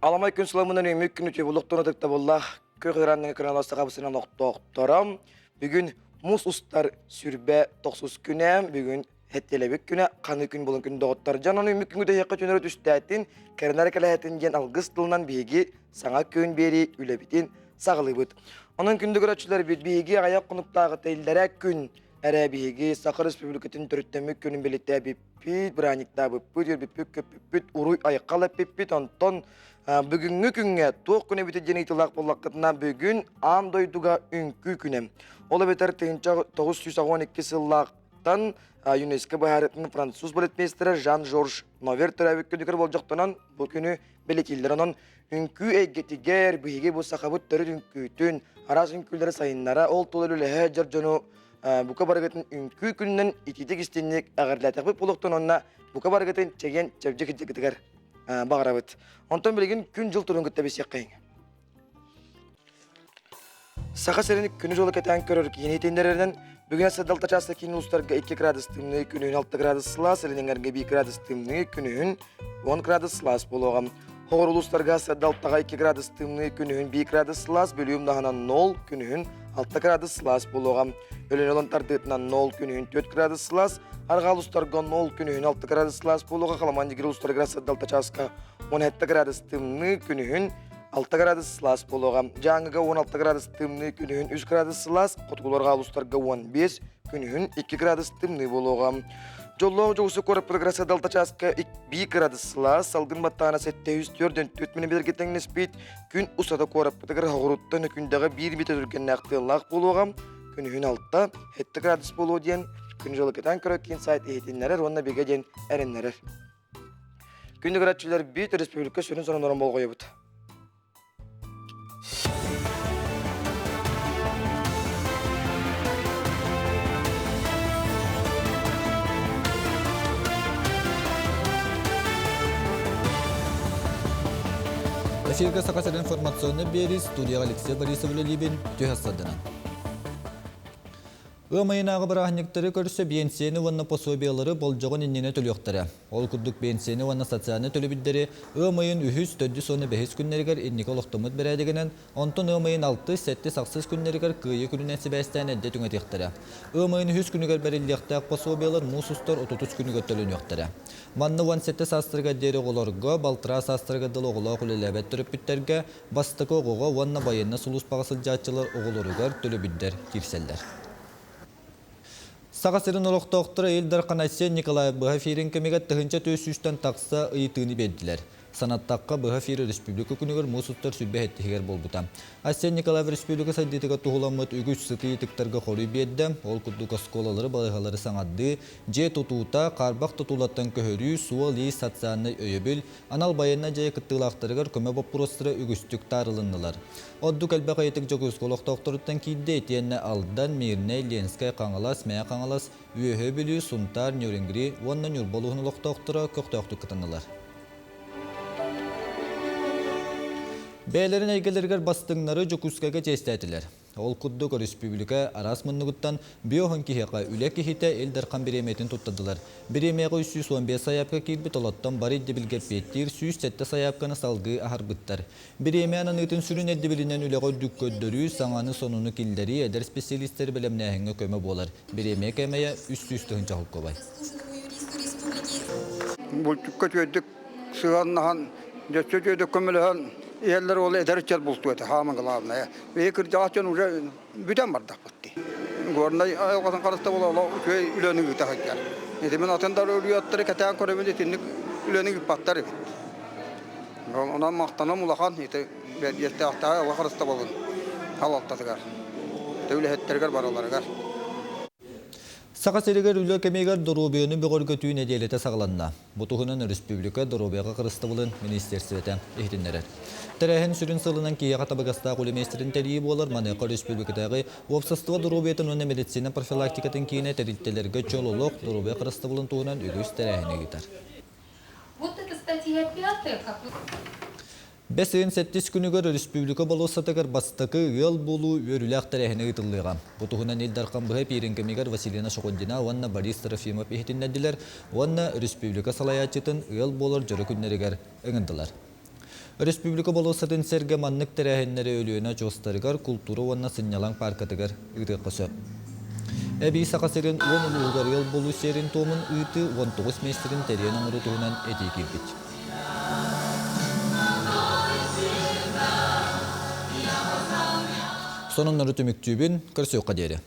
Аламай күн сыламынан үмүк күнү түбулуктун ытыктабыллаах күөх ыранныгы кыналас сахабысынан олохтоохтором. Бүгүн мус устар сүрбэ тохсус күнэ, бүгүн хэттэлэбит күнэ, ханы күн булун күн доҕоттор. Дьон ону үмүк күнгү дэһиэххэ түнөрө түстээтин, кэрэнэр кэлэһэтин диэн алгыс тылынан биһиги саҥа күн биэрии үлэбитин саҕалыыбыт. Онон күндү көрөөччүлэрбит биһиги аҕыйах хонуктааҕыта иллэрээ күн эрэ биһиги Саха Республикатын төрүттэммит күнүн бэлиэтээбиппит, бырааһынньыктаабыппыт, үөрбүппүт-көппүппүт, уруй-айхал эппиппит. Онтон бүгүҥҥү күҥҥэ туох күн эбитэ диэн ыйытыылаах буоллаххытына, бүгүн аан дойдуга үҥкүү күнэ. Ол эбэтэр 1982 сыллаахтан ЮНЕСКО быһаарыытын француз балетмейстера Жан-Жорж Новер төрөөбүт күнүгэр болдьохтонон бу күнү бэлиэтииллэр. Онон үҥкүү эйгэтигэр биһиги бу сахабыт төрүт үҥкүүтүн, араас үҥкүүлэри сайыннара, ол тула үлэлэһэ дьар дьону бука барыгытын үҥкүү күнүнэн итиитик истинник эҕэрдэлээтэхпит буолуохтун уонна бука барыгытын чэгиэн чэбдик кырдьыккытыгар баҕарабыт. Онтон билигин күн-дьыл турун кытта билсиэххэйиҥ. Саха сирин күнү-дьылы кэтээн көрөр киини итиннэрэринэн бүгүн сырдалта чааса киин улуустарга 2 градус тымныы, күнүһүн 6 градус сылаас, илин эҥэргэ 1 градус тымныы, күнүһүн 10 градус сылаас буолуоҕа. Хоҕур улуустарга сырдалтаҕа 2 градус тымныы, күнүһүн 1 градус сылаас, Бүлүү умнаһынан 0, күнүһүн 6 градус сылаас буолуоҕа. Өлүөнэ олон тардыытынан 0, күнүһүн 4 градус сылаас, Арҕаа улуустарга 0, күнүһүн 6 градус сылаас буолуоҕа, Халаман Дьигир улуустарыгар сырдалта чааска 17 градус тымныы, күнүһүн 6 градус сылаас буолуоҕа. Дьааҥыга 16 градус тымныы, күнүһүн 3 градус сылаас, хотугуларга улуустарга 15, күнүһүн 2 градус тымныы буолуоҕа. Дьоллоох дьоҕусу куораппытыгар садалта чааска 1 градус сылаас, салгын баттаана 704 мм тэҥнэспит, күн устата куораппытыгар хоҕуруттан өкүндэҕэ 1 метр түргэннээх тыаллаах буолуоҕа, күнүһүн 6, 7 градус буолуо диэн күн дьолу кэтээн көрөр киин сайт иһитиннэрэр уонна бигэ диэн эрэннэрэр. Күндү көрөөччүлэр биир республика сүрүн сонуннарын болҕойобут. Эфиргэ Саха сирин информационный биэрии студияҕа Алексей Борисов үлэлиибин түһэ сылдьанан. Ыам ыйынааҕы бырааһынньыктары көрсө биэнсийэни уонна пособиелары болдьоҕун иннинэ төлүөхтэрэ. Ол курдук биэнсийэни уонна социальнай төлөбүрдэри ыам ыйын үһүс, төрдүс уонна бэһис күннэригэр инники олохтоммут бэрээдэгинэн, онтон ыам ыйын алтыс, сэттис, ахсыс күннэригэр Кыайыы күнүнэн сибээстээн эрдэ түҥэтиэхтэрэ. Ыам ыйын үһүс күнүгэр бэриллиэхтээх пособиелар муус устар отутус күнүгэр төлөнүөхтэрэ. Манна 17 саастарыгар диэри оҕолорго, балтараа саастарыгар дылы оҕолоох үлэлээбэт төрөппүттэргэ, Бастакы оҕоҕо уонна байыаннай сулууспаҕа сылдьааччылар оҕолоругар төлөбүрдэр киирсэллэр. Саха сирин олохтоохторо Ил Дархан Айсен Николаев быһа эфирин кэмигэр 1400-тэн тахса ыйытыыны биэрдилэр. Санаттахха, быһа эфир республика күнүгэр муус устар сүрбэ эһиттиһигэр буолбута. Айсен Николаев республика сайдыытыгар туһуламмыт үгүс сытыы ыйытыктарга хоруй биэрдэ. Ол курдук оскуолалары, балыыһалары саҥардыы, дьиэ тутуута, хаарбах тутуулартан көһөрүү, суол-иис, социальнай өйөбүл, Анал байыаннай дьайыы кыттыылаахтарыгар көмө боппуруостара үгүстүк таарылыннылар. Ордук элбэх ыйытык Дьокуускай олохтоохторуттан киирдэ итиэннэ Алдан, Мирнэй, Ленскэй, Хаҥалас, Мэҥэ Хаҥалас, Үөһээ Бүлүү, Сунтаар, Нерюнгри уонна Ньурба улууһун олохтоохторо көхтөөхтүк кытыннылар. Бэйэлэрин эйгэлэригэр бастыҥнары Дьокуускайга чиэстээтилэр. Ол курдук, өрөспүүбүлүкэ араас муннугуттан биоһун киһиэхэ үлэ киһитэ Ил Дархан бириэмийэтин туттардылар. Бириэмийэҕэ 315 сайаапка киирбит, олортон бары ирдэбилгэ эппиэттиир 107 сайаапканы салгыы аһарбыттар. Бириэмийэ ананыытын сүрүн ирдэбилинэн үлэҕэ үрдүк көрдөрүү, саҥаны-сонуну киллэрии, эдэр специалистары бэлэмнээһиҥҥэ көмө буолар. Бириэмийэ кээмэйэ 300 тыһыынча холкуобай. Булчукка үчүгэйдик сыһыаннаһан, дьөссө үчүгэйдик көмөлөһөн иһэллэр ол эдэр ыччат бултуо этэ, хаама главное. Биһи кырдьаҕас дьон уже бүтэн бардахпыт дии. Горнай айылҕатын харыстабыла олох үчүгэй үлэни ыыта сылдьар. Ити мин атын да ырыаттары кэтээн көрөбүн итинник үлэни ыыппаттар эбит. Онон махтаным улахан ити бэрдиэстээхтээх айылҕа харыстабылын салалтатыгар, үлэһиттэригэр барыларыгар. Саха сиригэр үлэ кэмигэр доруобуйаны бөҕөргөтүү нэдиэлэтэ саҕаланна. Бу туһунан өрөспүүбүлүкэ доруобуйаҕа харыстабылын министиэристибэтэ иһитиннэрэр. Тэрээһин сүрүн сылынан киһиэхэ табыгастаах үлэ миэстэтин тэрийии буолар. Маныаха өрөспүүбүлүкэтээҕи уопсастыба доруобуйатын уонна медицина профилактикатын киинэ тэрилтэлэргэ чөл олох, доруобуйа харыстабылын туһунан үгүс тэрээһини ыытар. Вот это статья пятая, как вы... Бэс ыйын сэттис күнүгэр өрөспүүбүлүкэ болуоссатыгар бастакы ыал буолуу үөрүүлээх тэрээһинэ ыытыллыаҕа. Бу туһунан Ил Дархан быһа эпиирин кэмигэр Василина Шохундина уонна Борис Трофимов иһитиннэрдилэр уонна өрөспүүбүлүкэ салайааччытын ыал буолар дьоро күннэригэр ыҥырдылар. Республика болуоссатын сэргэ маннык тэрээһиннэри Өлүөнэ очуостарыгар, култуура уонна сынньалаҥ пааркатыгар ыытыахха сөп. Эбии Саха сирин уон улууһугар ыал буолуу сиэрин-туомун ыытыы 19 миэстэтин тэрийэн оҥоруу туһунан этии киирбит. Сонуннары түмүктүүбүн, көрсүөххэ диэри.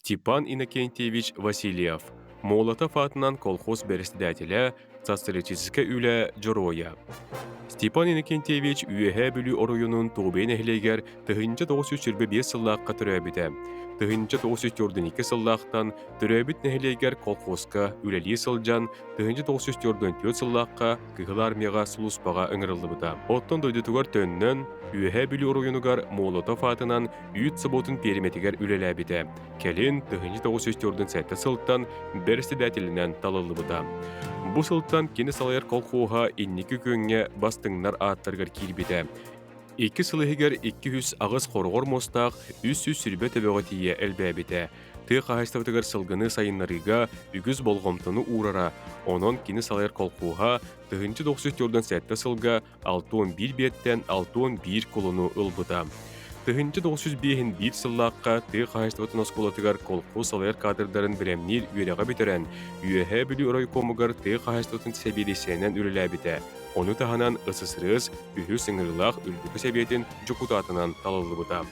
Степан Иннокентьевич Васильев, Молотов аатынан колхоз бэрэссэдээтэлэ, социалистическай үлэ дьоруойа. Степан Иннокентьевич Үөһээ Бүлүү оройуонун Туобуйа нэһилиэгэр 1925 сыллаахха төрөөбүтэ. 1942 сыллаахтан төрөөбүт нэһилиэгэр колхозка үлэлии сылдьан 1944 сыллаахха Кыһыл Армияҕа сулууспаҕа ыҥырыллыбыта. Оттон дойдутугар төннөн, Үөһээ Бүлүү оройуонугар Молотов аатынан үүт собуотун пиэримэтигэр үлэлээбитэ. Кэлин 1947 сылтан бэрэссэдээтэлинэн талыллыбыта. Бу сылтан кини салайар колхоһа инники күөҥҥэ бастыҥнар ааттарыгар киирбитэ. Икки сыл иһигэр 208 хороҕор муостаах 320 төбөҕө тиийэ элбээбитэ. Тыа хаһаайыстыбатыгар сылгыны сайыннарыыга үгүс болҕомтону уурара, онон кини салайар колхуоһа 1997 сылга 61 биэттэн 61 кулуну ылбыта. 1905 сыллаахха тыа хаһаайыстыбатын оскуолатыгар колхоз салайар кадрдарын бэлэмниир үөрэҕи бүтэрэн, Үөһээ Бүлүү оройкуомугар тыа хаһаайыстыбатын сэбиэдиссэйинэн үлэлээбитэ. Ону таһынан СССР үһүс ыҥырыылаах Үрдүкү Сэбиэтин дьокутаатынан талыллыбыта.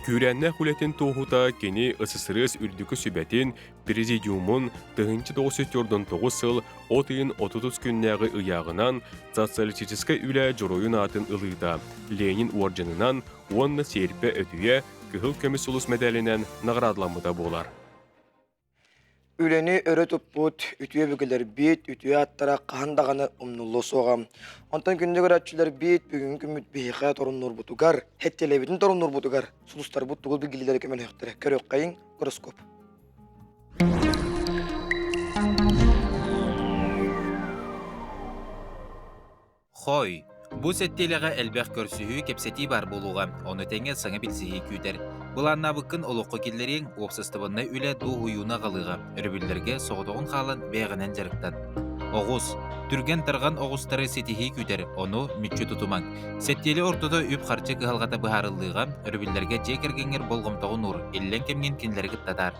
Күүрээннээх үлэтин туоһута кини СССР Үрдүкү Сүбэтин Президиумун 1949 сыл от ыйын 30 күннээҕи ыйааҕынан социалистическай үлэ дьоруойун аатын ылыыта, Ленин уордьанынан уонна Сиэрпэ өтүйэ Кыһыл көмүс сулус мэдээлинэн наҕараадаламмыта буолар. Үлэни өрө туппут үтүө өбүгэлэрбит үтүө ааттара хаһан даҕаны умнуллуо суоҕа. Онтон күндү көрөөччүлэрбит бүгүҥҥү күммүт биһиэхэ торумнуурбутугар, хэттиэлэбитин торумнуурбутугар сулустарбыт тугу билгэлэрэ көмөлөһүөхтэрэ. Көрүөххэйиҥ гороскоп. Хой, бу сэттиэлэҕэ элбэх көрсүһүү, кэпсэтии баар буолуоҕа, ону тэҥэ саҥа билсиһии күүтэр. Былааннаабыккын олоххо киллэриэҥ, уопсастыбаннай үлэ дуоһуйууну аҕалыаҕа, өрөбүллэргэ соҕотоҕун хаалан бэйэҕинэн дьарыктан. Оҕус, түргэн-тарҕан оҕустары ситиһии күүтэр, ону мүччү тутумаҥ. Сэттиэлэ ортото үп-харчы кыһалҕата быһаарыллыаҕа, өрөбүллэргэ дьиэ кэргэҥҥэр болҕомтоҕун уур, иллэҥ кэмҥин кинилэри кытта атаар.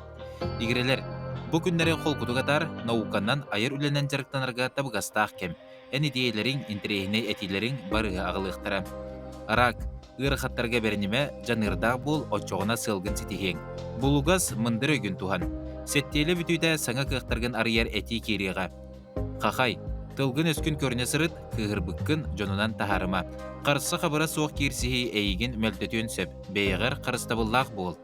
Игирэлэр, бу күннэри холкутук атаар, науканан, айар үлэнэн дьарыктанарга табыгастаах кэм. Эн идиэйэлэриҥ, интэриэһинэй этиилэриҥ барыһы аҕалыахтара. Рак, ыарахаттарга бэринимэ, дьаныардаах буол, оччоҕуна сыалгын ситиһиэҥ. Булугас, мындыр өйгүн туһан. Сэттиэлэ бүтүүтэ саҥа кыахтаргын арыйар этии киириэҕэ. Хахай, тылгын-өскүн көрүнэ сырыт, кыыһырбыккын дьонунан таһаарыма. Харса-хабыра суох киирсиһии эйигин мөлтөтүөн сөп, бэйэҕэр харыстабыллаах буол.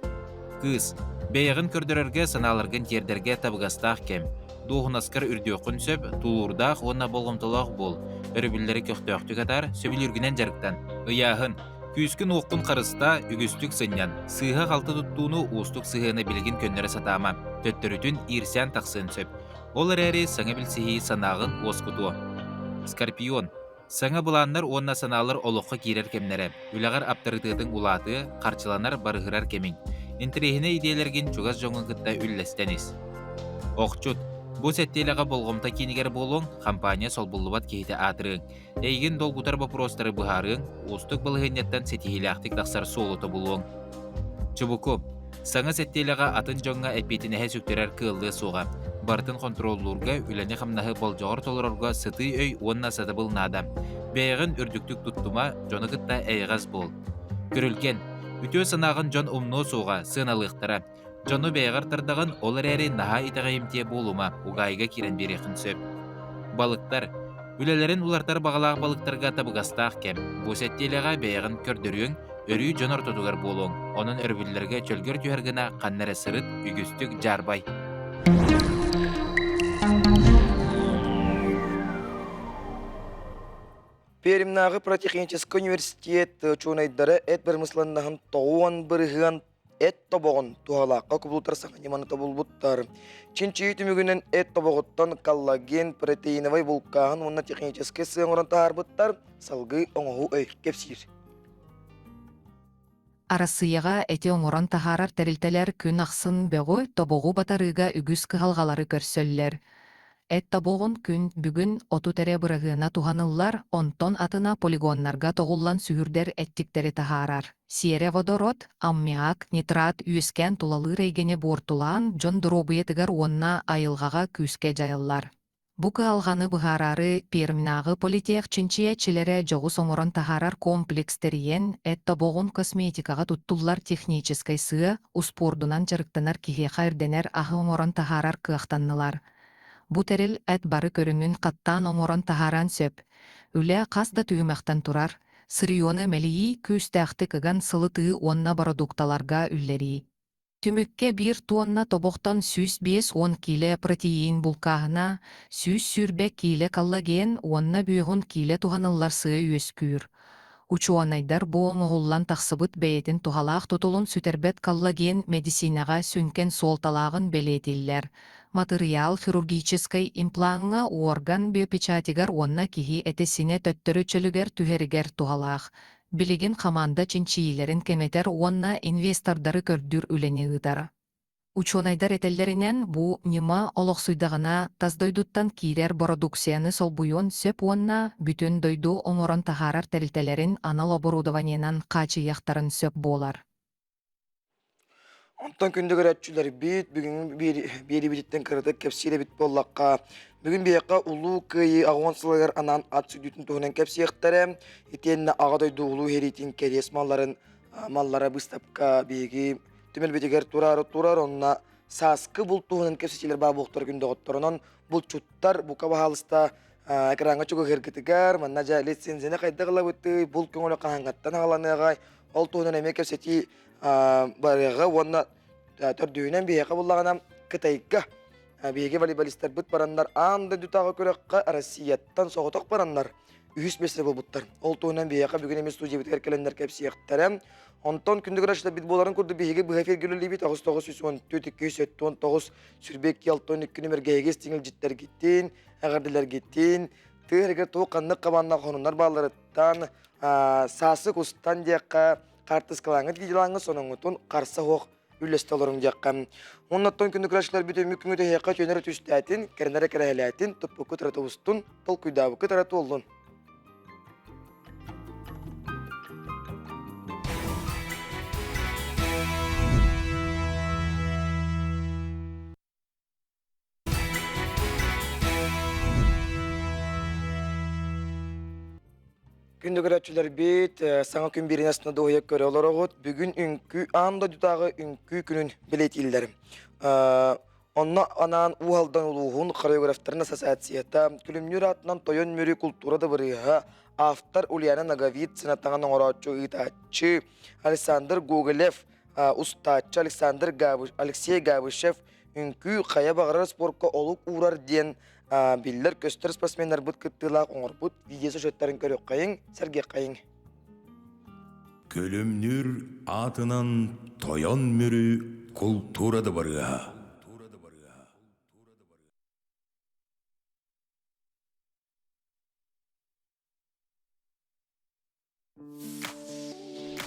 Кыыс, бэйэҕин көрдөрөргө, санааларгын тиэрдэргэ табыгастаах кэм. Дуоһунаскар үрдүөххүн сөп, тулуурдаах уонна болҕомтолоох буол. Өрөбүллэри көхтөөхтүк атаар, сөбүлүүргүнэн дьарыктан. Ыйааһын. Күүскүн-уоххун харыстаа, үгүстүк сынньан. Сыыһа-халты туттууну, уустук сыһыаны билигин көннөрө сатаама. Төттөрүтүн иирсээн тахсыан сөп. Ол эрээри саҥа билсиһии санааҕын уоскутуо. Скорпион. Саҥа былааннар уонна санаалар олоххо киирэр кэмнэрэ, үлэҕэр аптарытыатыҥ улаатыа, харчыланар, барыһырар кэмиҥ. Интэриэһинэй идиэйэлэргин чугас дьоҥҥун кытта үллэстэн ис. Охчут. Бу сэттиэлэҕэ болҕомто киинигэр буолуоҥ, хампаанньа солбуллубат киһитэ аатырыаҥ. Эйигин долгутар боппуруостары быһаарыаҥ, уустук балаһыанньаттан ситиһиилээхтик тахсар суолу тобулуоҥ. Чубуку. Саҥа сэттиэлэҕэ атын дьоҥҥо эппиэтинэһи сүктэрэр кыаллыа суоҕа. Барытын хонтуруоллуурга, үлэни-хамнаһы болдьоҕор толорорго сытыы өй уонна сатабыл наада. Бэйэҕин үрдүктүк туттума, дьону кытта эйэҕэс буол. Күрүлгэн. Үтүө санааҕын дьон умнуо суоҕа, сыаналыахтара. Дьону бэйэҕэр тардаҕын, ол эрээри наһаа итэҕэйимтиэ буолума, угаайыга киирэн биэриэххин сөп. Балыктар. Үлэлэрин уларытар баҕалаах балыктарга табыгастаах кэм. Бу сэттиэлэҕэ бэйэҕин көрдөрүөҥ, өрүү дьон ортотугар буолуоҥ, онон өрөбүллэргэ чөлгөр түһэр гына ханна эрэ сырыт, үгүстүк дьаарбай. Пермнааҕы политехническай университет учуонайдара эт бырамыысыланнаһын тоҕуон бырыһыан эт тобоҕун туһалаахха кубулутар саҥа ньыманы тобулбуттар. Чинчийии түмүгүнэн эт тобоҕуттан коллаген, протеиновай булкааһын уонна техническэй сыа оҥорон таһаарбыттар, салгыы оҥоһуу өй кэпсиир. Арассыыйаҕа эти оҥорон таһаарар тэрилтэлэр күн ахсын бөҕү, тобоҕу батарыыга үгүс кыһалҕалары көрсөллөр. Эт тобоҕун күн бүгүн 30 эрэ бырыһыана туһаныллар, онтон атына полигоннарга тоҕуллан сүһүрдэр эттиктэри таһаарар. Сиэрэ водород, аммиак, нитрат үөскээн тулалыыр эйгэни буортулаан дьон доруобуйатыгар уонна айылҕаҕа күүскэ дьайаллар. Бу кыһалҕаны быһаараары Пермнааҕы политех чинчийээччилэрэ дьоҕус оҥорон таһаарар комплекс тэрийэн, эт тобоҕун косметикаҕа туттуллар техническэй сыа, успуордунан дьарыктанар киһиэхэ ирдэнэр аһы оҥорон таһаарар кыахтаннылар. Бу тэрил эт бары көрүҥүн хаттаан оҥорон таһаарыан сөп. Үлэ хас да түһүмэхтэн турар: сырьену мэлийии, күүстээхтик ыган сылытыы уонна бородуукталарга үллэрии. Түмүккэ биир туонна тобохтон 150 киилэ протеин булкааһына, 120 киилэ коллаген уонна бүөҕүн киилэ туһаныллар сыа үөскүүр. Учуонайдар бу оҥоһуллан тахсыбыт бэйэтин туһалаах тутулун сүтэрбэт коллаген мэдиссиинэҕэ сүҥкэн суолталааҕын бэлиэтииллэр. Матырыйаал хирургическай имплаҥҥа уорган биопечатигар уонна киһи этэ-синэ төттөрү чөлүгэр түһэригэр туһалаах. Билигин хамаанда чинчийиилэрин кэҥэтэр уонна инвестордары көрдүүр үлэни ыытар. Учуонайдар этэллэринэн, бу ньыма олохсуйдаҕына тас дойдуттан киирэр бородууксуйаны солбуйуон сөп уонна бүтүн дойду оҥорон таһаарар тэрилтэлэрин анал оборудованиенан хаачыйыахтарын сөп буолар. Онтон күндү көрөөччүлэрбит, бүгүҥҥү биэриибититтэн кыратык кэпсиир эбит буоллахха, бүгүн биһиэхэ Улуу Кыайыы аҕыс уон сылыгар анаан ат сүдүтүн туһунан кэпсиэхтэрэ. Итиэннэ Аҕа дойду Улуу сэриитин кэриэс малларын маллара быыстапка биһиги түмэлбитигэр тураары турар. Онно сааскы булт туһунан кэпсэтиилэр баар буолуохтара күн доҕотторунан булчуттар бука баһаалыста экраҥҥа чугаһыыргытыгар манна дьэ лицензияны хайдах ылабытый, булт көҥүлэ хаһааҥҥыттан аҕаланыаҕай, ол туһунан эмиэ кэпсэтии барыаҕа уонна төрдүһүнэн биһиэхэ буллаҕына Кытайга биһиги волейболистарбыт бараннар аан дойдутааҕы күрэххэ Россияттан соҕотох бараннар үһүс миэстэ буолбуттар. Ол туһунан биһиэхэ бүгүн эмиэ студиябытыгар кэлэннэр кэпсиэхтэрэ. Онтон күндү көрөөччүлэрбит буоларын курдук биһиги быһа эфиргэ үлэлиибит 9 914 279 сүрбэкки 62 нүмергэ эһиги истиҥ эҕэрдэлэргитин, тыа сиригэр туох ханнык хабааннаах хонуннар баалларыттан саасы кустан диэххэ хаартыскалааҥҥыт видеолааҥҥыт соноҥҥутун харса суох үллэстэ олоруҥ диэххэ. Оннуттан күндү көрөөччүлэрбит үмүк күҥҥүт эһиэхэ үтүөнэрэ түстээтин, кэрэнэрэ кэрэһэлээтин, туппуккут эрэ тубустун, толкуйдаабыккыт эрэ туоллун. Күндү көрөөччүлэрбит, саҥа күн биирин астына дуоһуйа көрө олороҕут. Бүгүн үҥкүү аан дойдутааҕы үҥкүү күнүн бэлиэтииллэр. Онно анаан Уу Алдан улууһун хореографтарын ассоциацията, Күлүмнүүр аатынан Тойон Мүрү култуура дыбарыаһа, автор Ульяна Ноговицына таҥан оҥорооччу ыытааччы Александр Гоголев, устааччы Александр Алексей Габышев үҥкүү хайа баҕарар спорка олук уурар диэн биллэр-көстөр спортсменнарбыт кыттыылаах оҥорбут видеосюжеттарын көрүөххэйиҥ, сэргиэххэйиҥ. Күлүмнүүр аатынан Тойон Мүрү култуура дыбарыаһа.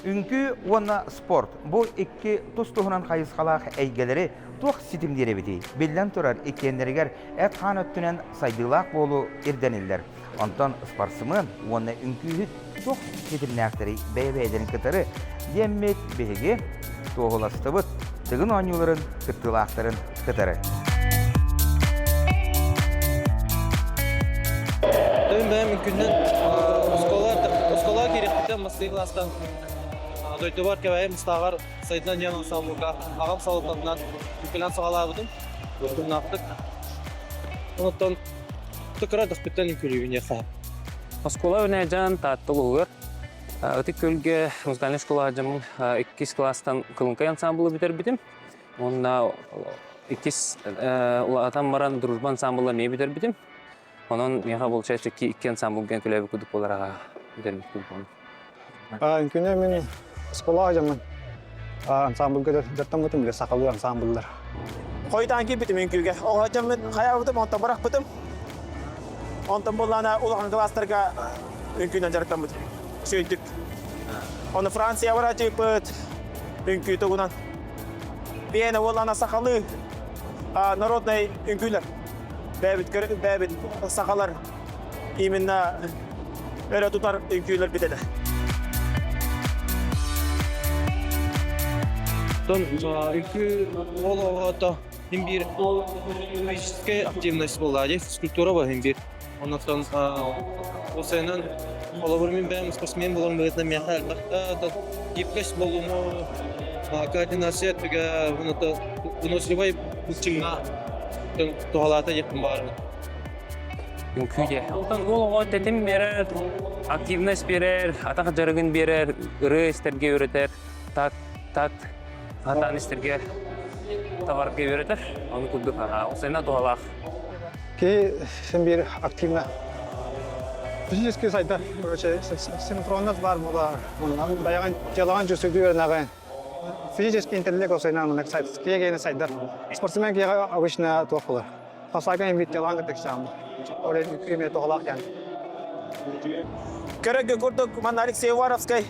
Үҥкүү уонна спорт бу икки тус-туһунан хайысхалаах эйгэлэри туох ситимниир эбитий? Биллэн турар, иккиэннэригэр эт-хаан өттүнэн сайдыылаах буолуу ирдэниллэр. Онтон спортсмен уонна үҥкүүһүт туох ситимнээхтэрий бэйэ-бэйэлэрин кытары диэммит биһиги туоһуластыбыт Тыгын оонньууларын кыттыылаахтарын кытары. Тыгын бэйэм үҥкүүннэн оскуола оскуолаҕа киириэхпиттэн маҥнайгы кылаастан дойдубар Кэбээйи Мустааҕар Сайдынан диэн ансаамбылга аҕам салалтатынан үҥкүүлээн саҕалаабытым. Утумнаахтык. Онтон кыра эрдэхпиттэн үҥкүүлүүбүн диэххэ. Оскуола Үнээдьэн Таатта улууһугар Ытык Күөлгэ музыкальнай школаҕа дьоммун иккис кылаастан Кылыҥкай ансаамбылы бүтэрбитим. Уонна иккис улаатан баран Дружба ансаамбыла эмиэ бүтэрбитим. Онон миэхэ получается икки ансаамбылга күлээбит курдук буолар бүтэрбит курдук. Үҥкүүнү мин оскуолаҕа дьоммун ансаамбылга дьарыктаммытым бile сахалыы ансаамбыллар. Хойутаан киирбитим үҥкүүгэ. Оҕо дьоммун хайаабытым, онтон бырахпытым. Онтон буоллаана улахан кылаастарга үҥкүүнэн дьарыктаммытым. Үчүгэйдик. Ону Франция бараачыппыт. Үҥкүү тугунан. Биэнэ уоллана сахалыы народный үҥкүүлэр. Бэйэбит бэйэбит сахалар именно өрө тутар үҥкүүлэр бүтэлэр. Тон үҥкүү ол оҕото хин биир физическая активность буолла дии, физкультура буолла хин биир. Оннуттан осайынан холобур мин бэйэм спортсмен буоларым быһыытынан миэхэ элбэх гибкость буолууну координация өттүгэ выносливай былчыҥҥа туһалаата диэхпин баҕарабын. Үҥкүү диэ. Онтон уол оҕо тэтим биэрэр, активность биэрэр, атах дьарыгын биэрэр, ырыа истэргэ үөрэтэр, так, так, хатаан истэргэ табарга үөрэтэр. Ону курдук осайна туһалаах. Киһи син биир активно физически сайдар, короче, синхронность баар буолар. Баягын дьыалаҕын дьүсүгү үөрэнэҕин. Физический интеллект осайнаан киһи сайдар. Спортсмен киһиэхэ обычно туох буолар. Хасаакан эмиэ дьыалаҕын кытта кисааммыт. Ол эмиэ туһалаах диэн. Көрөргө курдук манна Алексей Уваровскай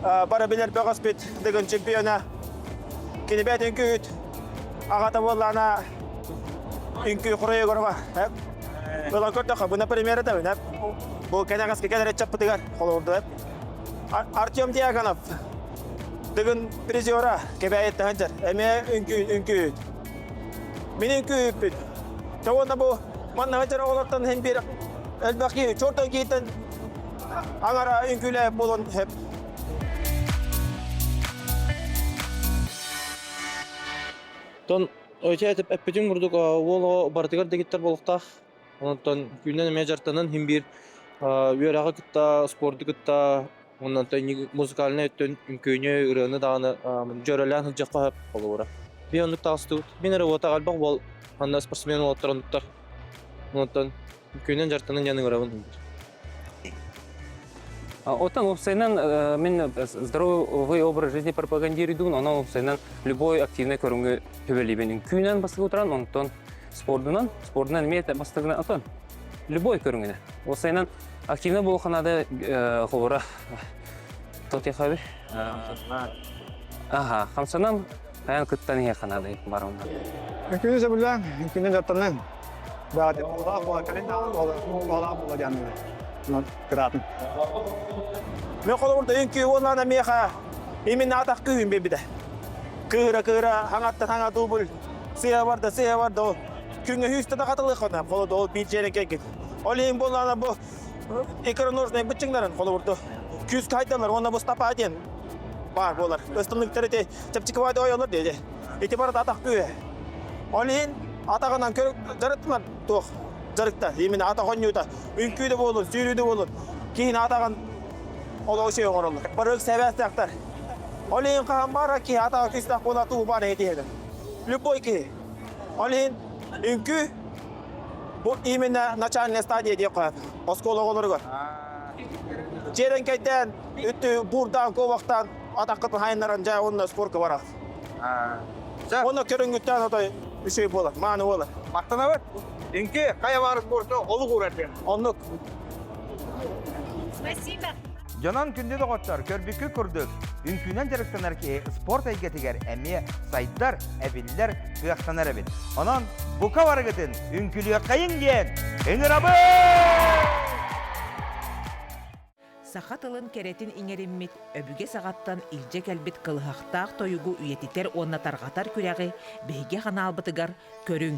бары билэр бөҕөспүт Дыгын чемпиона. Кини бэйэтин үҥкүүһүт аҕата буоллаана үҥкүү Хура Ылан көрдөххө, бу например это бу кэнэҕэски кэлэр ыччаппытыгар холобурду Артем Дьяконов Дыгын призера Кэбээйиттэн сылдьар. Эмиэ үҥкүү үҥкүүһүт. Мин үҥкүүһүппүт. Чэ уонна бу манна сылдьар оҕолортон иһин биир элбэх киһи чортон киһиттэн аҥара үҥкүүлээбит буолуон сөп. Тон ойча эппитим курдук уол оҕо барытыгар дэгиттэр буолуохтаах. Онтон күнүнэн эмиэ дьарыктанан иһин биир үөрэҕи кытта, спорду кытта, онтон музыкальнай өттүн үҥкүүнү, ырыаны даҕаны дьөрөлөөн сылдьыахха сөп холобура. Мин оннук таҕыстыбыт. Мин эрэ уота элбэх уол манна спортсмен уолаттар оннуктар. Онтон күнүнэн дьарыктанан диэн ыҥырабын. Оттон уопсайынан мин здоровый образ жизни пропагандируйдуун, онон уопсайынан любой активный көрүҥү төбөлүүбүн. Үҥкүүнэн бастакы утаран, онтон спордунан, спордунан эмиэ бастакынан, отон любой көрүҥүнэн. Уопсайынан активный буолуохха наада холобура тотехаби. Ага, хамсанан хайан кыттан иһиэххэ наада барымна. Үҥкүүнү сөбүлээн, үҥкүүнү дьарыктанан Баҕа буола кэлин буола буола диэн кыраатын. Мен холобурда үҥкүү уонна миэхэ именно атах күүһүм биэрбитэ. Кыыра-кыыра хаҥаттан хаҥа дубль сыа барда, сыа барда ол. Күҥҥэ сүүстэ да хатылыаххына, холоду ол биир дьиэрэн кэлгит. Ол иһин буоллаҕына бу икроножнай быччыҥнарын холобурду күүскэ хайдаллар уонна бу стопа диэн баар буолар. Ыстынныктар ити чэпчэки ойолор диэди. Ити барыта атах күүһэ. Ол иһин атаҕынан дьарыктанар туох дьарыкта именно атах оонньуута үҥкүү да буолун, сүүрүү да буолун киһини атаҕын олоҕу үчүгэй оҥороллор. Бары ыксэбээстээхтэр. Ол иһин хаһан баара киһи атаҕа күүстээх буола тугу баара этиһэр. Любой киһи. Ол иһин үҥкүү бу именно начальная стадия диэххэ оскуола оҕолоругар. Чиэрэҥкэйдээн, үттү буурдаан, куобахтаан атаххытын хайыннаран дьэ уонна спорка бараҕыт. Уонна көрүҥҥүттэн отой үчүгэй буолар, мааны буолар. Мактанабыт. Үҥкүү хайа баар спорта олук уурар диэн. Оннук. Спасибо. Дьонон күндү доҕоттор, көрбүккүт курдук, үҥкүүнэн дьарыктанар киһи спорт эйгэтигэр эмиэ сайдар, эбиллэр, кыахтанар эбит. Онон бука барыгытын үҥкүлүөххэйиҥ диэн ыҥырабыт! Саха тылын кэрэтин иҥэриммит, өбүгэ саҕаттан илдьэ кэлбит кылыһахтаах тойугу үйэтитэр уонна тарҕатар күрэҕи биһиги ханаалбытыгар көрүҥ.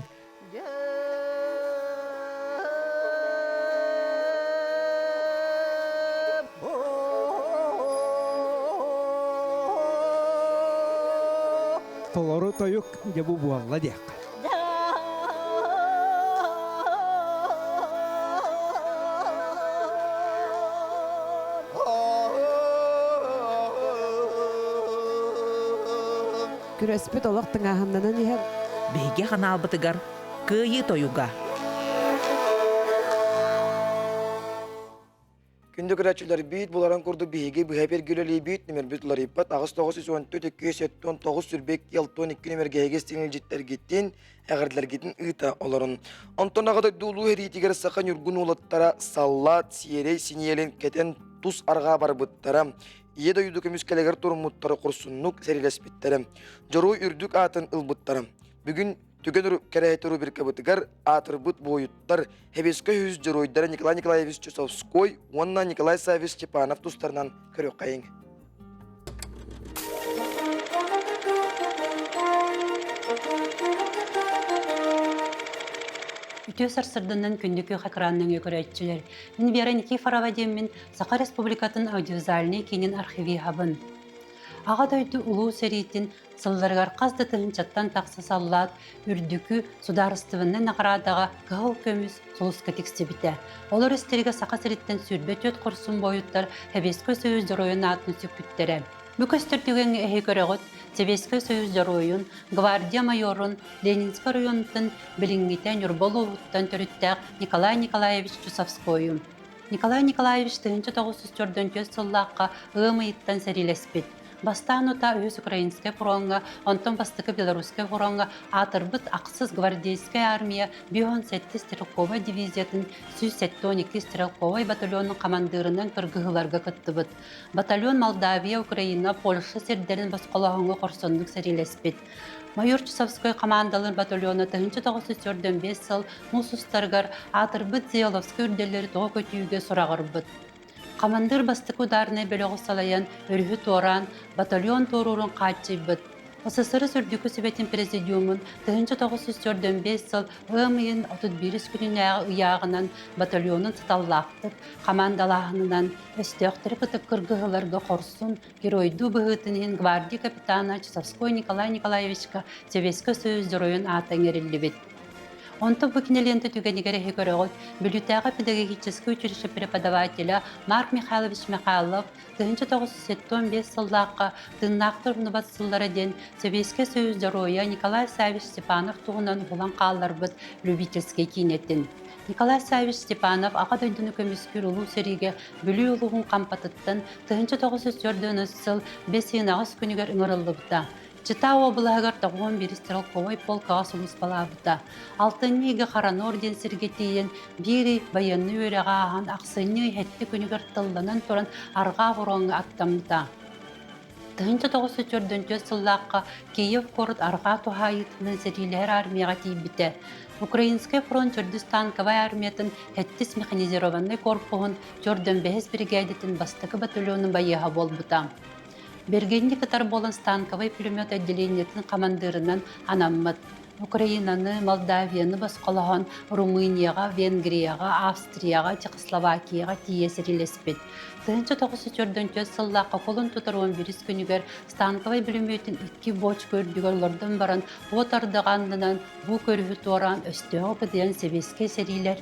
Толору тойук дьэ бу буолла диэххэ. Күрэспит олох тыҥааһыннанан иһэр. Биһиги ханаалбытыгар Кыайыы тойуга. Күндү көрөөччүлэрбит, буларын курдук биһиги быһа биргилэлиибит, нүмербит уларыйбат 8914 279 сүрбек 62 нүмергэ эһиги истиҥ эҕэрдэлэргитин ыыта олорун. Онтон аҕа дойду улуу эриитигэр саха ньургун уолаттара саллаат сиэрэй синиэлин кэтэн тус арҕаа барбыттара. Ийэ дойду көмүскэлигэр туруммуттара хорсуннук сэриилэспиттэрэ, дьоруой үрдүк аатын ылбыттара. Бүгүн Түгэн кэрэһити рубрикабытыгар аатырбыт буойуттар Хэбиэскэ үһүс дьоруойдара Николай Николаевич Чусовской уонна Николай Саввич Степанов тустарынан көрүөххэйиҥ. Үтүө сарсырданан күндү күөх экранныҥ көрөөччүлэр. Мин Вера Никифорова диэммин Саха Республикатын аудиовизуальнай киинин архивиһабын. Аҕа дойду Улуу сэриитин сылларыгар хас да тыһыынчаттан тахса саллаат үрдүкү судаарыстыбаннай наҕараадаҕа кыһыл көмүс сулуска тиксибитэ. Олор истэригэр Саха сириттэн 24 хорсун буойуттар Сэбиэскэй Союз Дьоруойун аатын сүкпүттэрэ. Бу көстөр түгэҥҥэ эһи көрөҕүт Сэбиэскэй Союз Дьоруойун, гвардия майорун, Ленинскэй оройуонуттан билиҥҥитэ Ньурба улууһуттан төрүттээх Николай Николаевич Чусовскойу. Николай Николаевич 1944 сыллаахха ыам ыйыттан сэриилэспит. Бастаан утаа үһүс Украинскай фроҥҥа, онтон бастакы Белорусскай фроҥҥа аатырбыт ахсыс гвардейскай армия 57 стрелковай дивизиятын 172 стрелковай батальонун хамандыырынан кыргыһыыларга кыттыбыт. Батальон Молдавия, Украина, Польша сирдэрин босхолооһуҥҥа хорсуннук сэриилэспит. Майор Чусовской хамаандалыыр батальона 1945 сыл муус устарыгар аатырбыт Зияловскай үрдэллэри тоҕо көтүүгэ сураҕырбыт. Хамандыыр бастакы ударнай бөлөҕү салайан, өрүһү туораан, батальон туоруурун хааччыйбыт. СССР Үрдүкү Сүбэтин Президиумун 1945 сыл ыам ыйын 31 күнүнээҕи ыйааҕынан батальонун саталлаахтык хамаандалааһынынан өстөөхтөрү кытта кыргыһыыларга хорсун, геройдуу быһыытын иһин гвардия капитана Часовской Николай Николаевичка Советскай Союз Дьоруойун аата иҥэриллибит. Онтон бу кинилиэнтэ түгэнигэр эһи көрөҕүт, Бүлүүтээҕи педагогическай училище преподавателэ Марк Михайлович Михайлов 1975 сыллаахха Тыыннаахтар умнубат сыллара диэн Сэбиэскэй Союз Дьоруойа Николай Саввич Степанов туһунан уһулан хаалларбыт любительскэй киинэтин. Николай Саввич Степанов Аҕа дойдуну көмүскүүр Улуу сэриигэ Бүлүү улууһун Хампатыттан 1944 сыл бэс ыйын аҕыс күнүгэр ыҥырыллыбыта. Чита уобалаһыгар 91 стрелковай полкаҕа сулууспалаабыта. Алтынньы ыйга Харанор диэн сиргэ тиийэн, биир ый байыаннай үөрэҕи ааһан, ахсынньы ый сэттэ күнүгэр тылланан туран арҕаа фроҥҥа аттаммыта. 1944 сыллаахха Киев куорат арҕаа туһаайыытынан сэриилэһэр армияҕа тиийбитэ. Украинскай фронт төрдүс танковай армиятын сэттис механизированнай корпуһун Чөрдөн бэһис биригээдэтин бастакы батальонун байыаһа буолбута. Бергенни кытар буолан станковай пулемет отделениетын хамандыырынан анаммыт. Украинаны, Молдавияны босхолоһон Румынияҕа, Венгрияҕа, Австрияҕа, Чехословакияҕа тиийэ сэриилэспит. 1944 сыллаахха кулун тутар 11 күнүгэр станковай бүлүмүөтүн икки бочка үрдүгэр олордон баран уот ардаҕа аннынан бу көрүһү туораан өстөөҕү кыдыйан сэбиэскэй сэриилэр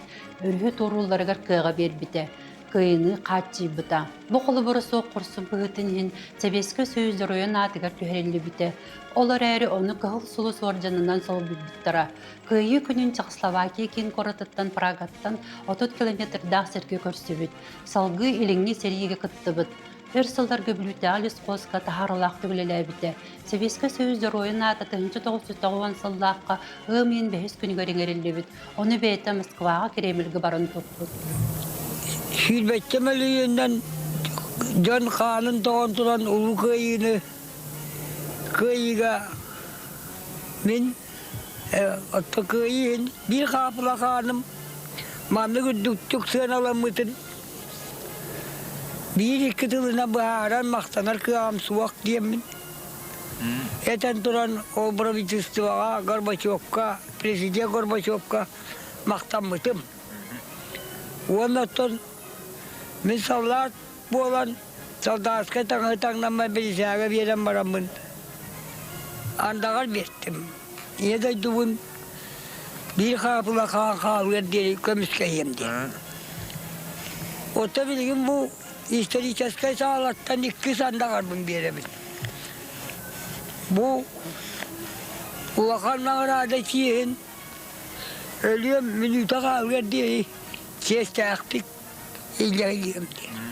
өрүһү туоруулларыгар кыаҕа биэрбитэ. кыайыыны хааччыйбыта. Бу холобура суох хорсун быһыытын иһин Сэбиэскэй Союз Дьоруойун аатыгар түһэриллибитэ. Ол эрээри ону Кыһыл Сулус уордьанынан солбуйбуттара. Кыайыы күнүн Чехословакия киин куоратыттан Прагаттан 30 километрдаах сиргэ көрсүбүт. Салгыы Илиҥҥи сэриигэ кыттыбыт. Өр сылларга Бүлүүтээҕи лесхозка таһаарыылаахтык үлэлээбитэ. Сэбиэскэй Союз Дьоруойун аата 1990 сыллаахха ыам ыйын бэһис күнүгэр иҥэриллибит. Ону бэйэтэ Москваҕа Кремльгэ баран туппут. Сүүрбэччэ мөлүйүөнүнэн дьон хаанын тоҕон туран Улуу Кыайыыны кыайыыга мин отто кыайыы иһин биир хаапыла хааным маннык үрдүктүк сыаналаммытын биир-икки тылынан быһааран махтанар кыаҕым суох диэммин этэн туран ол правительствоҕа Горбачевка президент Горбачевка махтаммытым. Уонна оттон мин саллаат буолан солдатскай таҥаһы таҥнаммар бирисээгэ биэрэн бараммын андаҕар биэртим. Ийэ дойдубун биир хаапыла хаан хаалыар диэри көмүскэһиэм диэн. Оттон билигин бу историческай саалаттан иккис андаҕарбын биэрэбин. Бу улахан наҕараада чиэһин өлүөм мүнүүтэ хаалыар диэри чиэстээхтик илдьэ диэн.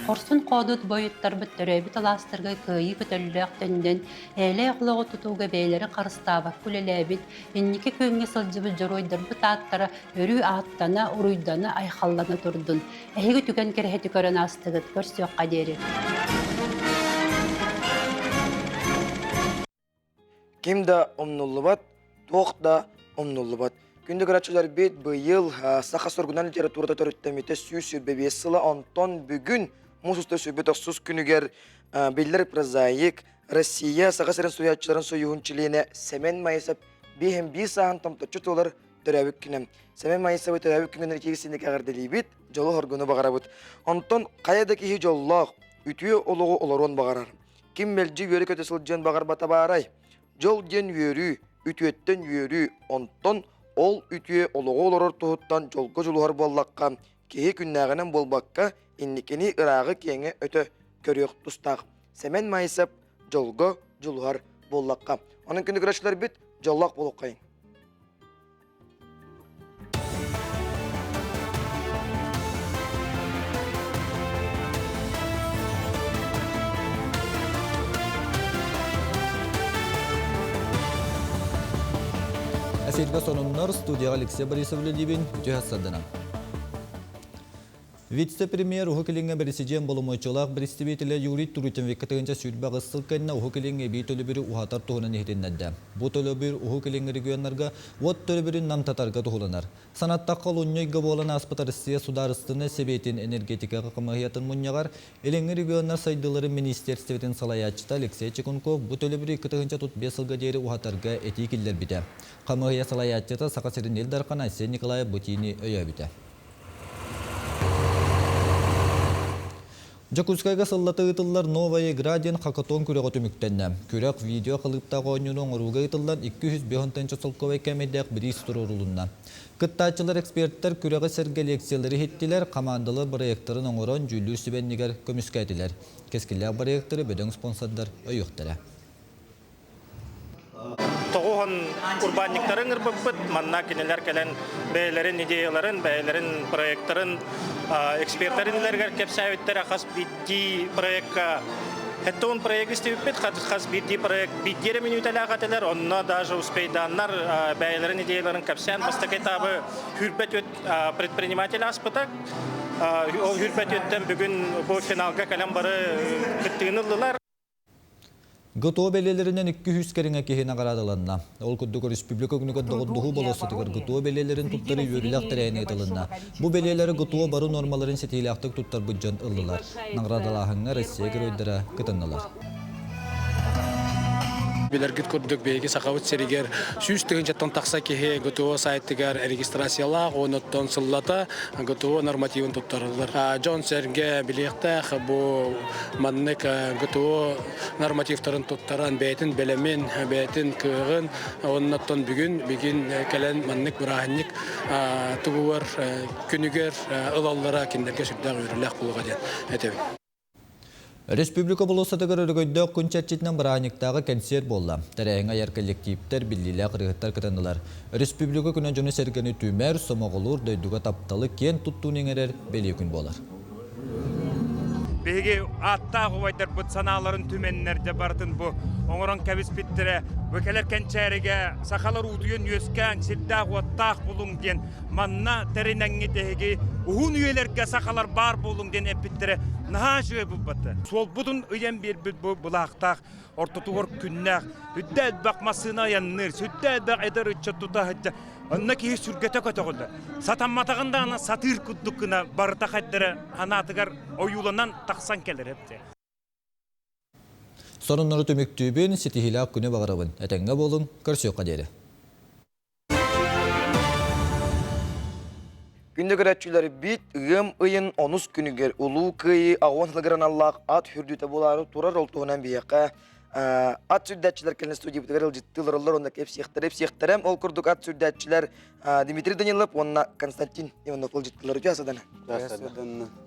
Хорсун хоодут бойуттарбыт төрөөбүт алаастарга кыайыы көтөллөөх төннөн, ээлээх олоҕу тутууга бэйэлэрин харыстаабакка үлэлээбит, инники күөҥҥэ сылдьыбыт дьоруойдарбыт ааттара өрүү ааттана, уруйдана, айхаллана турдун. Эһиги түгэн кэрэһити көрөн аастыгыт, көрсүөххэ диэри. Ким да умнуллубат, туох да умнуллубат. Күндү көрөөччүлэрбит быйыл саха суругунан литературата төрүттэммитэ 125 сыла, онтон бүгүн муус устар 190 күнүгэр биллэр прозаик, Россия Саха сирин суруйааччыларын союһун чилиэнэ Сэмэн Маисов биэһин биир сааһын томточчу туолар төрөөбүт күнэ. Сэмэн Маисовы төрөөбүт күнүнэн итиигисинник эҕэрдэлиибит, дьолу-соргуну баҕарабыт. Онтон хайа да киһи дьоллоох, үтүө олоҕу олоруон баҕарар. Ким мэлдьи үөрэ-көтө сылдьыан баҕарбата баарай? Дьол диэн үөрүү, үтүөттэн үөрүү, онтон ол үтүө олоҕу олорор туһуттан дьолго дьулуһар буоллахха, киһи күннээҕинэн буолбакка, инникини ырааҕы-киэҥи өтө көрүөх тустаах. Сэмэн Маисов дьолго дьулуһар буоллахха. Онон күнү көрөөччүлэрбит дьоллоох буолуоххайыҥ. Эфиргэ сонуннар студияҕа Алексей Борисов үлэлиибин. Үтүө сарданам. Вице-премьер Уһук Илиҥҥэ бэрэсидьиэн боломуочуйалаах бэрэстэбиитэлэ Юрий Трутин 2028 сыл кэннэ Уһук Илиҥҥэ эбии төлөбүрү уһатар туһунан иһитиннэрдэ. Бу төлөбүр Уһук Илиҥҥи регионнарга уот төлөбүрүн намтатарга туһуланар. Санаттахха, олунньу ыйга буолан ааспыт Россия Судаарыстыбаннай Сэбиэтин энергетикаҕа хамыыһыйатын мунньаҕар Илиҥҥи регионнар сайдыыларын министиэристибэтин салайааччыта Алексей Чекунков бу төлөбүрү 2035 сылга диэри уһатарга этии киллэрбитэ. Хамыыһыйа салайааччыта Саха сирин Ил Дархана Айсен Николаев бу этиини өйөөбүтэ. Дьокуускайга сыллата ыытыллар «Новая игра» диэн хакатон күрэҕэ түмүктэннэ. Күрэх видео халыыптаах оонньууну оҥорууга ыытыллан 205 тыһыынча солкуобай кээмэйдээх бириис туруорулунна. Кыттааччылар эксперттэр күрэҕи сэргэ лекциялары иһиттилэр, хамаандалар бырайыактарын оҥорон дьүүллүүр сүбэ иннигэр көмүскээтилэр. Кэскиллээх бырайыактары бөдөҥ спонсордар өйүөхтэрэ. Тоҕуһун урбаанньыктары ыҥырбыппыт. Манна кинилэр кэлэн бэйэлэрин идеяларын, бэйэлэрин проекттарын экспертэр иннилэригэр кэпсээбиттэрэ. Хас биирдии проекка Хэттон проект истибиппит, хас биирдии проект биирдии эрэ мүнүүтэлээх этилэр. Онно даже успейдааннар бэйэлэрин идеяларын кэпсээн бастакы этабы хүрбэт предприниматель ааспыта. Ол хүрбэт үөттэн бүгүн бу финалга кэлэн бары кыттыыны ыллылар. ГТО бэлиэлэринэн 200 кэриҥэ киһи наҕараадаланна. Ол курдук республика күнүгэр доҕордоһуу болуоссатыгар ГТО бэлиэлэрин туттарыы үөрүүлээх тэрээһинэ ыытылынна. Бу бэлиэлэри ГТО бары нуормаларын ситиилээхтик туттарбыт дьон ыллылар. Наҕараадалааһыҥҥа Россия геройдара кытыннылар. Билэргит курдук биһиги Сахабыт сиригэр 100 тыһыынчаттан тахса киһи ГТО сайтыгар регистрациялаах, онуттан сыллата ГТО нормативын туттарыллар. Дьон-сэргэ билиэхтээх бу маннык ГТО нормативтарын туттаран бэйэтин бэлэмин, бэйэтин кыаҕын оннуттан бүгүн бүгүн кэлэн маннык бырааһынньык тугугар күнүгэр ылаллара кинилэргэ сүрдээх үөрүүлээх буолуоҕа диэн этэбин. Республика болуоссатыгар өрөгөйдөөх күн чэрчитинэн бырааһынньыктааҕы кэнсиэр буолла. Тэрээһиҥҥэ айар коллективтэр, биллиилээх ырыаһыттар кытыннылар. Республика күнэ дьону-сэргэни түмэр, сомоҕолуур, дойдуга тапталы киэн туттууну иҥэрэр бэлиэ күн буолар. Биһиги ааттаах убайдарбыт санааларын түмэннэр дьэ барытын бу оҥорон кэбиспиттэрэ. Бу кэлэр кэнчээригэ сахалар уутуйан үөскээн сирдээх-уоттаах булуҥ диэн манна тэринэҥҥит эһиги уһун үйэлэргэ сахалар баар буолуҥ диэн эппиттэрэ наһаа үчүгэй буолбатта. Суолбутун ыйан биэрбит бу былаахтаах ортотугар күннээх үрдэ элбэх массыына айанныыр, сүрдэ элбэх эдэр ыччат тута сылдьар. Онно киһи сүргэтэ көтөҕүллэр. Сатамматаҕын даҕаны сатыыр курдук гына барыта хайдара санаатыгар ойууланан тахсан кэлэр эбит. Сонуннары түмүктүүбүн, ситиһиилээх күнү баҕарабын. Этэҥҥэ буолуҥ, көрсүөххэ диэри. Күндү көрөөччүлэрбит ыам ыйын онус күнүгэр Улуу Кыайыы аҕыс сылыгар аналлаах ат үрдүтэ буолаары турар ол туһунан биһиэхэ ат сүрдээччилэр кэлин студиябытыгар ыалдьыттыы олороллор уонна кэпсиэхтэрэ ипсиэхтэрэ. Ол курдук ат сүрдээччилэр Дмитрий Данилов уонна Константин Иванов ыалдьыттылар. Үтүө асадана.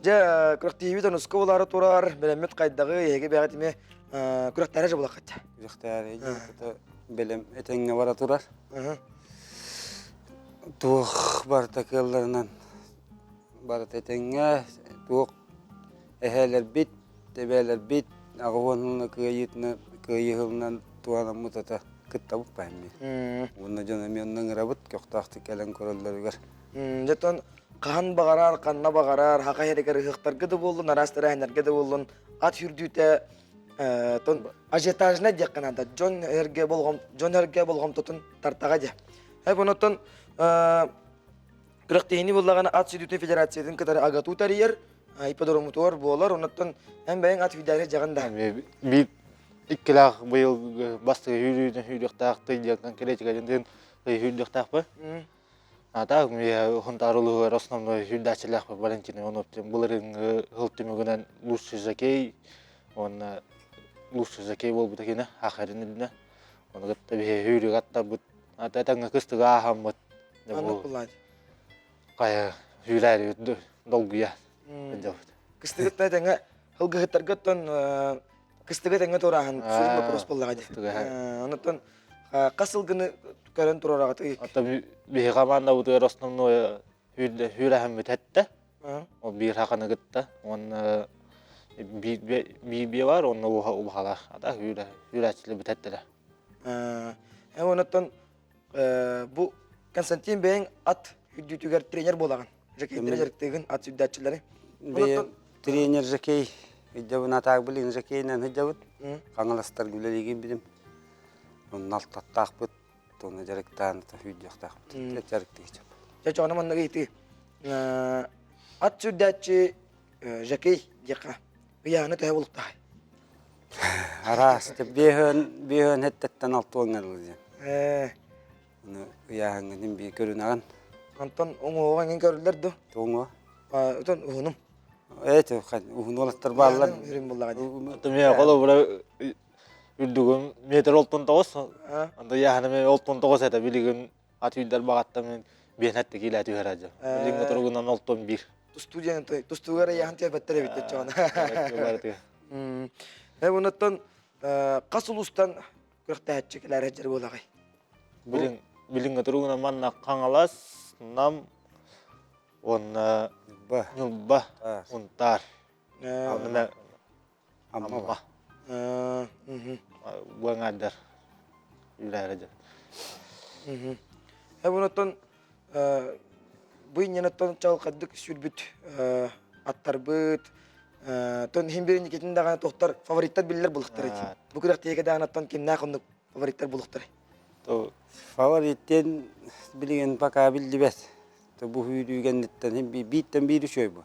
Дьэ, күрэхтиһиибит онуска буолаары турар, бэлэммит хайдаҕы, эһиги бэҕэт эмиэ күрэхтээри же булаххат. Күрэхтээри бэлэм этэҥҥэ бара турар. Туох барыта кыалларынан барыта этэҥҥэ, туох эһээлэрбит, эбээлэрбит аҕыһуонна кыайыытынан кыайыһылынан туһанаммыт ата кыттабыт баһыммыт. Уонна дьон эмиэ онно ыҥырабыт көхтөөхтүк кэлэн көрөллөрүгэр. Дьэ хаһан баҕарар, ханна баҕарар, хаха иһэригэр ыһыахтарга да буоллун, араас тэрээһиннэргэ да буоллун, ат үрдүүтэ. Тон ажиотажнай диэххэ наада. Дьон эргэ болҕом дьон эргэ болҕомтотун тартаҕа дьэ. Эп онотон күрэхтэһиини буллаҕына ат сүүрүүтүн федерациятын кытары АГАТУ тэрийэр, ипподромутугар буолар. Оннуттан эн бэйэҥ ат федерация дьаҕын да. Биир иккилээх быйыл бастакы сүүрүүтүн сүүрүөхтээх тый диэн кэлэчигэлин сүүрдүөхтээхпин. А так я Хунтаар улууһугар основной сүүрдээччилээх Валентин Иванов диэн былырыыҥҥы сыл түмүгүнэн лучший жокей уонна лучший жокей буолбута кини ахарын үрдүнэн. Ону кытта биһи сүүрүк аттарбыт ата этэҥҥэ кыстыга ааһаммыт. Маннык буллаат. Хайа сүүрээри долгуйа сылдьабыт. Кыстыгытта этэҥҥэ ылгыһыттарга оттон кыстыгы тэҥҥэ туорааһын сүрүн вопрос буоллаҕа дии. Онтон хас сылгыны көрөн туруораҕытый? Оттон биһи командабытыгар основное сүүрэһэммит эттэ. Ол биир хаканы кытта уонна биир бар уонна улахалаах ата сүүрээччилэр бүтэттилэр. Э онтон бу Константин бэйэҥ ат үрдүүтүгэр тренер буолаҕын. Жокейдери дьарыктыыгын ат сүүрдээччилэри. Тренер жокей ыйдабын атаак билигин жокейинэн сылдьабыт. Хаҥаластарга үлэлиигин билим. Онно алтаттаахпыт, онно дьарыктаан сүүрдүөхтаахпыт. Дьарыктыычап. Дьэ чоҕуна маннык ыйытыы. Ат сүүрдээччи жокей диэххэ ыйааһына төһө булуктаахай? Араас, биэһэн биэһэн хэттеттен алтуоҥҥа дылы диэн. Аны ыйааһыҥҥын биир көрүнэҕин. Онтон уҥуоҕа эҥин көрүллэр дуо? Уҥуо. Отон уһунум. Эти уһун уолаттар бааллар. Үрүн буллаҕа дии. Оттон миэ холобура үрдүгүм метр олтон тоҕус. Анда ыйааһыным олтон тоҕус этэ билигин ат үйдэр баҕаттан мин биэнэттик илээ түһэр дьэ. Билиҥҥи туругунан олтон биир. Тустуу диэн тустуугар ыйааһын түһэрбэттэр эбит дьоҕон. Э онуттан хас улуустан күрэхтэһээччи кэлээр дьэр буолаҕай? Билин билиҥҥи туругунан манна Хаҥалас, Нам уонна Ньурба, Унтаар. Онно Амма. Буоҥаардар үлээрэ дьон. Э онтон бу инньэнэттэн чалхайдык сүүрбүт аттарбыт тон иһин биир инникитин даҕаны тохтор фавориттар биллэр булуктар ити. Бу күрэхтэһиигэ даҕанаттан кимнээх оннук фавориттар булуктарай? Фавориттен билигин пока биллибэт. Бу сүүрүүгэнниттэн бииртэн биир үчүгэй бу.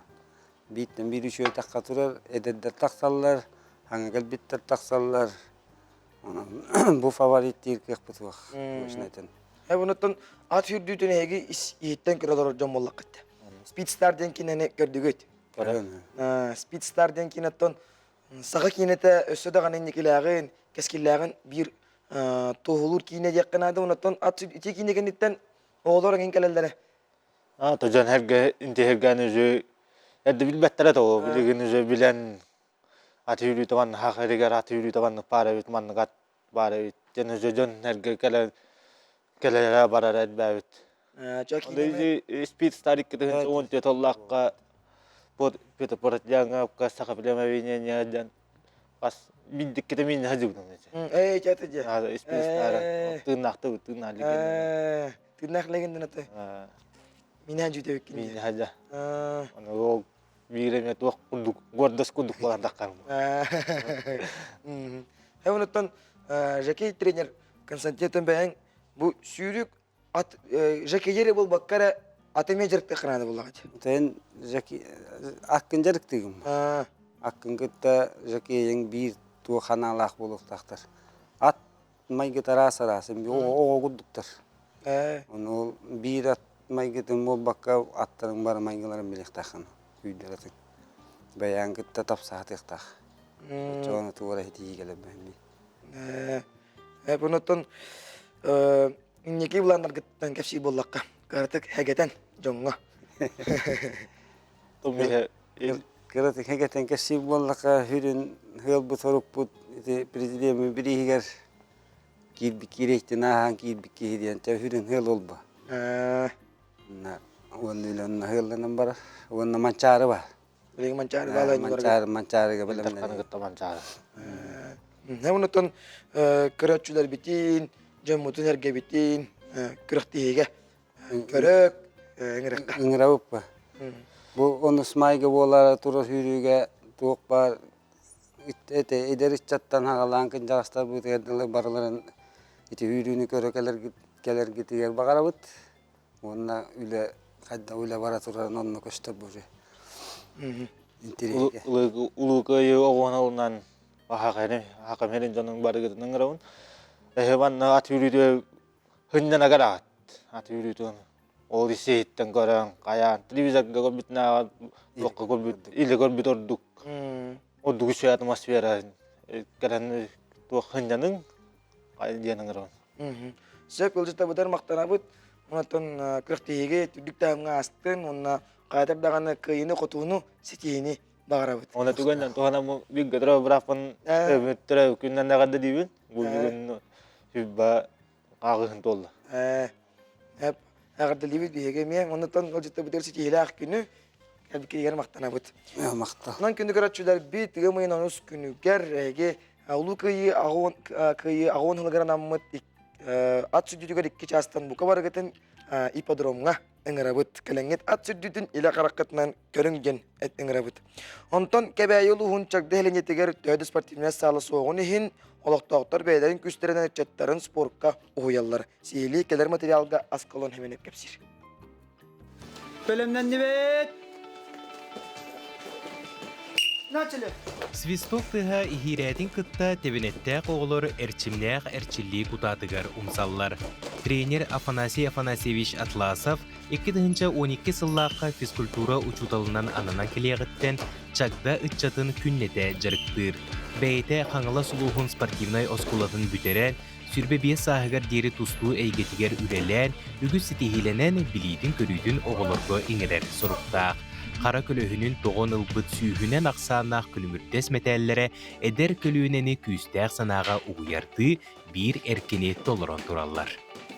Бииртэн биир үчүгэй тахха турар, эдэрдэр тахсаллар, хаҥа кэлбиттэр тахсаллар. Онон бу фаворит диир кыахпыт суох. Точно Э онуттан ат сүүрдүүтүн эһиги иһиттэн көрө олорор дьон буоллаххыт. Спидстар диэн кинини көрдүгүт. Спидстар диэн киноттон саха киинэтэ өссө даҕаны инникилээҕин, кэскиллээҕин биир туоһулуур киинэ диэххэ наада. Онуттан ат ити киинэ кэнниттэн оҕолор эҥин кэлэллэрэ. А, то дьон эргэ интиһэргээн уже эрдэ билбэттэрэ то билигин уже билэн ат үүрүүтэ манна хах эригэр ат үүрүүтэ маннык баар эбит маннык ат баар эбит диэн уже дьон эргэ кэлэн кэлэрэ барара элбээбит. Спид старик кытыһын уон тетоллаахха Петр Поротляҥҥа саха племавинения диэн бас миндикките мин хадьыбытым Ээ, чата же. Спид стара тыыннаахты тыыннаах легенда. Тыыннаах легенда аты. Минэ жүтэбиккин. Мин хадьа. Оны ол биир эмэ туох курдук гордость курдук болардаххар. Э онуттан жокей тренер Константин бэйэҥ бу сүүрүк ат жокейери буолбакка эрэ аты эмиэ дьарыктыаххын наада буоллаҕа дии. Тэн жокей аккын дьарыктыыгым. Аккын кытта жокейиҥ биир туох ханаалаах буолуохтаахтар. Ат майгыта араас араас оҕо курдуктар. Ону ол биир ат майгытын буолбакка аттарыҥ бары майгыларын билиэхтааххын күүрдэр атын. Бэйэҥ кытта тапсаһатыахтаах. Оччоҕуна туора итии кэлэр бэһин Онуттан инники былааннаргыттан кэпсиир буоллахха, кыратык хэгэтэн дьоҥҥо. Кыратык хэгэтэн кэпсиир буоллахха, сүрүн ыалбыт сорукпут ити президеммит бирииһигэр киирбит киириэхтин ааһан киирбит киһи диэн чэ сүрүн ыал олбо. Уонна үлэ ыалланан барар. Уонна Манчаары бар. Билигин Манчаары баалай Манчаары Манчаарыга бэлэмнэнэр. кытта Манчаары. Онтон көрөөччүлэрбитин, дьоммутун эргэбитин күрэхтэһиигэ көрөк ыҥырыкка. Ыҥырабыппа. Бу онус майга буолара тура сүүрүүгэ туох баар Эдэр ыччаттан аҕалаан кындьаҕастарбытыгар дылы барыларын ити үүрүүнү көрө кэлэргитигэр баҕарабыт. Уонна үлэ хайдах үлэ бара турарын онно көстөр бу интириэһиргэ. Улуу Кыайыы оҕуһун хакамерин дьонун барыгытын ыҥырабын. Эһи манна ат үүрүүтүгэр хынньанагар аат. Ат үүрүүтүн ол исиһиттэн көрөн, хайаан телевизорга көрбүтүнээҕэр туохха көрбүт, илэ көрбүт ордук. Ордук үчүгэй атмосфера кэлэн туох хынньаныҥ диэн ыҥырабын. Сөп ыалдьыттарбытыгар махтанабыт. Онтон күрэхтэһиигэ үрдүк таһымҥа аастын уонна хаайтар даҕаны кыайыыны-хотууну ситиһиини баҕарабыт. Уонна түгэннэн туһанаммын бииргэ төрөөбүт бырааппын төрөөбүт күнүнэн эҕэрдэ диибин. Бу бүгүн сүрбэ ааҕыһын туолла. Эҕэрдэлиибит биһиги эмиэ. Оннуттан ыалдьыттарбытыгар ситиһиилээх күнү кэлбиккитигэр махтанабыт. Махтал. Онон күндү көрөөччүлэрбит, ыам ыйын онус күнүгэр эһиги Улуу Кыайыы аҕуон Кыайыы аҕуон сылыгар анаммыт ат сүдүтүгэр икки чаастан бука барыгытын ипподромҥа ыҥырабыт. Кэлэҥҥит ат сүрдүтүн илэ хараххытынан көрүҥ диэн ыҥырабыт. Онтон Кэбээйи улууһун Чагда сэлиэнньэтигэр төһө да спортивнай саала суоҕун иһин, олохтоохтор бэйэлэрин күүстэринэн ыччаттарын спорка уһуйаллар. Сиһилии кэлэр материалга Аскалон Хеменев кэпсиир. Бэлэмнэннибит! Начали! Свисток тыаһа иһиирээтин кытта тэбинэттээх оҕолор эрчимнээх эрчиллии кутаатыгар умсаллар. Тренер Афанасий Афанасьевич Атласов 2012 сыллаахха физкультура учууталынан ананан кэлиэҕиттэн Чагда ыччатын күннэтэ дьарыктыыр. Бэйэтэ Хаҥалас улууһун спортивнай оскуолатын бүтэрэн, 25 сааһыгар диэри тустуу эйгэтигэр үлэлээн, үгүс ситиһиилэнэн билиитин-көрүүтүн оҕолорго иҥэрэр соруктаах. Хара көлөһүнүн тоҕон ылбыт сүүһүнэн ахсааннаах күлүмүрдэс мэтээллэрэ эдэр көлүөнэни күүстээх санааҕа угуйардыы биир эркини толорон тураллар.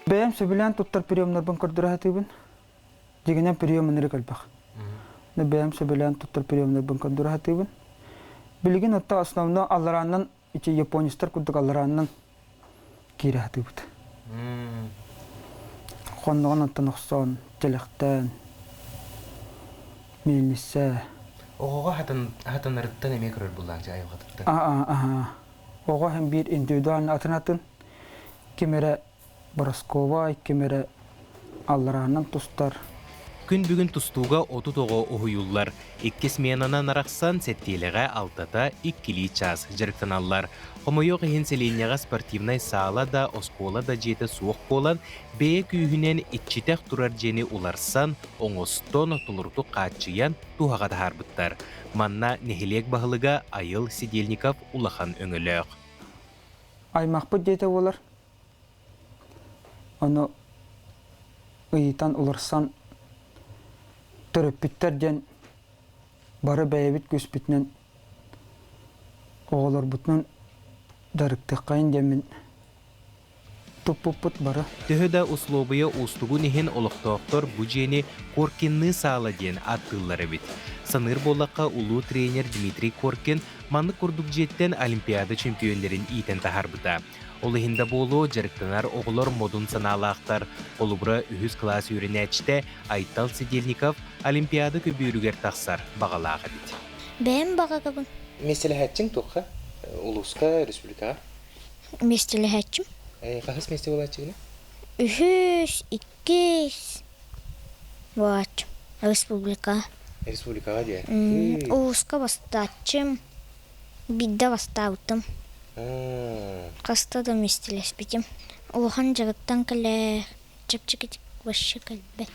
Бэйэм сөбүлээн туттар приемнарбын көрдөрө сатыыбын. Дьиҥинэн прием ынырык элбэх. Бэйэм сөбүлээн туттар приемнарбын көрдөрө сатыыбын. Билигин отто основно алларааннан ити японецтар курдук алларааннан киирэ сатыыбыт. Хонноҕун оттон охсон, тэлэхтээн, миэлиссэ. Оҕоҕо хатанарыттан эмиэ көрөр буллааччы айылҕатыттан. Аа, оҕо һэн биир индивидуально атын-атын ким эрэ Боросковай, ким эрэ аллараанан тустар. Күн бүгүн тустууга 30 оҕо уһуйуллар. Икки сменанан арахсан сэттиэлэҕэ алтата иккилии чаас дьарыктаналлар. Хомойуох иһин сэлиэнньэҕэ спортивнай саала да, оскуола да дьиэтэ суох буолан, бэйэ күүһүнэн иччитэх турар дьиэни уларсан, оҥостон, толорутук хааччыйан туһаҕа таһаарбыттар. Манна нэһилиэк баһылыга Айыл Сидельников улахан өҥөлөөх. Аймахпыт дьиэтэ буолар. Ону ыйытан уларсан төрөппүттэр диэн бары бэйэбит күүспүтүнэн оҕолорбутунан дьарыктыаххайын диэммин туппуппут бары. Төһө да услуобуйа уустугун иһин олохтоохтор бу дьиэни Коркинныы саала диэн ааттыыллар эбит. Саныыр буоллахха, улуу тренер Дмитрий Коркин маннык курдук дьиэттэн Олимпиада чөмпүйүөннэрин иитэн таһаарбыта. Ол иһин да буолуо, дьарыктанар оҕолор модун санаалаахтар. Холобура, үһүс кылаас үөрэнээччитэ Айтал Сидельников Олимпиада көбүөрүгэр тахсар баҕалаах эбит. Бэйэм баҕарабын. Миэстэлэһээччиҥ туохха? Улууска, республикаҕа? Миэстэлэһээччим. Хаһыс миэстэ буолааччыгына? Үһүс, иккис буолааччым. Республика. Республикаҕа диэ? Улууска бастааччым. Биирдэ бастаабытым. Хаста да миэстэлэспитим. Улахан дьарыктан кэлэр, чэпчэкитик вообще кэлбэт.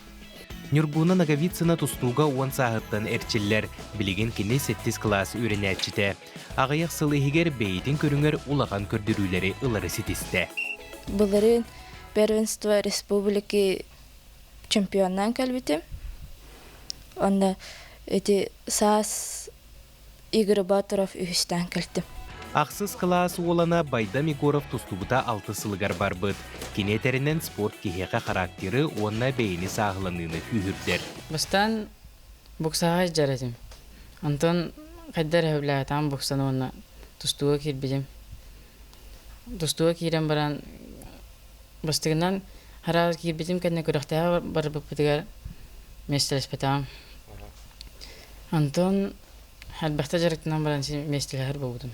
Ньургуна Ноговицына тустууга уон сааһыттан эрчиллэр. Билигин кини сэттис кылаас үөрэнээччитэ. Аҕыйах сыл иһигэр бэйэтин көрүҥэр улахан көрдөрүүлэри ылары ситистэ. Былырыын первенство республики чемпионнаан кэлбитим. Онно ити саас Игорь Батуров үһүстээн кэлтим. Ахсыс кылаас уолана Байдам Егоров тустубута алтыс сылыгар барбыт. Кини этэринэн спорт киһиэхэ характеры уонна бэйэни сааһыланыыны күүһүрдэр. Бастаан боксаҕа сылдьар этим. Онтон хайда эрэ сөбүлээтэҕим боксаны уонна тустууга киирбитим. Тустууга киирэн баран бастакынан хараҕа киирбитим кэннэ күрэхтэһэ барбыппытыгар миэстэлэспэтэҕим. Онтон Элбэхтэ дьарыктанан баран миэстэлэһэр буолбутум.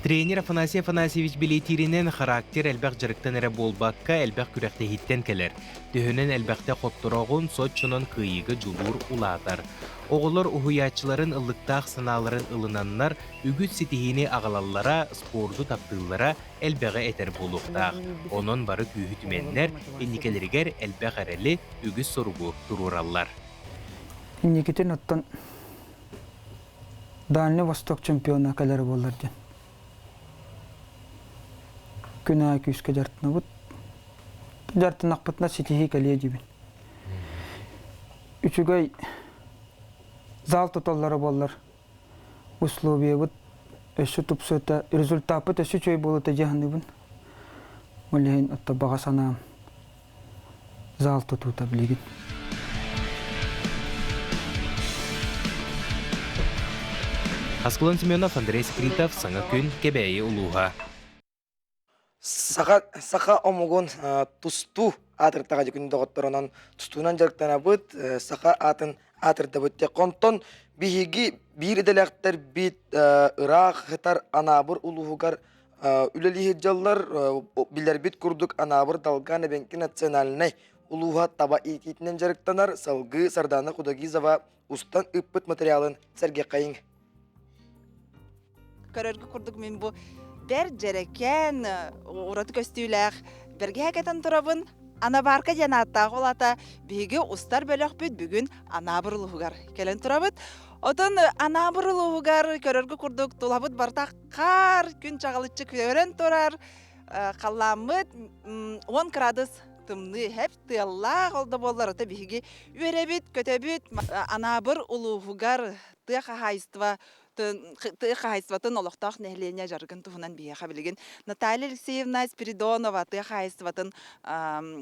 Тренер Афанасий Афанасьевич бэлиэтииринэн, характер элбэх дьарыктан эрэ буолбакка, элбэх күрэхтэһииттэн кэлэр. Төһөнөн элбэхтэ хоттороҕун, соччонон кыайыыга дьулуур улаатар. Оҕолор уһуйааччыларын ыллыктаах санааларын ылынаннар, үгүс ситиһиини аҕалаллара, спорду таптыыллара элбэҕи этэр буолуохтаах. Онон бары күүһү түмэннэр, инникилэригэр элбэх эрэли, үгүс соругу туруораллар. Инникитин оттон Дальний Восток чемпиона кэлэрэ буоллар диэн. Күн аайы күүскэ дьарыктанабыт. Дьарыктанахпытына ситиһии кэлиэ диибин. Үчүгэй зал туталлара буоллар условиябыт өссө тупсуота, результаппыт өссө үчүгэй буолуота дии саныыбын. Ол иһин отто баҕа санаам зал тутуута билигин. Аскалон Семенов, Андрей Скритов, Саҥа күн, Кэбээйи улууһа. Саха, саха омугун тустуу аатыртаҕа күн доҕотторунан тустуунан дьарыктанабыт, саха аатын аатырдабыт диэх. Онтон биһиги биир идэлээхтэрбит ыраах сытар Анаабыр улууһугар үлэлии сылдьаллар. Билэрбит курдук Анаабыр Долган эбэҥки национальнай улууһа таба иитиитинэн дьарыктанар. Салгыы Сардана Худогизова устан ыыппыт материалын сэргэххэйиҥ. Көрөргө курдук мин бу бэр дьэрэкээн ураты көстүүлээх бэргэһэ кэтэн турабын. Анабарка диэн ааттаах ол аата биһиги устар бөлөхпүт бүгүн Анаабыр улууһугар кэлэн турабыт. Отон Анаабыр улууһугар көрөргө курдук тулабыт барыта хаар күн чаҕылыччы көрөн турар халлааммыт 10 градус тымныы хэп тыаллаах ол да буоллар ото биһиги үөрэбит көтөбүт Анаабыр улууһугар тыа хаһаайыстыба тыа хаһаайыстыбатын олохтоох нэһилиэнньэ дьарыгын туһунан биһиэхэ билигин Наталья Алексеевна Спиридонова тыа хаһаайыстыбатын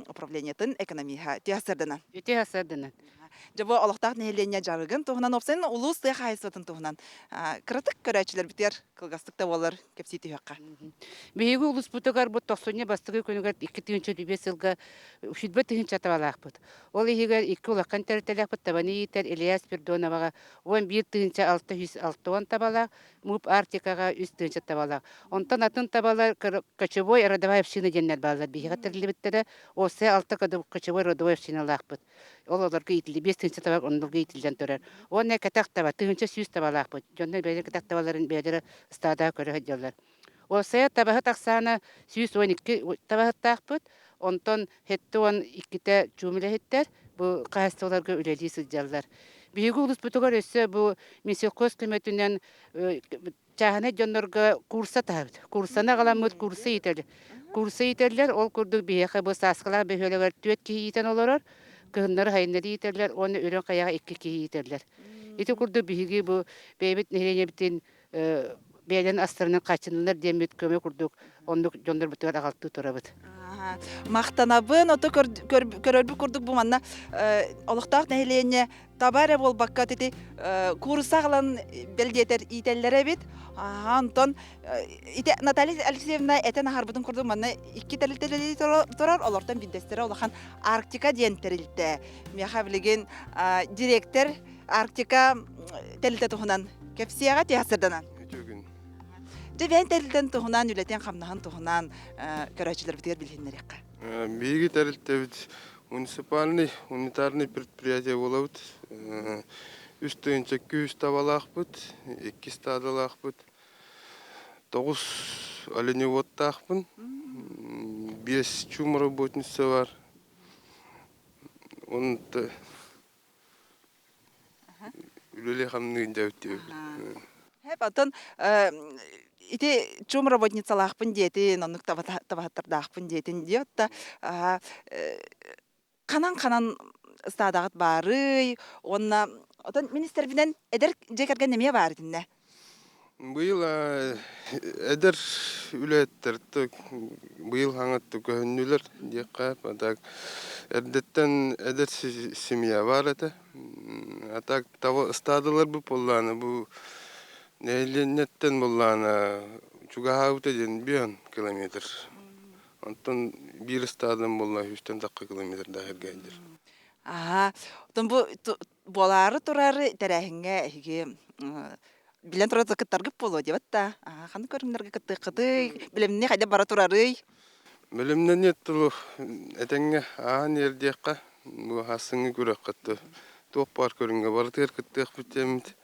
управлениетын экономиһа тыа сырдынан. Үтүө сырдынан. Дьэ бу олохтоох нэһилиэнньэ дьарыгын туһунан, уопсайынан улуус тыа хаһаайыстыбатын туһунан кыратык көрөөччүлэрбитигэр кылгастык да буоллар кэпсии түһүөххэ. Биһиги улууспутугар бу тохсунньу бастакы күнүгэр 2005 сылга 105 тыһыынча табалаахпыт. Ол иһигэр икки улахан тэрилтэлээхпит табаны иитэр Илья Спирдоноваҕа 11 тыһыынча 660 табалаах, МУП Арктикаҕа 3 тыһыынча табалаах. Онтон атын табалар кочевой родовая община диэннэр бааллар. Биһиэхэ тэриллибиттэрэ ОС алта кочевой родовой общиналаахпыт. Ол олорго иитилли 5 тыһыынча таба оннуга иитиллэн турар. Уонна кэтэх таба 1100 табалаахпыт. Дьоннор бэйэлэрэ кэтэх табаларын бэйэлэрэ ыстаадаҕа көрө сылдьаллар. Уопсайа табаһыт ахсаана 112 табаһыттаахпыт. Онтон 72-тэ чуум үлэһиттэр бу хаһаайыстыбаларга үлэлии сылдьаллар. Биһиги улууспутугар өссө бу Минсельхоз көмөтүнэн чааһынай дьоннорго курса таһабыт. Курсаны аҕаламмыт курса иитэллэр. Курса иитэллэр, ол курдук биһиэхэ бу Сааскылаах бөһүөлэгэр түөрт киһи иитэн олорор, кыһыннары хайыннары иитэллэр уонна Үрүҥ Хайаҕа икки киһи иитэллэр. Ити курдук биһиги бу бэйэбит нэһилиэнньэбитин бэйэлэрин астарынан хааччыннылар диэммит көмө курдук оннук дьоннорбутугар аҕалтыы турабыт. Махтанабын, ото көрөрбүт курдук бу манна олохтоох нэһилиэнньэ таба эрэ буолбакка ити куурусса аҕалан бэлдиэтэр иитэллэр эбит. Онтон ити Наталья Алексеевна этэн аһарбытын курдук манна икки тэрилтэ турар, олортон биирдэстэрэ улахан Арктика диэн тэрилтэ. Миэхэ билигин директор Арктика тэрилтэ туһунан кэпсиэҕэ тиһасырданан. Үтүө күн. Дьэ бэйэн тэрилтэн туһунан, үлэтин хамнаһын туһунан көрөөччүлэрбитигэр билиһиннэриэххэ. Биһиги тэрилтэбит муниципальный унитарный предприятие буолабыт. Үс тыһыынча күүс табалаахпыт, икки стадалаахпыт, тоҕус оленеводтаахпын, биэс чум работница бар. Онто Үлэлии-хамныы дьэбит Хэп, оттон ити чум работницалаахпын диэтин, оннук табаһыттардаахпын диэтин диэт да ханан-ханан ыстаадаҕыт баарый уонна оттон министрбинэн эдэр дьиэ кэргэн эмиэ баар итиннэ. Быйыл эдэр үлэһиттэр быйыл хаҥатты көһүннүлэр диэххэ а так эрдэттэн эдэр семья баар этэ. А так таба ыстаадалар бу буоллаҕына бу нэһилиэнньэттэн буоллаҕына чугаһаабыта диэн биэн километр. Онтон биир ыстаадан буолла үстэн тахха километрдаах эргээддэр. Аха, оттон бу буолаары турар тэрээһиҥҥэ эһиги. Билэн турар кыттаргыт буолуо диэбэт да. Ханнык көрүҥнэргэ кыттыаххытый? Билэмни хайда бара турарый? Бэлэмнэнии тылы этэҥҥэ ааһан иэрдиэххэ, бу аһассыҥҥы күрэххэ туох баар көрүҥҥэ барытыгар кыттыахпыт диэммит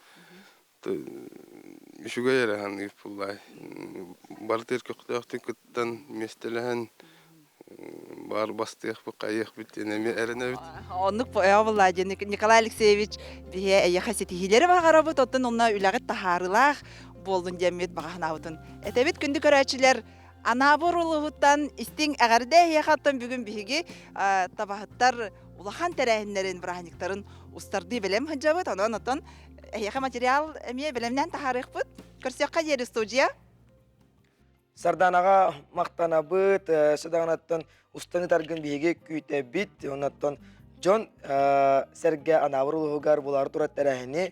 үчүгэй эрэ саныыр буоллаай. Барытыгар көхтөөхтүк кыттан, миэстэлэһэн баар бастыахпыт, хайыахпыт диэн эмиэ эрэнэбит. Оннук буоллаа диэн Николай Алексеевич биһи эйиэхэ ситиһиилэри баҕарабыт, оттон онно үлэҕит таһаарыылаах буоллун диэммит баҕа санаабытын этэбит. Күндү көрөөччүлэр, Анаабыр улууһуттан истиҥ эҕэрдэ эһиэхэ оттон бүгүн биһиги табаһыттар улахан тэрээһиннэрин, бырааһынньыктарын устардыы бэлэм сылдьабыт. Онон оттон эһиэхэ материал эмиэ бэлэмнээн таһаарыахпыт. Көрсүөххэ диэри студия. Сарданаҕа махтанабыт, сыдаҕанаттан устан ытаргын биһиги күүтэбит. Оннуттан дьон сэргэ Анаабыр улууһугар булаары турар тэрээһини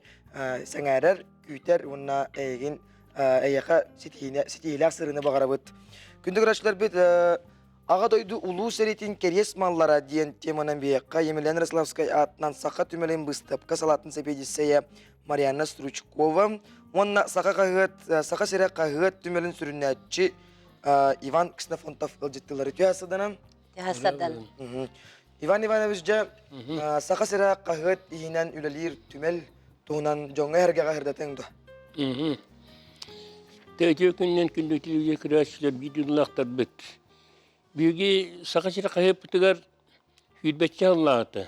сэҥээрэр, күүтэр уонна эйигин эйиэхэ ситиһиилээх сырыыны баҕарабыт. Күндү көрөөччүлэрбит, Аҕа дойду улуу сэриитин кэриэс маллара диэн теманан биһиэхэ Емельян Ярославскай аатынан Саха түмэлин быыстапка салаатын сэбиэдиссэйэ Марианна Стручкова уонна Саха хаһыат Саха сирэ хаһыат түмэлин сүрүннээччи Иван Ксенофонтов ыалдьыттыылары түһэ сыданан. Түһэ сыдан. Иван Иванович дьэ Саха сирэ хаһыат иһинэн үлэлиир түмэл туһунан дьоҥҥо эһэргэҕэ сырдатыҥ дуо? Тэтиэ күннэн күндүтүлүгэ көрөөччүлэр биир дойдулаахтарбыт. Биһиги Саха сирэ хаһыаппытыгар сүүрбэччэ сыллааҕыта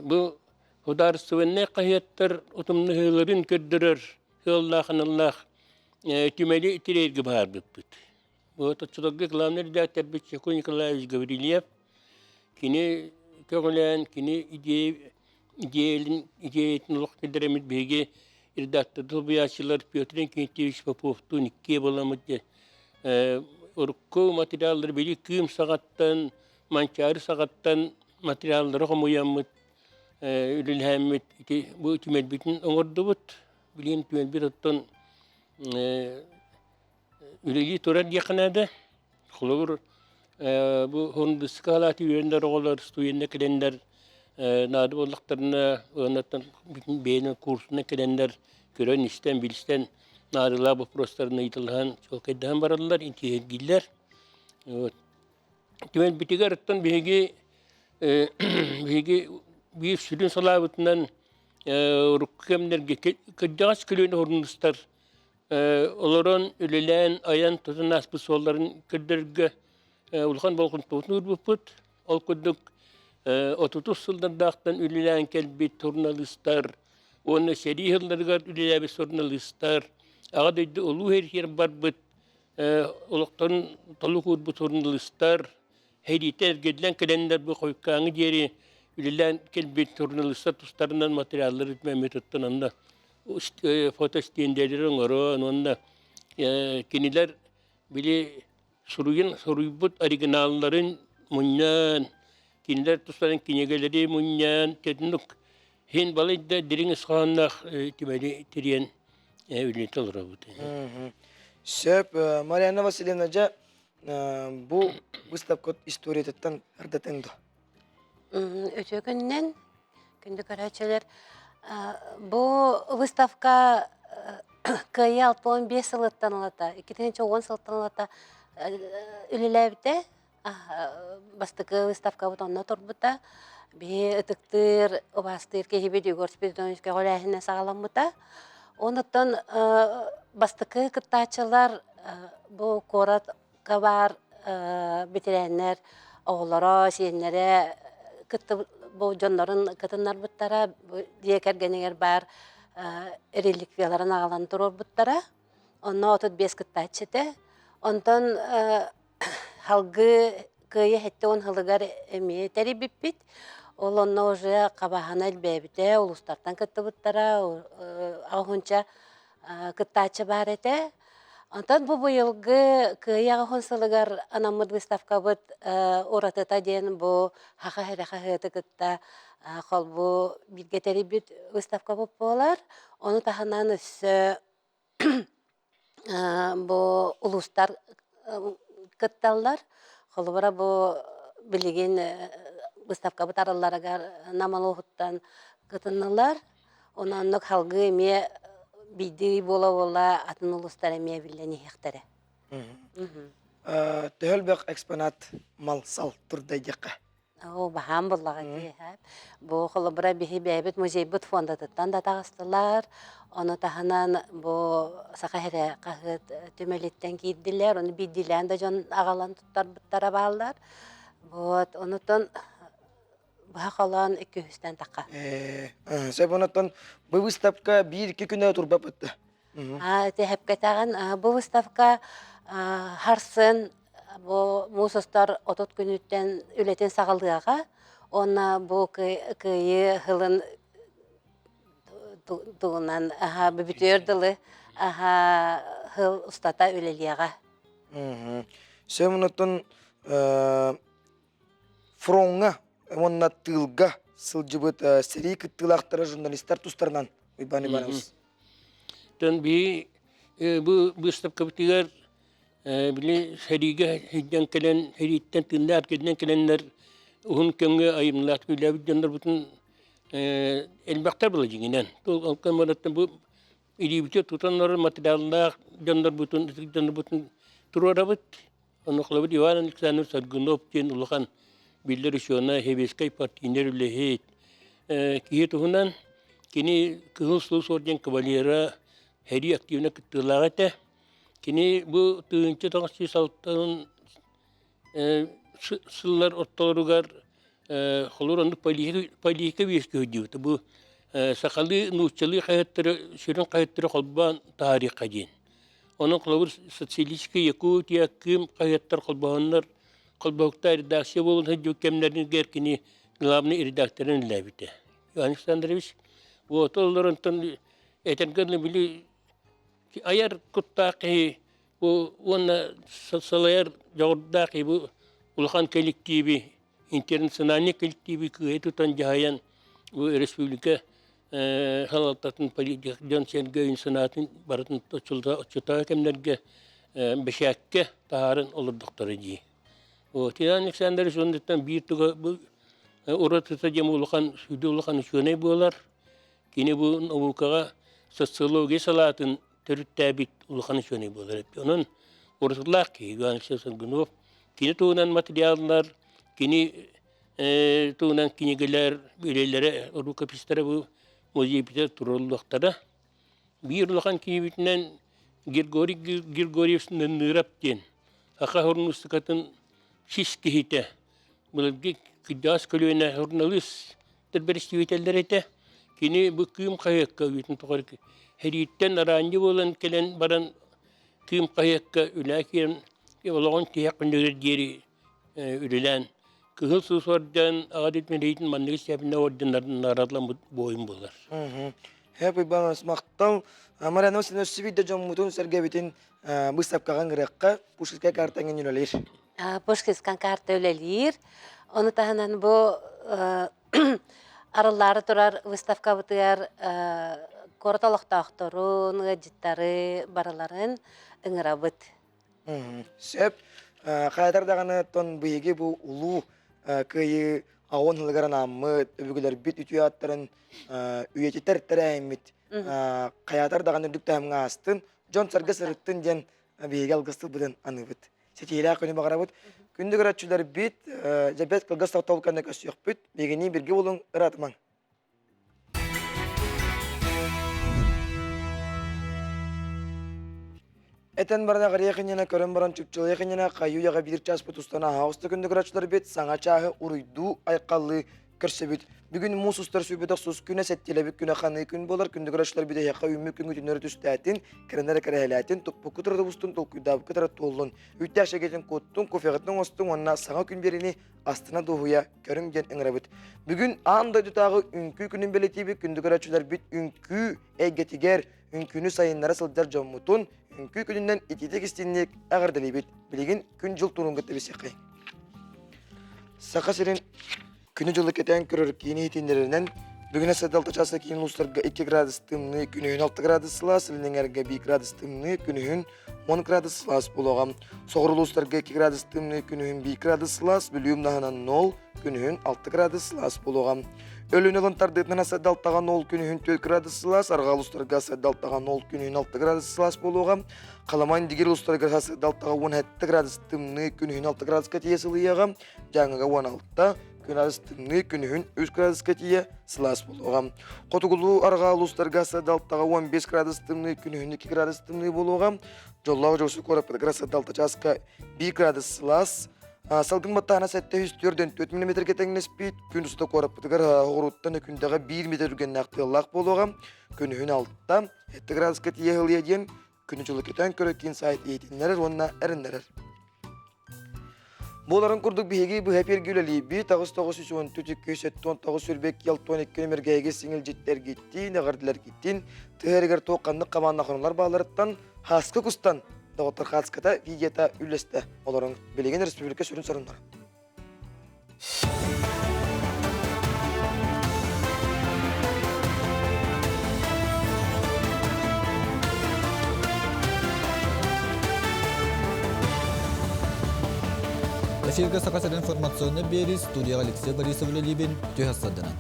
бу судаарыстыбаннай хаһыаттар утумнаһыыларын көрдөрөр сыаллаах аналлаах түмэли тирэйэргэ быһаарбыппыт. Вот оччолорго главный редакторбыт Чекун Николаевич Гаврильев кини көҕүлээн, кини идея идеялин идеятын олох киллэрэммит биһиги редактор солбуйааччылар Петр Инкентьевич Поповтуун иккиэ буоламмыт дьэ урукку материаллары били кыым саҕаттан, Манчаары саҕаттан материаллары хомуйаммыт, үлэлэһэммит ити бу түмэлбитин оҥордубут. Билигин түмэлбит оттон үлэлии турар диэххэ наада. Холобур, бу һундуска халааты үөрэнэр оҕолор, студеннар кэлэннэр наада буоллахтарына, уоннаттан бүтүн бэйэнэн курсунан кэлэннэр көрөн-истэн, билсэн, наадалаах боппуруостарын ыйыталаһан, чуолкайдаһан бараллар, интириэһиргииллэр. Вот. Түмэлбитигэр оттон биһиги биһиги биир сүрүн салаабытынан урукку кэмнэргэ кырдьаҕас көлүөнэ хормунустар Олорон, үлэлээн, айан тутан ааспыт суолларын көрдөрөргө улахан болҕомтобутун уурбуппут. Ол курдук отутус сыллардаахтан үлэлээн кэлбит суруналыыстар уонна сэрии сылларыгар үлэлээбит суруналыыстар, Аҕа дойду улуу иһигэр барбыт олохторун толук уурбут суруналыыстар, сэриитэ эргиллэн кэлэннэр бу хойуккааҥҥы диэри үлэлээн кэлбит суруналыыстар тустарынан материаллары үтүмэммит оттон онно фотостендэлэри оҥорон уонна кинилэр били суруйун суруйбут оригиналларын мунньан кинилэр тустарынан кинигэлэри мунньан тэтинук иһин балайда дириҥ исхааннаах түмэли тириэн үлэлэтэ олоробут. Сөп, Марианна Васильевна, дьэ бу выставка историятыттан ырдатыҥ дуо? Үтүө күнүнэн, күндү көрөөччүлэр. Бу выставка Кыайыы 65 сылыттан ылата, 2010 сылтан ылата үлэлээбитэ. Бастакы выставкабыт онно турбута. Биһи ытыктыыр, убаастыыр киһибит Егор Спиридонович көҕүлээһинэ саҕаламмыта. Онуттан бастакы кыттааччылар бу куоратка баар бэтэрээннэр оҕолоро, сиэннэрэ кытты бу дьоннорун кытыннарбыттара, дьиэ кэргэнигэр баар реликвияларын аҕалан туруорбуттара. Онно 35 кыттааччы этэ. Онтон Салгыы Кыайыы 70 сылыгар эмиэ тэрийбиппит. Ол онно уже хабаһана элбээбитэ, улуустартан кыттыбыттара, аҕыһунча кыттааччы баар этэ. Онтон бу быйылгы Кыайыы аҕыһын сылыгар анаммыт выставкабыт уратыта диэн бу Саха сирэ хаһыаты кытта холбуу бииргэ тэрийбит выставкабыт буолар. Ону таһынан өссө Бу улуустар кытталлар. Холобура, бу билигин выставкабыт арылларыгар Нам улууһуттан кытыннылар. Онон оннук салгыы эмиэ биирдии буола-буола атын улуустар эмиэ биллэн иһиэхтэрэ. Төһө элбэх экспонат мал-сал турда диэххэ? Оо, баһаам буллаҕа дии. Бу холобура биһи бэйэбит музейбыт фондатыттан да таҕыстылар. Ону таһынан бу Саха сирэ хаһыат түмэлиттэн киирдилэр. Ону биирдиилээн да дьон аҕалан туттарбыттара бааллар. Вот, онутун быһа холоон икки үстэн тахха. Сөп онуттан бу выставка биир-икки күнэ турбаппыт. Тэһэпкэтэҕин бу выставка харсын бу муус устар 30 күнүттэн үлэтин саҕалыаҕа уонна бу кыайыы сылын тугунан бүтүөр дылы сыл устата үлэлиэҕэ. Сөп онуттан фроҥҥа уонна тыылга сылдьыбыт сэрии кыттыылаахтара журналистар тустарынан Уйбаан Иванович. Тон биһи бу быыстапкабытыгар били сэриигэ сылдьан кэлэн сэрииттэн тыыннаах эргиллэн кэлэннэр уһун кэмҥэ айымньылаах үлэлээбит дьоннорбутун элбэхтэр була дьиҥинэн. Ол кэмнэртэн бу илиибитигэр тутан олорор материаллаах дьоннорбутун ытык дьоннорбутун туруорабыт. Ону холобур Иван Александрович Аргунов диэн улахан биллэр учуонай, сэбиэскэй партийнай үлэһит киһи туһунан кини Кыһыл Сулус орден кавалера сэрии активно кыттыылаах этэ. Кини бу 1906 сыллар ортолоругар холобур оннук политика үөскүү сылдьыбыта. Бу сахалыы, нууччалыы хаһыаттары, сүрүн хаһыаттары холбоон таһаарыахха диэн. Онон холобур социалистическая Якутия, Кыым хаһыаттар холбоһоннор холбоһуктаах редакция буолан сылдьыбыт кэмнэригэр кини главный редакторын үлэлээбитэ. Иван Александрович вот олоронтон этэргэ дылы били айар куттаах киһи бу уонна салайар дьоҕурдаах киһи бу улахан коллективи интернациональный коллективи кыайа тутан дьаһайан бу республика салалтатын политика дьон-сэргэ өйүн-санаатын барытын оччотооҕу кэмнэргэ бэчээккэ таһааран олордохторо дии. Вот Иван Александрович оннуттан биир туга бу уратыта диэн улахан сүдү улахан учуонай буолар. Кини бу наукаҕа социология салаатын төрүттээбит улахан учуонай буолар. Онон уратылаах киһи Иван Александрович Саргунов. Кини туһунан материаллар, кини туһунан кинигэлэр, үлэлэрэ, рукопистара бу музейбитигэр туруоруллуохтара. Биир улахан киһибитинэн Григорий Григорьевич Нынныров диэн саха журналистикатын сис киһитэ, былыргы кырдьаҕас көлүөнэ журналистар бэрэстэбиитэллэрэ этэ. Кини бу Кыым хаһыакка үйэтин тухары сэрииттэн араанньы буолан кэлэн баран Кыым хаһыакка үлэ киирэн олоҕун тиһэх күнүгэр диэри үлэлээн Кыһыл Сулус орден аҕа дойду маннык истээбинэ орденнарын наҕараадаламмыт буойун буолар. Хэп Иванович махтал. Марьяна Васильевна өссө биирдэ дьоммутун сэргэбитин быыстапкаҕа ыҥырыахха Пушкинская карта эҥин үлэлиир. Пушкинская карта үлэлиир. Ону таһынан бу арыллаары турар выставкабытыгар куорат олохтоохторун, ыалдьыттары барыларын ыҥырабыт. Сөп. Хайатар даҕаны оттон биһиги бу улуу кыайыы аҕуон сылыгар анааммыт, өбүгэлэрбит үтүө ааттарын үйэтитэр тэрээһиммит хайаатар даҕаны үрдүк таһымҥа аастын, дьон-сэргэ сырыттын диэн биһиги алгыс тылбытын аныыбыт. Ситиһиилээх күнү баҕарабыт. Күндү көрөөччүлэрбит, дьэбэт кылгас тохтобул кэннэ көрсүөхпүт. Биһигини бииргэ булуҥ, ыраатымаҥ. Этэн баран аҕырыах иннинэ көрөн баран чупчулайах иннинэ хайыы-үйэҕэ биир чааспыт устан аһаҕас күндү көрөөччүлэрбит саҥа чааһы уруйдуу айхаллыы көрсөбүт. Бүгүн муус устар сүүбэтэх сус күнэ сэттиэлэбит күнэ ханыы күн буолар күндү көрөөччүлэрбит эһиэхэ үүммүт күҥҥүтүннэри түстээтин, кэрэнэрэ кэрэһэлээтин, туппуккут эрэ устун, толкуйдаабыккыт эрэ туоллун. Үүттээх шэгэтин куоттун, кофеҕытын оҥостуҥ уонна саҥа күн биэриини астына дуоһуйа көрүҥ диэн ыҥырабыт. Бүгүн аан дойдутааҕы үҥкүү күнүн бэлиэтиибит күндү көрөөччүлэрбит үҥкүү эйгэтигэр үҥкүүнү сайыннара сылдьар дьоммутун үҥкүү күнүнэн итиитик истинник эҕэрдэлиибит. Билигин күн-дьыл туруун кытта билсиэххэйиҥ. Саха сирин күнү-дьылы кэтээн көрөр киини иһитиннэрэринэн бүгүн садалта чааса киин улуустарга 2 градус тымныы, күнүһүн 6 градус сылаас, илин эҥэргэ 1 градус тымныы, күнүһүн 10 градус сылаас буолуоҕа. Соҕуруу улуустарга 2 градус тымныы, күнүһүн 1 градус сылаас, Бүлүү умнаһынан 0, күнүһүн 6 градус сылаас буолуоҕа. Өлүнэ ылын тардыытынан садалтаҕа 0 күнүһүн 4 градус сылаас, арҕаа улуустарга садалтаҕа 0 күнүһүн 6 градус сылаас буолуоҕа. Халыман Индигир улуустарыгар садалтаҕа 17 градус тымныы күнүһүн 6 градуска тиийэ сылыйыаҕа. Дьааҥыга 16 градус тымныы күнүһүн 3 градуска тиийэ сылаас буолуоҕа. Хотугулуу арҕаа улуустарга садалтаҕа 15 градус тымныы күнүһүн 2 градус тымныы буолуоҕа. Дьоллоох Дьокуускай куораппытыгар садалта чааска 1 градус сылаас, Салгын баттаана 704 мм тэҥнэспит. Күн устата куораппытыгар оҕуруоттан өкүндэҕэ 1 метр үргэннээх тыаллаах буолуоҕа. Күнүһүн 6, 7 градуска тиийэ ыһылыйа диэн күнү-дьылы көтөн көрө киин сайт иһитиннэрэр уонна эрэннэрэр. Буоларын курдук биһиги быһа эпиэргэ үлэлиибит. 9 914 279 22 62 нөмергээги сиҥилдьиттэргиттиин, эҕэрдэлэргиттиин тыһарыгар туох ханнык хамаанна хонолор бааларыттан Хаска кустан доҕоттор хаацката видеота үллэстэ олорон билигин республика сүрүн соруннара. Эфиргэ Саха сирин информационный биэрии студияҕа Алексей Борисов үлэлиибин түһэ садынан.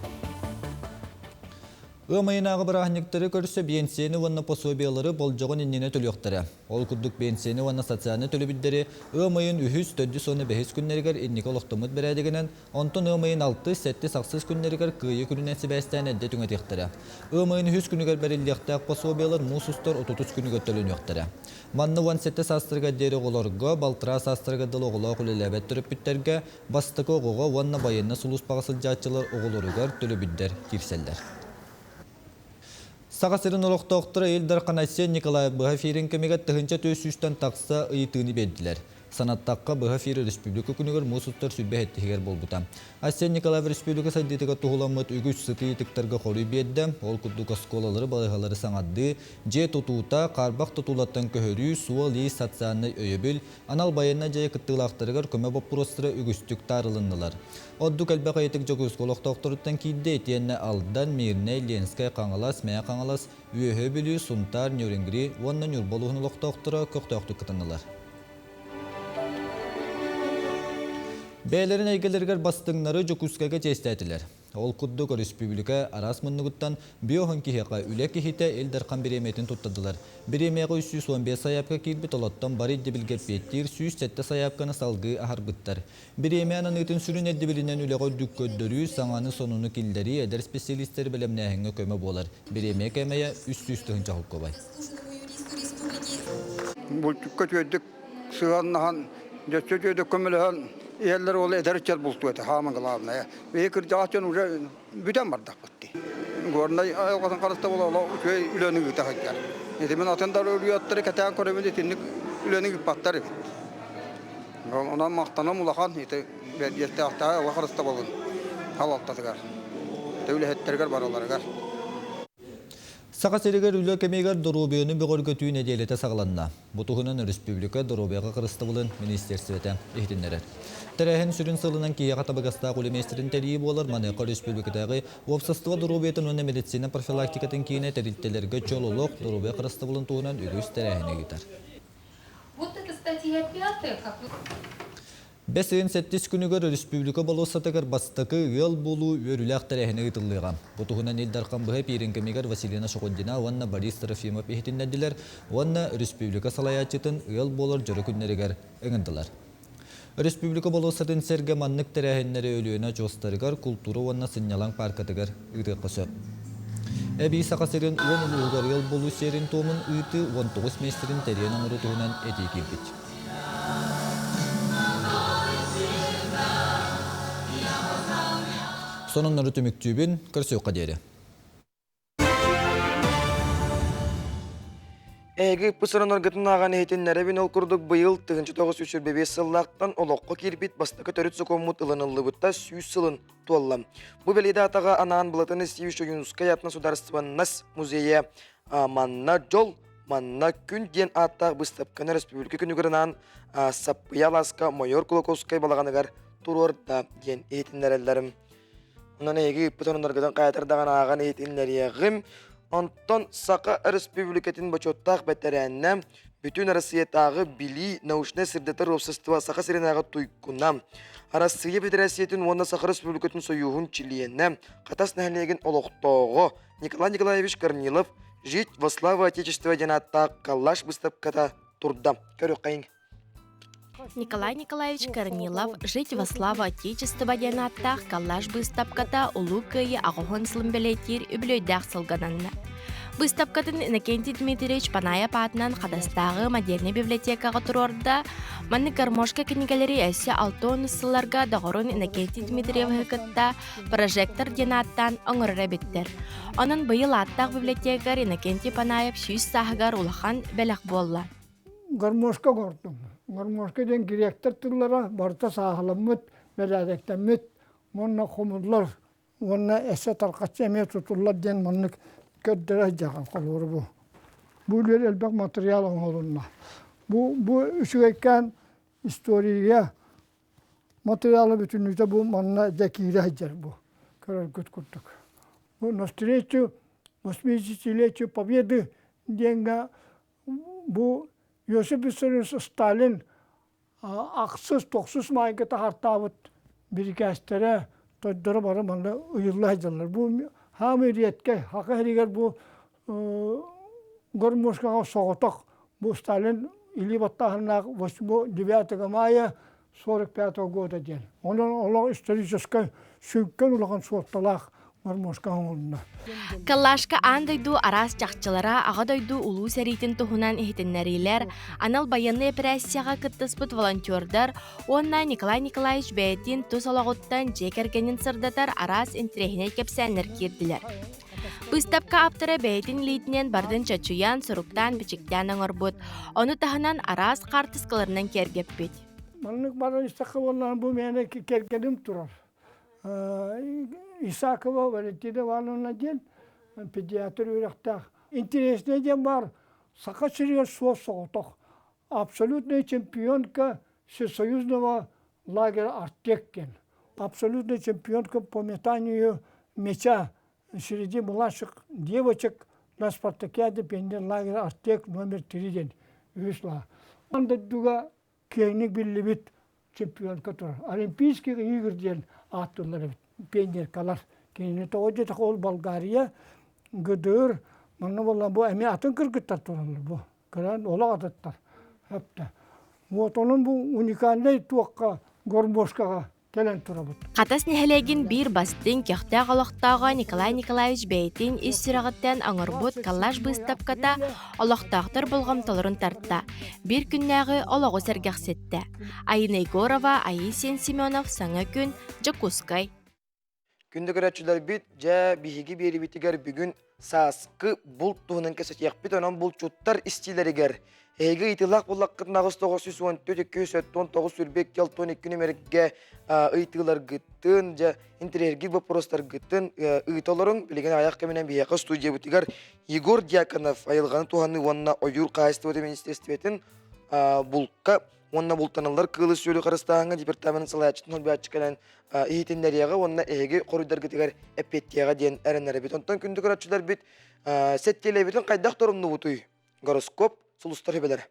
Ыам ыйынааҕы бырааһынньыктары көрсө биэнсийэни уонна пособиелары болдьоҕун иннинэ төлүөхтэрэ. Ол курдук биэнсийэни уонна социальнай төлөбүрдэри ыам ыйын үһүс, төрдүс уонна бэһис күннэригэр инники олохтоммут бэрээдэгинэн, онтон ыам ыйын алтыс, сэттис, ахсыс күннэригэр Кыайыы күнүнэн сибээстээн эрдэ түҥэтиэхтэрэ. Ыам ыйын үһүс күнүгэр бэриллиэхтээх пособиелар муус устар отутус күнүгэр төлөнүөхтэрэ. Манна 17 саастарыгар диэри оҕолорго, балтараа саастарыгар дылы оҕолоох үлэлээбэт төрөппүттэргэ, Бастакы оҕоҕо уонна байыаннай сулууспаҕа сылдьааччылар оҕолоругар төлөбүрдэр киирсэллэр. Саха сирин олохтоохторо Ил Дархан Айсен Николаев быһа эфирин кэмигэр 1400-тэн тахса ыйытыыны биэрдилэр. Санаттахха, быһа эфир республика күнүгэр муус устар сүрбэ эһиттиһигэр буолбута. Айсен Николаев республика сайдыытыгар туһуламмыт үгүс сытыы ыйытыктарга хоруй биэрдэ. Ол курдук оскуолалары, балыыһалары саҥардыы, дьиэ тутуута, хаарбах тутуулартан көһөрүү, суол-иис, социальнай өйөбүл, Анал байыаннай дьайыы кыттыылаахтарыгар көмө боппуруостара үгүстүк таарылыннылар. Ордук элбэх ыйытык Дьокуускай олохтоохторуттан киирдэ итиэннэ Алдан, Мирнэй, Ленскэй, Хаҥалас, Мэҥэ Хаҥалас, Үөһээ Бүлүү, Сунтаар, Нерюнгри уонна Ньурба улууһун олохтоохторо көхтөөхтүк кытыннылар. Бэйэлэрин эйгэлэригэр бастыҥнары Дьокуускайга чиэстээтилэр. Ол курдук, өрөспүүбүлүкэ араас муннугуттан биоһун киһиэхэ үлэ киһитэ Ил Дархан бириэмийэтин туттардылар. Бириэмийэҕэ 315 сайаапка киирбит, олортон бары ирдэбилгэ эппиэттиир 107 сайаапканы салгыы аһарбыттар. Бириэмийэ ананыытын сүрүн ирдэбилинэн үлэҕэ үрдүк көрдөрүү, саҥаны-сонуну киллэрии, эдэр специалистары бэлэмнээһиҥҥэ көмө буолар. Бириэмийэ кээмэйэ 300 тыһыынча холкуобай. Булчукка үчүгэйдик сыһыаннаһан, дьөссө үчүгэйдик көмөлөһөн иһэллэр ол эдэр ыччат бултуо этэ, хааман главное. Биһи кырдьаҕас дьон уже бүтэн бардахпыт дии. Горнай айылҕатын харыстабыла олох үчүгэй үлэни ыыта сылдьар. Ити мин атын да ырыаттары кэтээн көрөбүн итинник үлэни ыыппаттар эбит. Онон махтаным улахан ити бэрдиэстээхтээх айылҕа харыстабылын салалтатыгар, үлэһиттэригэр барыларыгар. Саха сиригэр үлэ кэмигэр доруобуйаны бөҕөргөтүү нэдиэлэтэ саҕаланна. Бу туһунан өрөспүүбүлүкэ доруобуйаҕа харыстабылын министиэристибэтэ иһитиннэрэр. Тэрээһин сүрүн сылынан киһиэхэ табыгастаах үлэ миэстэтин тэрийии буолар. Маныаха өрөспүүбүлүкэтээҕи уопсастыба доруобуйатын уонна медицина профилактикатын киинэ тэрилтэлэргэ чөл олох, доруобуйа харыстабылын туһунан үгүс тэрээһини ыытар. Вот это статья пятая, как вы... Бэс ыйын сэттис күнүгэр өрөспүүбүлүкэ болуоссатыгар бастакы ыал буолуу үөрүүлээх тэрээһинэ ыытыллыаҕа. Бу туһунан Ил Дархан быһа эпиирин кэмигэр Василина Шохундина уонна Борис Трофимов иһитиннэрдилэр уонна өрөспүүбүлүкэ салайааччытын ыал буолар дьоро күннэригэр ыҥырдылар. Өрөспүүбүлүкэ болуоссатын сэргэ маннык тэрээһиннэри Өлүөнэ очуостарыгар, култуура уонна сынньалаҥ пааркатыгар ыытыахха сөп. Эбии Саха сирин уон улууһугар ыал буолуу сиэрин-туомун ыытыы 19 миэстэтин тэрийэн оҥоруу туһунан этии киирбит. Сонуннары түмүктүүбүн, көрсүөххэ диэри. Эһиги ыппыт сонуннаргытын ааҕан иһитиннэрэбин ол курдук быйыл 1925 сыллаахтан олоххо киирбит бастакы төрүт сокуоммут ылыныллыбыта 100 сылын туолла. Бу бэлиэ даатаҕа анаан Платон Исиевич Ойуунускай аатынан судаарыстыбаннас музейа манна дьол, манна күн диэн ааттаах быыстапканы республика күнүгэр анаан Саппыйа алааска майор Кулаковскай балаҕаныгар туруорда диэн иһитиннэрэллэрим. Онон эһиги ыыппыт онноргутун хайатар даҕаны ааҕан иһитиннэриэҕим. Онтон Саха Республикатын бочуоттаах бэтэрээнэ, Бүтүн Арассыыйатааҕы Билии научнай-сырдатар уопсастыба Саха сиринээҕи туйгуна, Арассыыйа Федерациятын уонна Саха Республикатын Сойууһун чилиэнэ, Хатас нэһилиэгин олохтооҕо Николай Николаевич Корнилов «Жить во славу Отечества» диэн ааттаах коллаж быыстапката турда. Көрүөххэйиҥ. Николай Николаевич Корнилов «Жить во славу Отечества» диэн ааттаах коллаж быыстапката Улуу Кыайыы аҕыһын сылын бэлиэтиир үбүлүөйдээх сылгананна. Быыстапкатын Иннокентий Дмитриевич Панаев аатынан Хадастааҕы модельнай библиотекаҕа туруорда. Маннык гармошка кинигэлэри өссө 60 сылларга доҕорун Иннокентий Дмитриевиһы кытта прожектор диэн ааттаан оҥорор эбиттэр. Онон быйыл ааттаах библиотекарь Иннокентий Панаев 100 сааһыгар улахан бэлэх буолла. Гармошка оҥордум. Гармошка диэн гректэр тыллара барыта сааһыламмыт, бэрээдэктэммит уонна хомуллар уонна эссе тарҕаччы эмиэ тутуллар диэн маннык көрдөрө сылдьаҕын холууру бу. Бу үлүөр элбэх материал оҥоһулунна. Бу, бу үчүгэйкээн история материала бүтүннүүтэ бу манна дьэ киирэ сылдьар бу көрөргүт курдук. Бу навстречу 80-летию Победы диэҥҥэ Бу Иосиф Виссарионович Сталин ахсыс, тохсус маайга таһаартаабыт бирикээстэрэ, тойдоро бары манна ыйылла сылдьаллар. Бу хаамый редкэй, хака сиригэр бу гормушкаҕа соҕотох бу Сталин илии баттааһыннаах 8-9 мая 45 года диэн. Онон олох историческай сүҥкэн улахан суолталаах мормуоска оҥоһулунна. Коллажка аан дойду араас чахчылара Аҕа дойду Улуу сэриитин туһунан иһитиннэриилэр, анал байыаннай эпэрээссийэҕэ кыттыспыт волонтердар уонна Николай Николаевич бэйэтин тус олоҕуттан дьиэ кэргэнин сырдатар араас интэриэһинэй кэпсээннэр киирдилэр. Быыстапка ааптара бэйэтин илиитинэн бардын чочуйан, суруктаан-бичиктээн оҥорбут, ону таһынан араас хаартыскаларынан киэргэппит. Маннык баран истэххэ буоллаҕына бу мээнэ кэргэним турар. Исакова Валентина Ивановна диэн педиатр үөрэхтээх. Интереснэй диэн баар, Саха сиригэр суос соҕотох абсолютная чемпионка всесоюзного лагеря Артек диэн. Абсолютная чемпионка по метанию мяча среди младших девочек на спартакиаде пионер лагеря Артек номер 3 диэн үһүс лаа. Дойдуга киэҥник биллибит чемпионка турар. Олимпийских игр диэн ааттыыллар эбит пионеркалар. Кинини тоҕо диэтэх ол Болгария, ГДР, манна буолла бу эмиэ атын кыргыттар тураллар бу. Кыран олох атыттар. Хөптө. Вот онон бу уникальнай туохха гормошкаҕа кэлэн турабыт. Хатас нэһилиэгин биир бастыҥ, көхтөөх олохтооҕо Николай Николаевич бэйэтин ис сүрэҕиттэн оҥорбут коллаж быыстапката олохтоохтор болҕомтолорун тарта, биир күннээҕи олоҕу сэргэхситтэ. Айына Егорова, Аисиан Семенов, Саҥа күн, Дьокуускай. Күндү көрөөччүлэрбит, дьэ биһиги биэрибитигэр бүгүн сааскы булт туһунан кэпсэтиэхпит, онон булчуттар истиилэригэр эһиги ыйытыылаах буллаххытына 914 279 22 62 нүмергэ ыйытыыларгытын, дьэ интэриэһиргиир боппуруостаргытын ыыта олоруҥ. Билигин аҕыйах кэминэн биһиэхэ студиябытыгар Егор Дьяконов айылҕаны туһаныы уонна ойуур хаһаайыстыбатын министиэристибэтин булка уонна бултаналлар кыылы-сүөлү харыстааһыҥҥа департаменын салайааччытын холбооччу кэлэн иһитиннэриэҕэ уонна эһиги хоруйдаргытыгар эппиэттиэҕэ диэн эрэнэрэбит. Онтон күндү көрөөччүлэрбит сэттиэлэбитин хайдах торумнубутуй? Гороскоп сулустар сүбэлэрэ.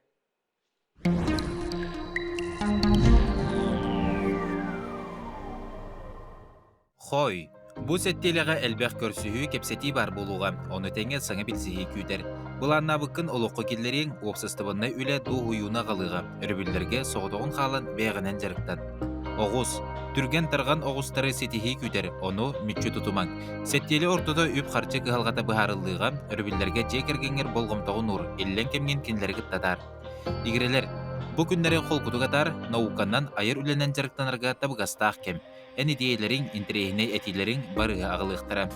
Хой, бу сэттиэлэҕэ элбэх көрсүһүү, кэпсэтии баар буолуоҕа, ону тэҥэ саҥа билсиһии күүтэр. Былааннаабыккын олоххо киллэриэҥ, уопсастыбаннай үлэ дуоһуйууну аҕалыаҕа, өрөбүллэргэ соҕотоҕун хаалан бэйэҕинэн дьарыктан. Оҕус, түргэн-тарҕан оҕустары ситиһии күүтэр, ону мүччү тутумаҥ. Сэттиэлэ ортото үп-харчы кыһалҕата быһаарыллыаҕа, өрөбүллэргэ дьиэ кэргэҥҥэр болҕомтоҕун уур, иллэҥ кэмҥин кинилэри кытта атаар. Игирэлэр, бу күннэри холкутук атаар, науканан, айар үлэнэн дьарыктанарга табыгастаах кэм. Эн идиэйэлэриҥ, интэриэһинэй этиилэриҥ барыһы аҕалыахтара.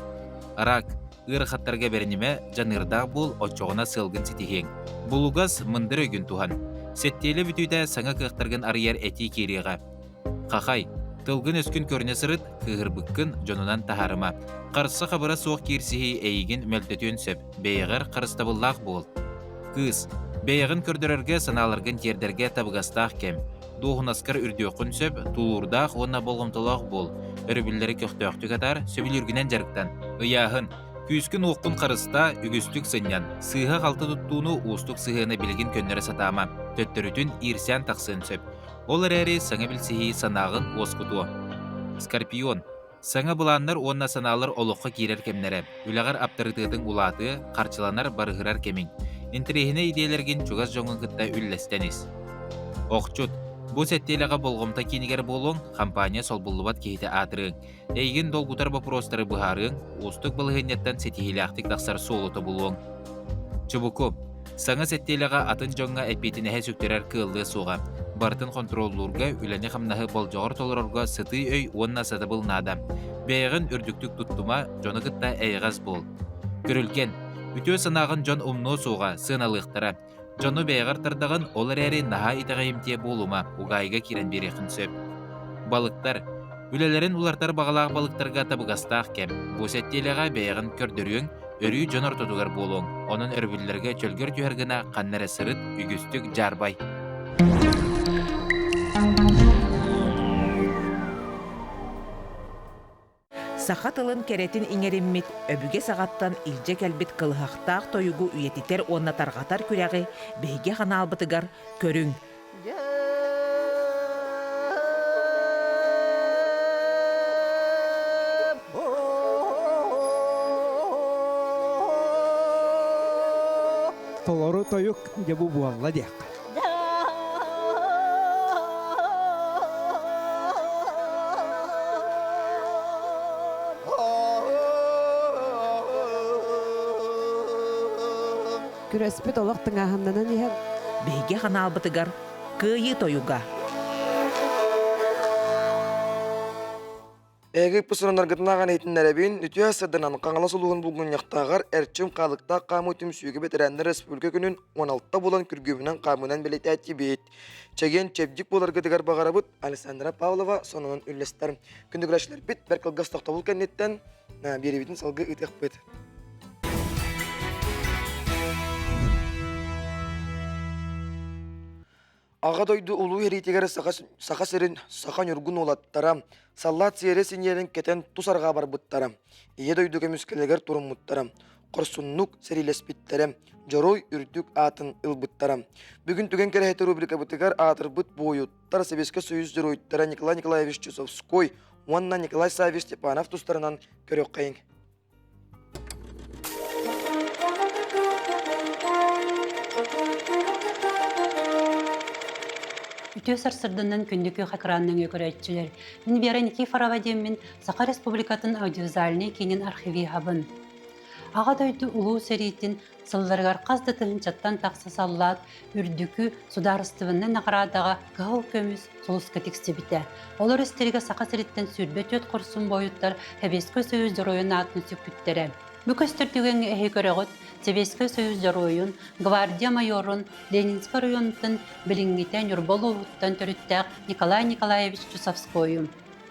Рак, ыарахаттарга бэринимэ, дьаныардаах буол, оччоҕуна сыалгын ситиһиэҥ. Булугас, мындыр өйгүн туһан. Сэттиэлэ бүтүүтэ саҥа кыахтаргын арыйар этии киириэҕэ. Хахай, тылгын-өскүн көрүнэ сырыт, кыыһырбыккын дьонунан таһаарыма. Харса-хабыра суох киирсиһии эйигин мөлтөтүөн сөп, бэйэҕэр харыстабыллаах буол. Кыыс, бэйэҕин көрдөрөргө, санааларгын тиэрдэргэ табыгастаах кэм. Дуоһунаскар үрдүөххүн сөп, тулуурдаах уонна болҕомтолоох буол. Өрөбүллэри көхтөөхтүк атаар, сөбүлүүргүнэн дьарыктан. Ыйааһын. Күүскүн-уоххун харыстаа, үгүстүк сынньан. Сыыһа-халты туттууну, уустук сыһыаны билигин көннөрө сатаама. Төттөрүтүн иирсээн тахсыан сөп. Ол эрээри саҥа билсиһии санааҕын уоскутуо. Скорпион. Саҥа былааннар уонна санаалар олоххо киирэр кэмнэрэ. Үлэҕэр аптарытыатыҥ улаатыа, харчыланар, барыһырар кэмиҥ. Интэриэһинэй идиэйэлэргин чугас дьоҥҥун кытта үллэстэн ис. Охчут. Бу сэттиэлэҕэ болҕомто киинигэр буолуоҥ, хампаанньа солбуллубат киһитэ аатырыаҥ. Эйигин долгутар боппуруостары быһаарыаҥ, уустук балаһыанньаттан ситиһиилээхтик тахсар суолу тобулуоҥ. Чубуку. Саҥа сэттиэлэҕэ атын дьоҥҥо эппиэтинэһи сүктэрэр кыаллыа суоҕа. Барытын хонтуруоллуурга, үлэни-хамнаһы болдьоҕор толорорго сытыы өй уонна сатабыл наада. Бэйэҕин үрдүктүк туттума, дьону кытта эйэҕэс буол. Күрүлгэн. Үтүө санааҕын дьон умнуо суоҕа, сыаналыахтара. Дьону бэйэҕэр тардаҕын, ол эрээри наһаа итэҕэйимтиэ буолума, угаайыга киирэн биэриэххин сөп. Балыктар. Үлэлэрин улартар баҕалаах балыктарга табыгастаах кэм. Бу сэттиэлэҕэ бэйэҕин көрдөрүөҥ, өрүү дьон ортотугар буолуоҥ. Онон өрөбүллэргэ чөлгөр түһэр гына ханна эрэ сырыт, үгүстүк дьаарбай. Саха тылын кэрэтин иҥэриммит, өбүгэ саҕаттан илдьэ кэлбит кылыһахтаах тойугу үйэтитэр уонна тарҕатар күрэҕи биһиги ханаалбытыгар көрүҥ. Толору тойук дьэ бу буолла диэххэ. Күрэспит олох тыҥааһыннанан иһэр. Биһиги ханаалбытыгар Кыайыы тойуга. Эһиги пысырынаргытынааҕан иһитиннэрэбин, үтүө сырдынан Хаҥалас улууһун булгунньахтааҕар Эрчим хаалыктаах хаамыы түмсүүгэ бэтэрээннэр республика күнүн 16 буолан күргүөмүнэн хаамыынан бэлиэтээтибит. Чэгиэн чэбдик буоларгытыгар баҕарабыт Александра Павлова сонунун үллэстэр. Күндү көрөөччүлэрбит бэрт кылгас тохтобул кэнниттэн биэриибитин салгыы ыытыахпыт. Аҕа дойду улуу сэриитигэр Саха сирин саха ньургун уолаттара саллаат сиэрэ синьиэрин кэтэн тус арҕаа барбыттара, Ийэ дойду көмүскэлигэр туруммуттара, хорсуннук сэриилэспиттэрэ, дьоруой үрдүк аатын ылбыттара. Бүгүн Түгэн кэрэһитэ рубрикабытыгар аатырбыт буойуттар Сэбиэскэй Союз дьоруойдара Николай Николаевич Чусовской уонна Николай Саввич Степанов тустарынан көрүөххэйиҥ. Үтүө сарсырданан күндү күөх экран нөҥүө көрөөччүлэр. Мин Вера Никифорова диэммин Саха Республикатын аудиовизуальнай киинин архивиһабын. Аҕа дойду Улуу сэриитин сылларыгар хас да тыһыынчаттан тахса саллаат үрдүкү судаарыстыбаннай наҕараадаҕа кыһыл көмүс сулуска тиксибитэ. Олор истэригэр Саха сириттэн 24 хорсун буойуттар Сэбиэскэй Союз Дьоруойун аатын сүкпүттэрэ. Бу көстөр түгэҥҥэ эһи көрөҕүт Сэбиэскэй Союз Дьоруойун, гвардия майорун, Ленинскэй оройуонуттан билиҥҥитэ Ньурба улууһуттан төрүттээх Николай Николаевич Чусовскойу.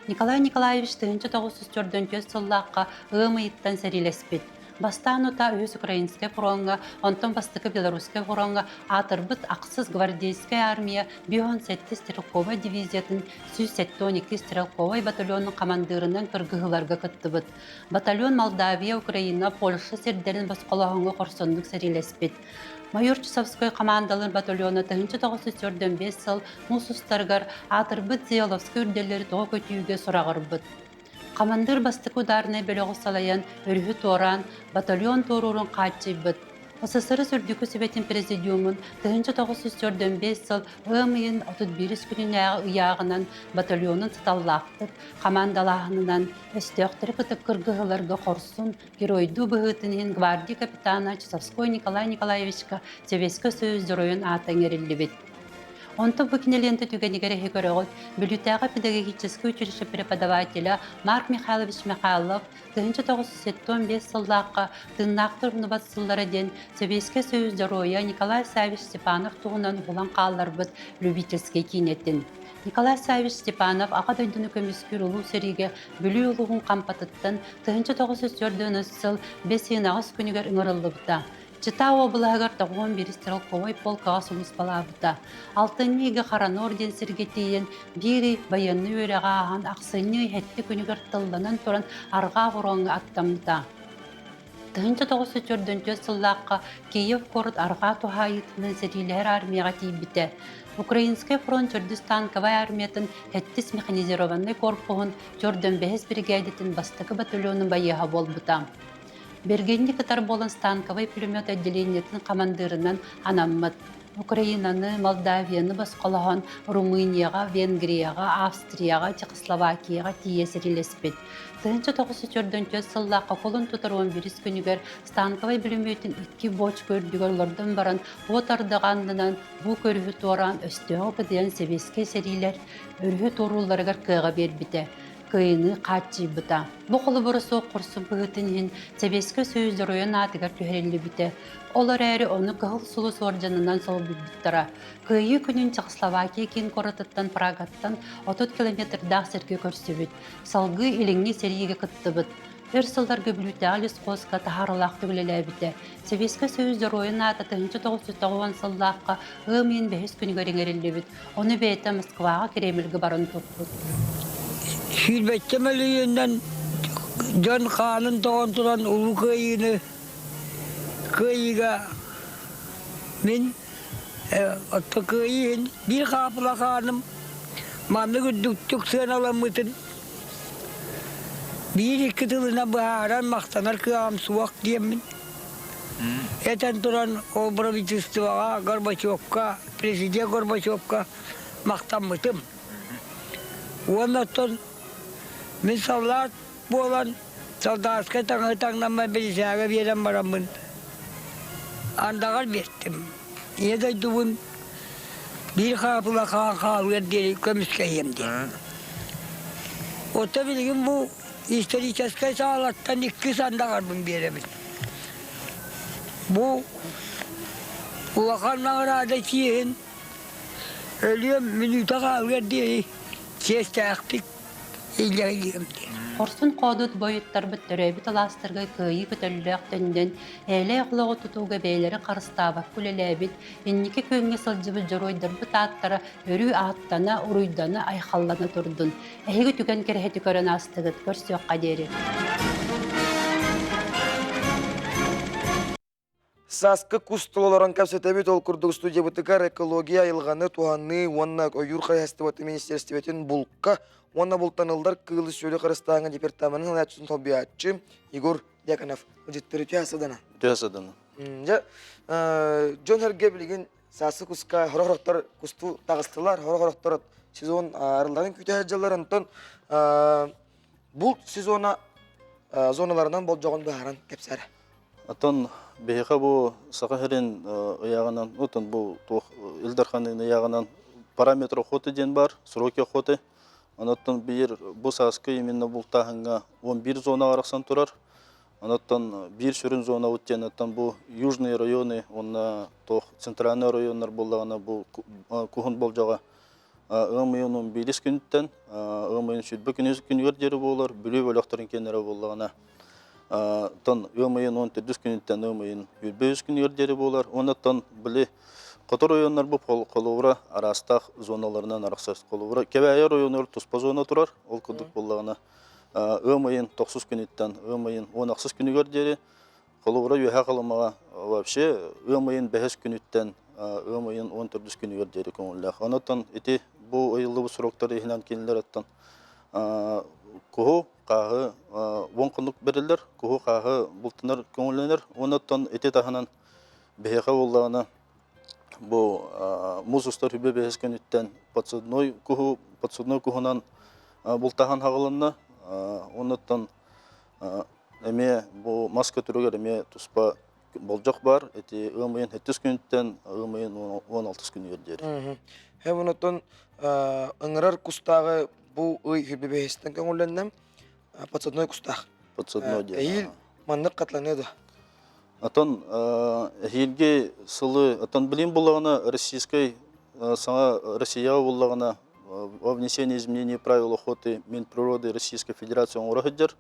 Николай Николаевич 1944 сыллаахха ыам ыйыттан сэриилэспит. Бастаан утаа үһүс Украинскай фроҥҥа, онтон бастакы Белорусскай фроҥҥа аатырбыт ахсыс гвардейскай армия 57 стрелковай дивизиятын 172 стрелковай батальонун хамандыырынан кыргыһыыларга кыттыбыт. Батальон Молдавия, Украина, Польша сирдэрин босхолооһуҥҥа хорсуннук сэриилэспит. Майор Чусовской хамаандалыыр батальона 1945 сыл муус устарыгар аатырбыт Зияловскай үрдэллэри тоҕо көтүүгэ сураҕырбыт. Хамандыыр бастакы ударнай бөлөҕү салайан, өрүһү туораан, батальон туоруурун хааччыйбыт. СССР Үрдүкү Сүбэтин Президиумун 1945 сыл ыам ыйын 31 күнүнээҕи ыйааҕынан батальонун саталлаахтык хамаандалааһынынан өстөөхтөрү кытта кыргыһыыларга хорсун, геройдуу быһыытын иһин гвардия капитана Часовской Николай Николаевичка Сэбиэскэй Союз Дьоруойун аата иҥэриллибит. Онтон бу кинилиэнтэ түгэнигэр эһи көрөҕүт, Бүлүүтээҕи педагогическай училище преподавателэ Марк Михайлович Михайлов 1975 сыллаахха Тыыннаахтар умнубат сыллара диэн Сэбиэскэй Союз Дьоруойа Николай Саввич Степанов туһунан уһулан хаалларбыт любительскэй киинэтин. Николай Саввич Степанов Аҕа дойдуну көмүскүүр Улуу сэриигэ Бүлүү улууһун Хампатыттан 1944 сыл бэс ыйын аҕыс күнүгэр ыҥырыллыбыта. Чита уобалаһыгар 91 стрелковай полкаҕа сулууспалаабыта. Алтынньы ыйга Харанор диэн сиргэ тиийэн, биир ый байыаннай үөрэҕи ааһан, ахсынньы ый сэттэ күнүгэр тылланан туран арҕаа фроҥҥа аттаммыта. 1944 сыллаахха Киев куорат арҕаа туһаайыытынан сэриилэһэр армияҕа тиийбитэ. Украинскай фронт төрдүс танковай армиятын сэттис механизированнай корпуһун 45 биригээдэтин бастакы батальонун байыаһа буолбута. Бергенни кытар буолан станковай пулемет отделениетын хамандыырынан анаммыт. Украинаны, Молдавияны босхолоһон Румынияҕа, Венгрияҕа, Австрияҕа, Чехословакияҕа тиийэ сэриилэспит. 1944 сыллаахха кулун тутар 11 күнүгэр станковай бүлүмүөтүн икки бочка үрдүгэр олордон баран уот ардаҕа аннынан бу көрүһү туораан өстөөҕү кыдыйан сэбиэскэй сэриилэр өрүһү туоруулларыгар кыаҕа биэрбитэ кыайыыны хааччыйбыта. Бу холобура суох хорсун быһыытын иһин Сэбиэскэй Союз Дьоруойун аатыгар түһэриллибитэ. Ол эрээри ону Кыһыл Сулус уордьанынан солбуйбуттара. Кыайыы күнүн Чехословакия киин куоратыттан Прагаттан 30 километрдаах сиргэ көрсүбүт. Салгыы Илиҥҥи сэриигэ кыттыбыт. Өр сылларга Бүлүүтээҕи лесхозка таһаарыылаахтык үлэлээбитэ. Сэбиэскэй Союз Дьоруойун аата 1990 сыллаахха ыам ыйын бэһис күнүгэр иҥэриллибит. Ону бэйэтэ Москваҕа Кремльгэ баран турбут. Сүүрбэччэ мөлүйүөннэн дьон хаанын тоҕон туран Улуу Кыайыыны кыайыыга мин отто кыайыы иһин биир хаапыла хааным маннык үрдүктүк сыаналаммытын биир-икки тылынан быһааран махтанар кыаҕым суох диэммин Этэн туран, ол правительствоҕа Горбачевка, президент Горбачевка махтаммытым. Уонна оттон мин саллаат буолан, солдатскай таҥаһы таҥнаммар бирисээгэ биэрэн бараммын андаҕар биэртим. Ийэ дойдубун биир хаапыла хаан хаалыар диэри көмүскэһиэм диэн. Оттон билигин бу историческай саалаттан иккис андаҕарбын биэрэбин. Бу улахан наҕараада чиэһин өлүөм мүнүүтэ хаалыар диэри чиэстээхтик илдьэ диэн. Хорсун хоодут бойуттарбыт төрөөбүт алаастарга кыайыы көтөллөөх төннөн, ээлээх олоҕу тутууга бэйэлэрин харыстаабакка үлэлээбит, инники күөҥҥэ сылдьыбыт дьоруойдарбыт ааттара өрүү ааттана, уруйдана, айхаллана турдун. Эһиги түгэн кэрэһити көрөн аастыгыт, көрсүөххэ диэри. Сааскы кус олорон кэпсэтэбит ол курдук студиябытыгар экология айылҕаны туһаныы уонна ойуур хаһаайыстыбатын министиэристибэтин булка уонна бултаныллар кыылы-сүөлү харыстааһыҥҥа департаменын салайааччытын солбуйааччы Егор Дьяконов. Ыдьыттары үтүө садана. Үтүө садана. Дьэ, дьон-сэргэ билигин Сааскы куска хорох-хорохтор кустуу таҕыстылар, хорох-хорохтор сезон арылларын күүтэ сылдьаллар. Онтон булт сезона зоналарынан болдьоҕун быһааран кэпсээрэ. Оттон биһиэхэ бу Саха сирин ыйааҕынан, оттон бу туох Ил Дарханын ыйааҕынан параметр охоты диэн бар, сроки охоты. Онон биир бу сааскы именно бултааһыҥҥа 11 зонаҕа арахсан турар. Онон биир сүрүн зонабыт диэн оттон бу южные районы уонна туох центральный районнар буоллаҕына бу куһун болдьоҕо ыам ыйын он биирис күнүттэн ыам ыйын сүүрбэ күнүгэр диэри буолар Бүлүү бөлөхтөрүн киэннэрэ буоллаҕына оттон ыам ыйын он төрдүс күнүттэн ыам ыйын сүүрбэ үс күнүгэр диэри буолар уонна оттон били хоту районнар бу холобура араастаах зоналарынан арахсар холобура Кэбээйи оройуонугар туспа зона турар ол курдук буоллаҕына ыам ыйын тохсус күнүттэн ыам ыйын уон ахсыс күнүгэр диэри холобура Үөһээ Халымаҕа вообще ыам ыйын бэһис күнүттэн ыам ыйын уон төрдүс күнүгэр диэри көҥүллээх. Онон ити бу ыйыллыбыт сроктар иһинэн кинилэр оттон куһу, хааһы уон хонук бэриллэр, куһу, хааһы бултанар көҥүллэнэр. Онон ити таһынан биһиэхэ буоллаҕына бу муус устар хүбэ бэһис күнүттэн подсадной куһу подсадной куһунан бултаһан хаҕылынна. Оннуттан эмиэ бу мас көтөрүгэр эмиэ туспа болдьох бар. Ити ыам ыйын сэттис күнүттэн ыам ыйын он алтыс күнүгэр диэри. Һэ онуттан ыҥырар кустааҕы бу ый хүбэ бэһистэн көҥүллэннэм подсадной кустаах. Подсадной диэн. Эһиил маннык хатланыа да. Оттон эһиилги сылы, оттон билим буллаҕына российскай саҥа Россияҕа буллаҕына о внесении изменений правил охоты Минприроды Российской Федерации оҥоро сылдьар.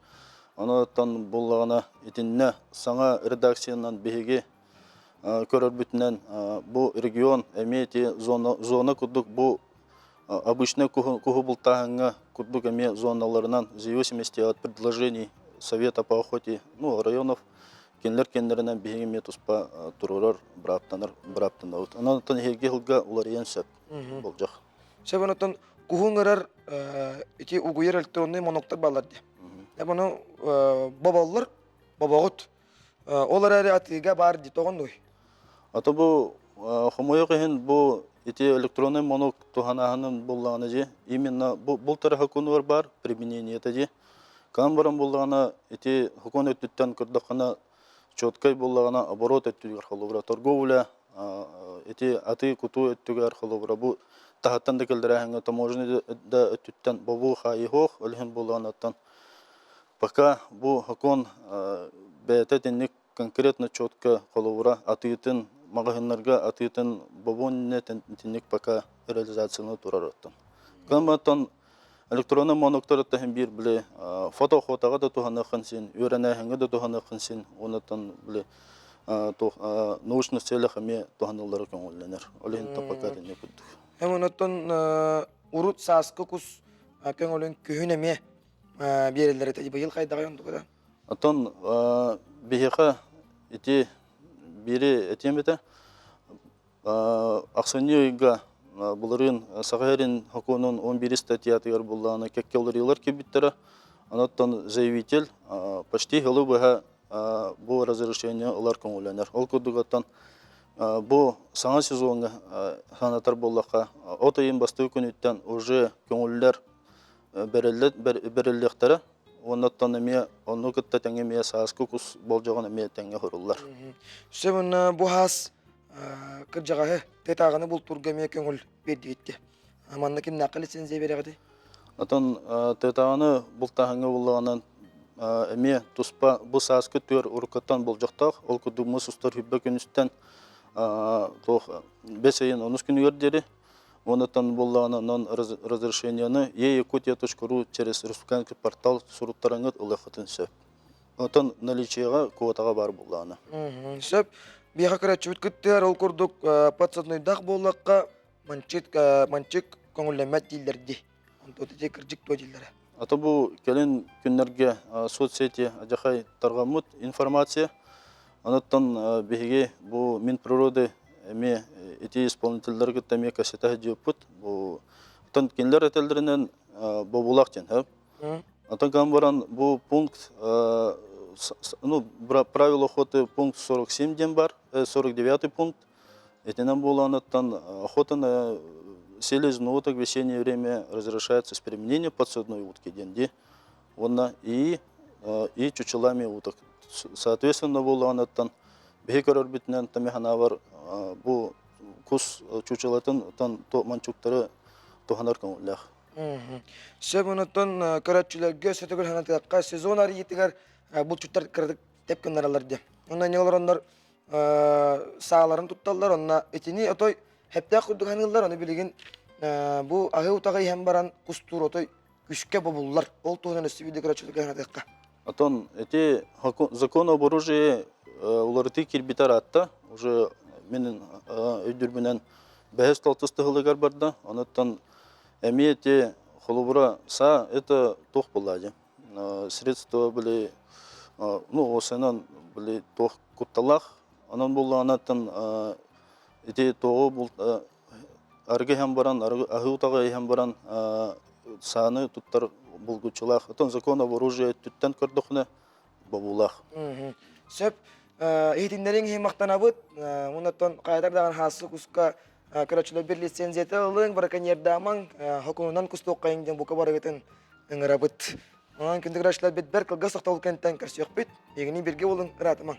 Ону оттон буллаҕына итиннэ саҥа редакциянан биһиги көрөрбүтүнэн бу регион эмиэ ити зона, зона курдук бу обычный куһу бултааһыҥҥа курдук эмиэ зоналарынан в зависимости от предложений Совета по охоте ну, районов. Кинилэр кэннэринэн биһиги эмиэ туспа туруорар бырааптанар бырааптанабыт. Онон оттон эһиги сылга уларыйан сөп болдьох. Сөп онтон куһун ырар ити угуйар электронный моноктор баллар дии. Бұны боболлор, бобоҕут. Ол эрээри атыыга баар дии тоҕоннуй? Ата бу хомойуох иһин бу ити электронный монок туһанааһынын буллаҕына дии именно бу бул тараха кунугар баар применениета дии. Каан баран буллаҕына ити хокон өттүттэн көрдөххүнэ четкай буллаҕына оборот өттүгэр холобура торговля ити атыы кутуу өттүгэр холобура бу таһыттан да кэллэрээһиҥҥэ таможня да өттүттэн бобуу хаайыһуох ол иһин буоллаҕына пока бу хокон бэйэтэ итинник конкретно четко холобура атыытын маҕаһыыннарга атыытын бобуон итинник пока реализацияны турар оттон. Оттон электронный моноктор иһин биир били фотоохотаҕа да туһаныаххын син, үөрэнээһиҥҥэ да туһаныаххын син, онтон били научных целях эмиэ туһаныллара көҥүллэнэр. Ол иһин пока итинник курдук. Эм онтон урут сааскы кус көҥүлүн күһүн эмиэ биэрэллэр этэ. Быйыл хайдаҕай онтука да? Оттон биһиэхэ ити биири этиэм этэ. Ахсынньы ыйга былырыын Саха сирин сокуонун 11 статьятыгар буллаҕына кэккэ уларыйыылар киирбиттэрэ. Онон заявитель почти сылы быһа бу разрешение ылар көҥүллэнэр. Ол курдук оттон бу саҥа сезоҥҥа санатар буоллахха, от ыйын бастакы күнүттэн уже көҥүллэр бэриллиэхтэрэ уонна оттон эмиэ онну кытта тэҥэ эмиэ сааскы кус болдьоҕун эмиэ тэҥҥэ хоруллар. Сөп уонна бу хаас кырдьаҕаһы тытааҕыны бултуурга эмиэ көҥүл биэрдигитти. Манна кимнээххэ лицензия биэрэҕитий? Отон тытааҕыны бултааһыҥҥа буллаҕынан эмиэ туспа бу сааскы түөр уруккаттан болдьохтоох. Ол курдук мус устар хүрбэ күнүстэн туох бэс ыйын онус күнүгэр диэри Онтон буоллаҕына онон разрешениены e-якутия.ру через республиканский портал суруттарыҥыт ылыаххытын сөп. Онтон наличиеҕа квотаҕа баар буоллаҕына. Сөп. Биэхэ көрөөччүбүт кыттыар, ол курдук подсаднойдаах буоллахха манчык манчык көҥүллэммэт дииллэр дии. Онтон ити кырдьык дуо дииллэрэ. А то бу кэлин күннэргэ соцсети адьахай тарҕаммыт информация. Онуттан биһиги бу Минприроды эмиэ ити исполнителлары кытта эмиэ кэпсэтэ сылдьыбыппыт. Бу оттон кинилэр этэллэринэн бобуулаах диэн сөп. Оттон гынан баран бу пункт ну правила охоты пункт 47 диэн бар, 49 пункт. Итинэн буоланыттан охота на селезную уток в весеннее время разрешается с применением подсадной утки диэн дии. Уонна и и чучелами уток. Соответственно буоланыттан биһи көрөрбүтүнэн тамиханаабар бу кус чучелатын тон манчуктары туһанар көҥүллээх. Сөп онуттан көрөөччүлэргэ сөтөгөр санатыахха сезон арыйытыгар булчуттар кыратык тэп гыннараллар диye. Онно не олороннор сааларын тутталлар, онно итини отой хэптээх курдук ханыыллар, ону билигин бу аһыы утаҕы иһэн баран кустуур отой күскэ бобуллар. Ол туһунан өссө биирдэ көрөөччүлэргэ санатыахха. Отон эти закон об оружии уларытыы киирбитэ ыраатта. Уже мин өйдүүрбүнэн бэһис талтыс тыһылыгар барда. Онуттан эмиэ эти холобура саа это туох буолла дии. Средства были ну осынан были туох кутталаах. Онон буллаҕынаттан ити туоҕу арыгы иһэн баран, аһыы утаҕы иһэн баран сааны туттар булгуччулаах. Оттон закон об оружии өттүттэн көрдөхүнэ бобуулаах. Сөп. Иһитиннэриҥ иһин махтанабыт. Оннуттан хайатар даҕаны хаассы куска көрөөччүлэр бир лицензията ылыҥ, браконьердаамаҥ, хокунунан кустуоххайыҥ диэн бука барыгытын ыҥырабыт. Онон күндү көрөөччүлэр бит бэр кылгас тохтобул кэнниттэн көрсүөхпүт. Эйигини биргэ буолуҥ, ыраатымаҥ.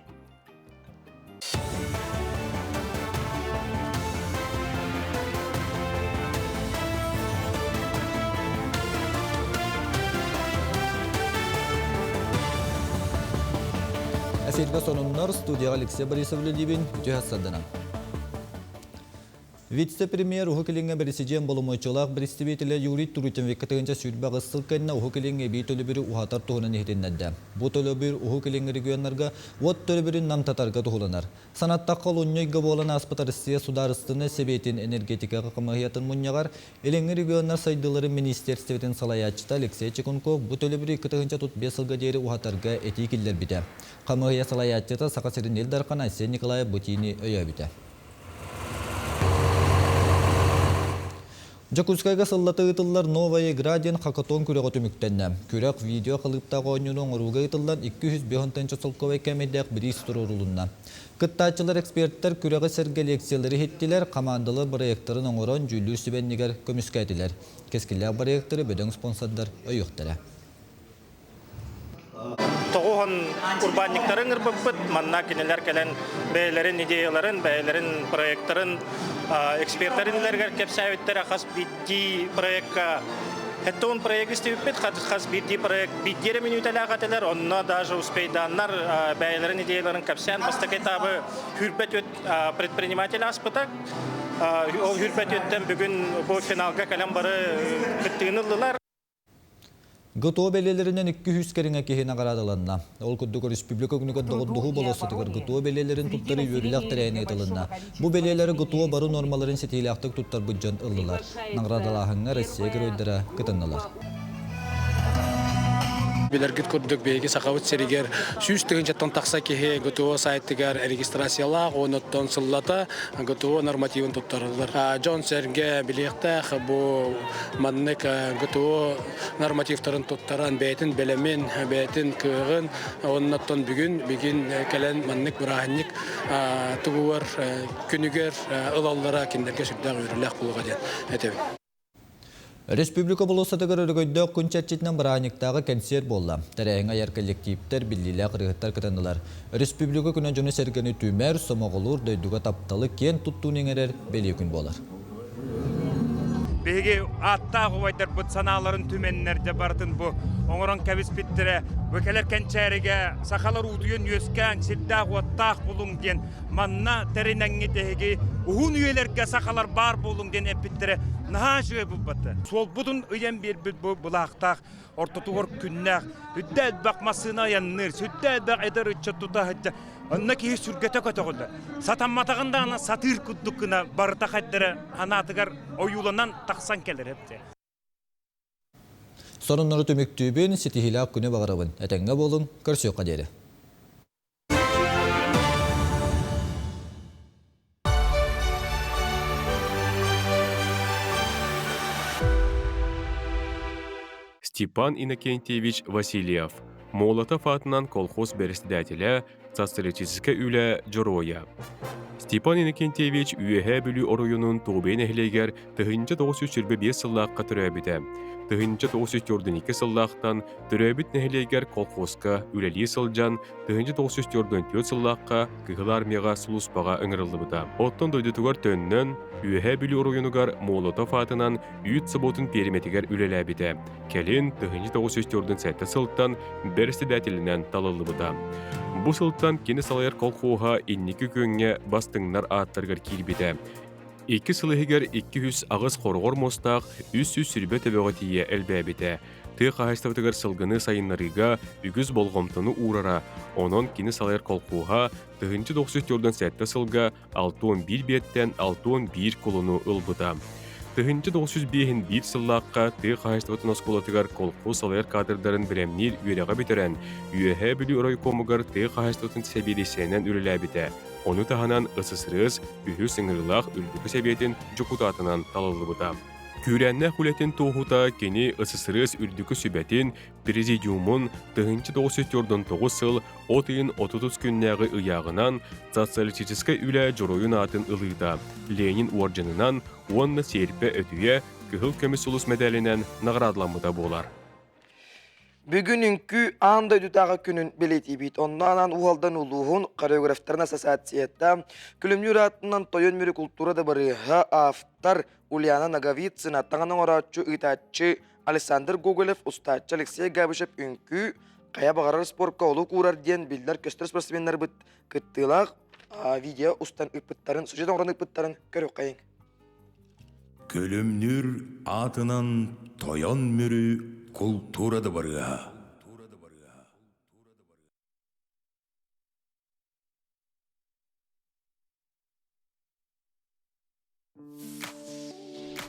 Эфиргэ сонуннар студияға Алексей Борисов үлэлиибин. Үтүө сарданан. Вице-премьер Уһук Илиҥҥэ бэрэсидьиэн боломуочуйалаах бэрэстэбиитэлэ Юрий Трутин 2028 сыл кэннэ Уһук Илиҥҥэ эбии төлөбүрү уһатар туһунан иһитиннэрдэ. Бу төлөбүр Уһук Илиҥҥи регионнарга уот төлөбүрүн намтатарга туһуланар. Санаттахха, олунньу ыйга буолан ааспыт Россия Судаарыстыбаннай Сэбиэтин энергетикаҕа хамыыһыйатын мунньаҕар Илиҥҥи регионнар сайдыыларын министиэристибэтин салайааччыта Алексей Чекунков бу төлөбүрү 2035 сылга диэри уһатарга этии киллэрбитэ. Хамыыһыйа салайааччыта Саха сирин Ил Дархана Айсен Николаев бу этиини өйөөбүтэ. Дьокуускайга сыллата ыытыллар «Новая игра» диэн хакатон күрэҕэ түмүктэннэ. Күрэх видео халыыптаах оонньууну оҥорууга ыытыллан 205 солкуобай кээмэйдээх бириис туруорулунна. Кыттааччылар эксперттэр күрэҕи сэргэ лекциялары иһиттилэр, хамаандалар бырайыактарын оҥорон дьүүллүүр сүбэннигэр көмүскээтилэр. Кэскиллээх бырайыактары бөдөҥ спонсордар өйүөхтэрэ. Тоҕуһун урбаанньыктары ыҥырбыппыт. Манна кинилэр кэлэн бэйэлэрин идеяларын, бэйэлэрин проекттарын эксперттэр иннилэригэр кэпсээбиттэрэ. Хас биирдии проекка Хэттон проект истибиппит, хас биирдии проект биирдии эрэ мүнүүтэлээх этилэр. Онно даже успейдааннар бэйэлэрин идеяларын кэпсээн бастакы этабы хүрбэт үт предприниматель ааспыта. Ол хүрбэт үттэн бүгүн бу финалга кэлэн бары кыттыыны ыллылар. ГТО бэлиэлэринэн 200 кэриҥэ киһи наҕараадаланна. Ол курдук республика күнүгэр доҕордоһуу болуоссатыгар ГТО бэлиэлэрин туттарыы үөрүүлээх тэрээһинэ ыытылынна. Бу бэлиэлэри ГТО бары нуормаларын ситиилээхтик туттарбыт дьон ыллылар. Наҕараадалааһыҥҥа Россия геройдара кытыннылар. Билэргит курдук биһиги Сахабыт сиригэр 100 тыһыынчаттан тахса киһи ГТО сайтыгар регистрациялаах, онуттан сыллата ГТО нормативын туттарыллар. Дьон-сэргэ билиэхтээх бу маннык ГТО нормативтарын туттаран бэйэтин бэлэмин, бэйэтин кыаҕын оннуттан бүгүн бүгүн кэлэн маннык бырааһынньык тугугар күнүгэр ылаллара кинилэргэ сүрдээх үөрүүлээх буолуоҕа диэн этэбин. Республика болуоссатыгар өрөгөйдөөх күн чэрчитинэн бырааһынньыктааҕы кэнсиэр буолла. Тэрээһиҥҥэ айар коллективтэр, биллиилээх ырыаһыттар кытыннылар. Республика күнэ дьону-сэргэни түмэр, сомоҕолуур, дойдуга тапталы киэн туттууну иҥэрэр бэлиэ күн буолар. Биһиги ааттаах убайдарбыт санааларын түмэннэр дьэ барытын бу оҥорон кэбиспиттэрэ. Бу кэлэр кэнчээригэ сахалар уутуйан үөскээн сирдээх-уоттаах булуҥ диэн манна тэринэҥҥит эһиги уһун үйэлэргэ сахалар баар буолуҥ диэн эппиттэрэ наһаа үчүгэй булбатта. Суолбутун ыйан биэрбит бу былаахтаах ортотугар күннээх сүрдээх элбэх массыына айанныыр, сүрдээх элбэх эдэр ыччат тута сылдьар. Онно киһи сүргэтэ көтөҕүллэр. Сатамматаҕын даҕаны сатыыр курдук гына барыта хайдара санаатыгар ойууланан тахсан кэлэр эбит. Сонуннары түмүктүүбүн, ситиһиилээх күнү баҕарабын. Этэҥҥэ буолуҥ, көрсүөххэ диэри. Степан Иннокентьевич Васильев, Молотов аатынан колхоз бэрэссэдээтэлэ, социалистическай үлэ дьоруойа. Степан Иннокентьевич Үөһээ Бүлүү оройуонун Туобуйа нэһилиэгэр 1925 сыллаахха төрөөбүтэ. 1942 сыллаахтан төрөөбүт нэһилиэгэр колхозка үлэлии сылдьан 1944 сыллаахха Кыһыл Армияҕа сулууспаҕа ыҥырыллыбыта. Оттон дойдутугар төннөн, Үөһээ Бүлүү оройуонугар Молотов аатынан үүт собуотун пиэримэтигэр үлэлээбитэ. Кэлин 1947 сылтан бэрэссэдээтэлинэн талыллыбыта. Бу сылтан кини салайар колхоһа инники күөҥҥэ бастыҥнар ааттарыгар киирбитэ. Икки сыл иһигэр 208 хороҕор муостаах 320 төбөҕө тиийэ элбээбитэ. Тыа хаһаайыстыбатыгар сылгыны сайыннарыыга үгүс болҕомтону уурара, онон кини салайар колхоһа 1997 сылга 61 биэттэн 61 кулуну ылбыта. 1905 сыллаахха тыа хаһаайыстыбатын оскуолатыгар колхоз салайар кадрдарын бэлэмниир үөрэҕи бүтэрэн, Үөһээ Бүлүү райкомугар тыа хаһаайыстыбатын сэбиэдиссэйинэн үлэлээбитэ. Ону таһынан СССР үһүс ыҥырыылаах Үрдүкү Сэбиэтин дьокутаатынан талыллыбыта. Күүрээннээх үлэтин туоһута кини СССР Үрдүкү Сүбэтин Президиумун 1949 сыл от ыйын 30 күннээҕи ыйааҕынан социалистическай үлэ дьоруойун аатын ылыыта, Ленин уордьанынан уонна Сиэрпэ өтүйэ Кыһыл көмүс сулус мэдээлинэн наҕараадаламмыта буолар. Бүгүн үҥкүү аан дойдутааҕы күнүн бэлиэтиибит. Онно анаан Уһалдан улууһун хореографтарын ассоциацията Күлүмнүүр аатынан Тойон Мүрү култуура дыбарыаһа автор Ульяна Ноговицына, таҥан оҥорооччу, ыытааччы Александр Гоголев, устааччы Алексей Габышев үҥкүү хайа баҕарар спорка олук уурар диэн биллэр-көстөр спортсменнарбыт кыттыылаах видео устан ыыппыттарын, сюжет оҥорон ыыппыттарын көрүөххэйиҥ. Күлүмнүүр аатынан Тойон Мүрү култуура дыбарыаһа.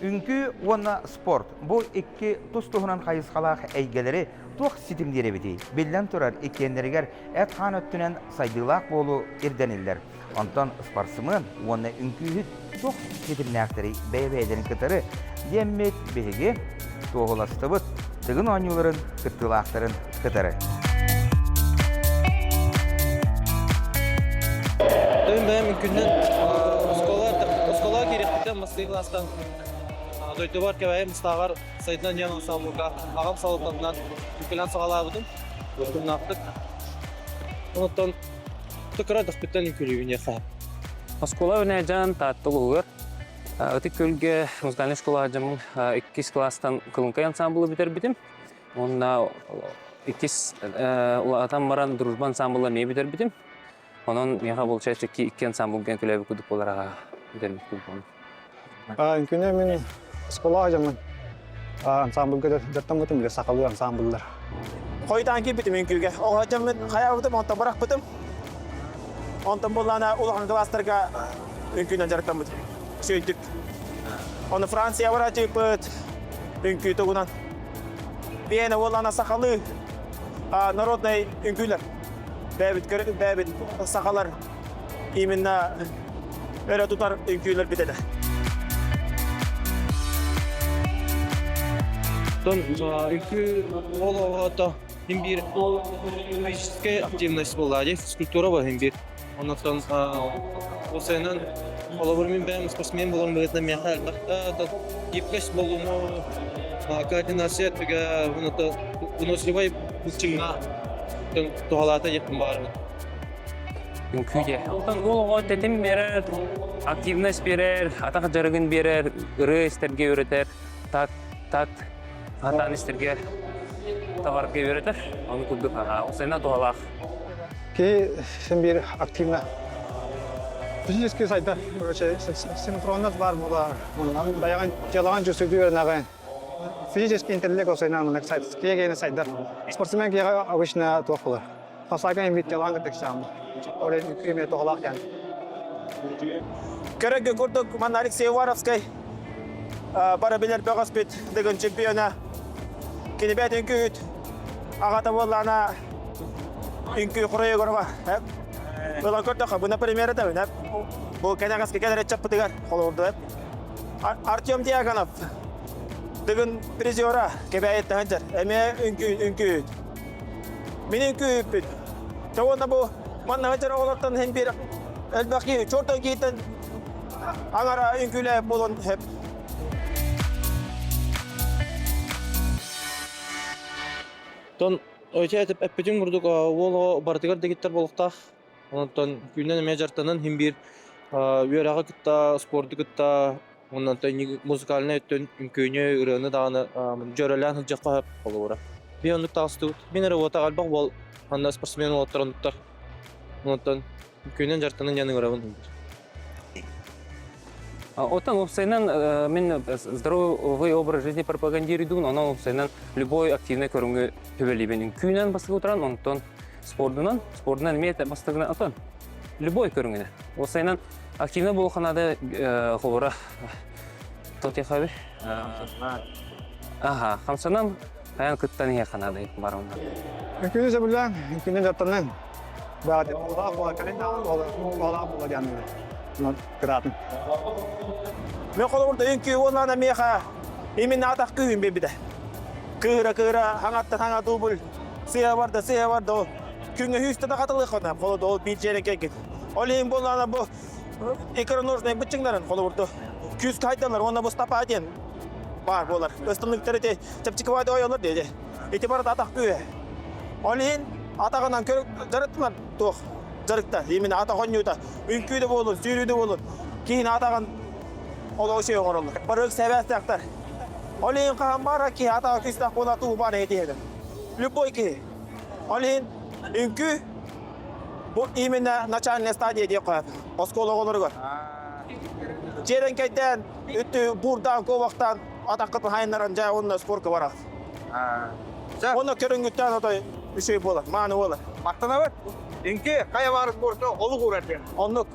Үҥкүү уонна спорт бу икки тус-туһунан хайысхалаах эйгэлэри туох ситимниир эбитий? Биллэн турар, иккиэннэригэр эт-хаан өттүнэн сайдыылаах буолуу ирдэниллэр. Онтон спортсмен уонна үҥкүүһүт туох ситимнээхтэрий бэйэ-бэйэлэрин кытары диэммит биһиги туоһуластыбыт Тыгын оонньууларын кыттыылаахтарын кытары. Тыгын бэйэм үҥкүүннэн оскуола оскуолаҕа киириэхпиттэн Москва класстан дойдубар Кэбээйи Мустааҕар Сайдынан диэн ансаамбылга аҕам салалтатынан үҥкүүлээн саҕалаабытым. Утумнаахтык. Онтон кыра эрдэхпиттэн үҥкүүлүүбүн диэххэ. Оскуола Үнээдьан Таатта улууһугар Ытык Күөлгэ музыкальнай школаҕа дьоммун иккис класстан Кылыҥкай ансаамбылы бүтэрбитим. Уонна иккис улаатан баран Дружба ансаамбыла эмиэ бүтэрбитим. Онон миэхэ получается икки ансаамбылга үҥкүүлээбит курдук буолар бүтэрбит курдук. Үҥкүүнү мин оскуолаҕа дьоммун ансаамбылга дьарыктаммытым бile сахалыы ансаамбыллар. Хойутаан киирбитим үҥкүүгэ. Оҕо дьоммун хайаабытым, онтон бырахпытым. Онтон буоллаана улахан кылаастарга үҥкүүнэн дьарыктаммытым. Үчүгэйдик. Ону Франция бараачыппыт үҥкүү тугунан. Биэнэ уоллаана сахалыы народнай үҥкүүлэр. Бэйэбит бэйэбит сахалар именно өрө тутар үҥкүүлэрбит этэ. Оттон үҥкүү ол оҕото Хин биир физическая активность буолла дии, физкультура буолла хин биир. Оннуттан осайынан холобур мин бэйэм спортсмен буоларым быһыытынан миэхэ элбэх гибкость буолууну, координация өттүгэ выносливай былчыҥҥа туһалаата диэхпин баҕарабын. Үҥкүү диэ. Онтон уол оҕо тэтим биэрэр, активность биэрэр, атах дьарыгын биэрэр, ырыа истэргэ үөрэтэр, так, так, Хатаан истэргэ табарга үөрэтэр. Ону курдук осайна туһалаах. Киһи син биир активно физически сайдар. Короче, синхронность бар була. Баягын телоған жүсүгү үөрэнэҕин. Физический интеллект осайна киһи сайдар. Спортсмен киһи обычно туох булар. Хасайга эмит телоған кытыксаамы. Ол үкүме туһалаах ян. Көрөгө курдук манна Алексей Уваровскай бары билэр бөҕөспүт Дыгын чемпиона. Кини бэт үҥкүүт аҕата буоллаана үҥкүү Хороегорова. Ылан көрдөххө, бу например это бу кэнэҕэски кэлэр ыччаппытыгар холобурду. Артем Дьяконов Дыгын призера Кэбээйиттэн сылдьар. Эмиэ үҥкүү үҥкүүт. Мин үҥкүүппүт. Уонна бу манна сылдьар оҕолортон иһин биир элбэх киһи чортон киһиттэн аҥара үҥкүүлээбит буолуон сөп. Тон ойча эппитин курдук уол оҕо барытыгар дэгиттэр буолуохтаах. Онтон күнүнэн эмиэ дьарыктанан иһин биир үөрэҕи кытта, спорду кытта Онон музыкальнай өттүн үҥкүүнү, ырыаны даҕаны дьөрөлөөн сылдьыахха сөп холобура. Мин оннук таҕыстыбыт. Мин эрэ уота элбэх уол манна спортсмен уолаттар оннуктар. Онтон үҥкүүнэн дьарыктанан диэн ыҥырабын. Оттон уопсайынан мин здоровый образ жизни пропагандируйдугун, онон уопсайынан любой активный көрүҥү төбөлүүбүн. Үҥкүүнэн бастакы утаран, онтон спордунан, спордунан эмиэ бастакынан, отон любой көрүҥүнэн. Уопсайынан Активно буолханада холура тотехаби. Ага, хамсанан хаян кыттан иһэ ханада барамна. Күнү сөбүлээн, күнү дьаттанан баҕа буола буола кэлин даҕаны буола буола буола диэн кыраатын. Мен холобурда үҥкүү уонна миэхэ именно атах күүһүм биэрбитэ. Кыыра-кыыра хаҥаттан хаҥа дубль сыа барда, сыа барда ол. Күҥҥэ сүүстэ да хатылыаххына, холоду ол биир дьиэрэ кэлгит. Ол иһин буоллаҕына бу икроножнай быччыҥнарын холобурду күүскэ хайдаллар уонна бу стопа диэн баар буолар. Ыстыныктар ити чэпчэки ойолор диэди. Ити барыта атах күүһэ. Ол иһин атаҕынан дьарыктанар туох дьарыкта. Именно атах онньуута. Үҥкүү да буолун, сүүрүү да буолун. Киһини атаҕын олоҕу үчүгэй оҥороллор. Бары сэбээстэхтэр. Ол иһин хаһан баара киһи атаҕа күүстээх буола туу баар этиһэр. Любой киһи. Ол иһин үҥкүү Бу именно начальная стадия диэх қояды. Оскуола оҕолоругар. Дьиэрэҥкэйдээн, үттү буурдаан, куобахтаан, атаххытын хайыннаран дьэ уонна спорка бараҕыт. Уонна көрүҥҥүттэн отой үчүгэй буолар, мааны буолар. Махтанабыт. Үҥкүү хайа баар спорка олук уурар диэн. Оннук.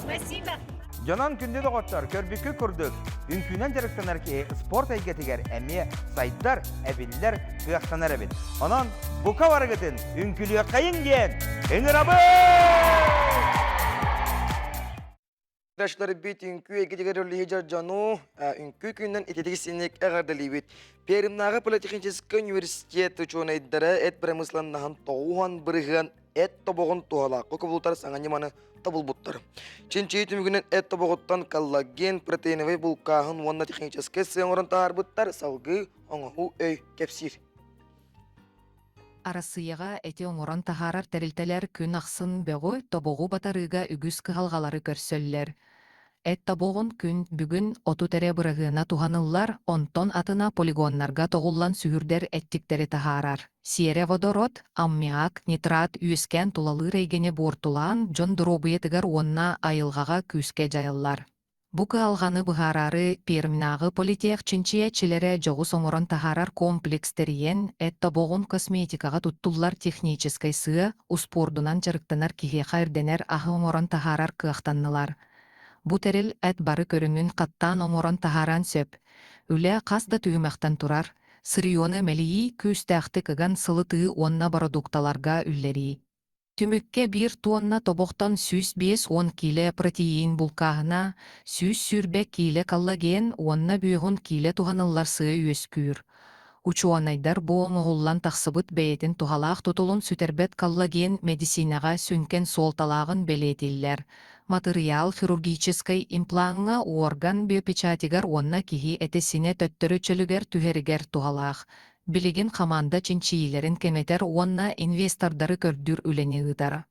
Спасибо. Дьонон күндү доҕоттор, көрбүккүт курдук, үҥкүүнэн дьарыктанар киһи спорт эйгэтигэр эмиэ сайдар, эбиллэр, кыахтанар эбит. Онон бука барыгытын үҥкүлүөххэйиҥ диэн ыҥырабыт! Бит үҥкүү эйгэтигэр үлэлиир дьону үҥкүү күнүнэн ититик синик эҕэрдэлиибит. Пермнааҕы политехническэй университет учуонайдара эт бырамыысыланнаһын тоҕуһан бырыһыан эт тобоҕун туһалаахха кубулутар саҥа ньыманы тобулбуттар. Чинчийии түмүгүнэн эт тобоҕуттан коллаген, протеиновай булкааһын уонна техническэй сыа оҥорон таһаарбыттар, салгыы оҥоһуу өй кэпсиир. Арассыыйаҕа эти оҥорон таһаарар тэрилтэлэр күн ахсын бөҕү, тобоҕу батарыыга үгүс кыһалҕалары көрсөллөр. Эт тобоҕун күн бүгүн 30 эрэ бырыһыана туһаныллар, онтон атына полигоннарга тоҕуллан сүһүрдэр эттиктэри таһаарар. Сиэрэ водород, аммиак, нитрат үөскээн тулалыыр эйгэни буортулаан дьон доруобуйатыгар уонна айылҕаҕа күүскэ дьайаллар. Бу кыһалҕаны быһаараары Пермнааҕы политех чинчийээччилэрэ дьоҕус оҥорон таһаарар комплекс тэрийэн, эт тобоҕун косметикаҕа туттуллар техническэй сыа, успуордунан дьарыктанар киһиэхэ ирдэнэр аһы оҥорон таһаарар кыахтаннылар. Бу тэрил эт бары көрүҥүн хаттаан оҥорон таһаарыан сөп. Үлэ хас да түһүмэхтэн турар: сырьену мэлийии, күүстээхтик ыган сылытыы уонна бородуукталарга үллэрии. Түмүккэ биир туонна тобохтон 150 киилэ протеин булкааһына, 120 киилэ коллаген уонна бүөҕүн киилэ туһаныллар сыа үөскүүр. Учуонайдар бу оҥоһуллан тахсыбыт бэйэтин туһалаах тутулун сүтэрбэт коллаген мэдисиинэҕэ сүҥкэн суолталааҕын бэлиэтииллэр. Матырыйаал хирургическай имплаҥҥа уорган биопечатигар уонна киһи этэ-синэ төттөрү чөлүгэр түһэригэр туһалаах. Билигин хамаанда чинчийиилэрин кэҥэтэр уонна инвестордары көрдүүр үлэни ыытар.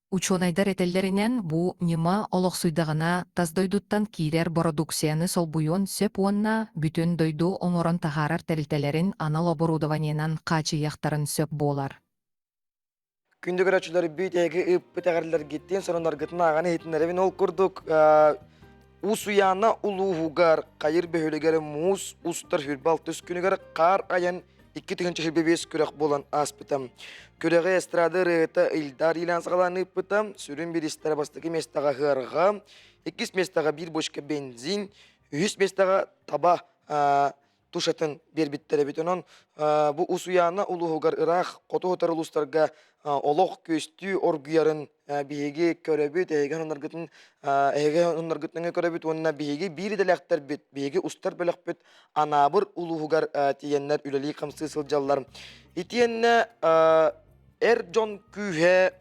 Учуонайдар этэллэринэн, бу ньыма олохсуйдаҕына тас дойдуттан киирэр бородууксуйаны солбуйуон сөп уонна бүтүн дойду оҥорон таһаарар тэрилтэлэрин анал оборудованиенан хаачыйыахтарын сөп буолар. Күндү көрөөччүлэрбит, эһиги ыыппыт эҕэрдэлэргиттэн сонуннаргытын ааҕан иһитиннэрэбин. Ол курдук, Усуйаана улууһугар Хайыр бөһүөлэгэр муус устар хүрбэ алтыс күнүгэр хаар айан 2025 күрэх буолан ааспыта. Күрэҕи эстрада ырыаһыта Ильдар Ильян саҕалаан ыыппыта. Сүрүн бириистэрэ бастакы миэстэҕэ ыһыарҕа, иккис миэстэҕэ биир бочка бензин, үһүс миэстэҕэ таба тушатын биэрбиттэр эбит. Онон бу Усуйаана улууһугар ыраах хоту сытар улуустарга олох күөстүү оргуйарын биһиги көрөбүт, эһиги онноргутун эһиги онноргутун көрөбүт уонна биһиги биир идэлээхтэрбит, биһиги устар бөлөхпүт Анаабыр улууһугар тиийэннэр үлэлии-хамсыы сылдьаллар. Итиэннэ эр дьон күүһэ,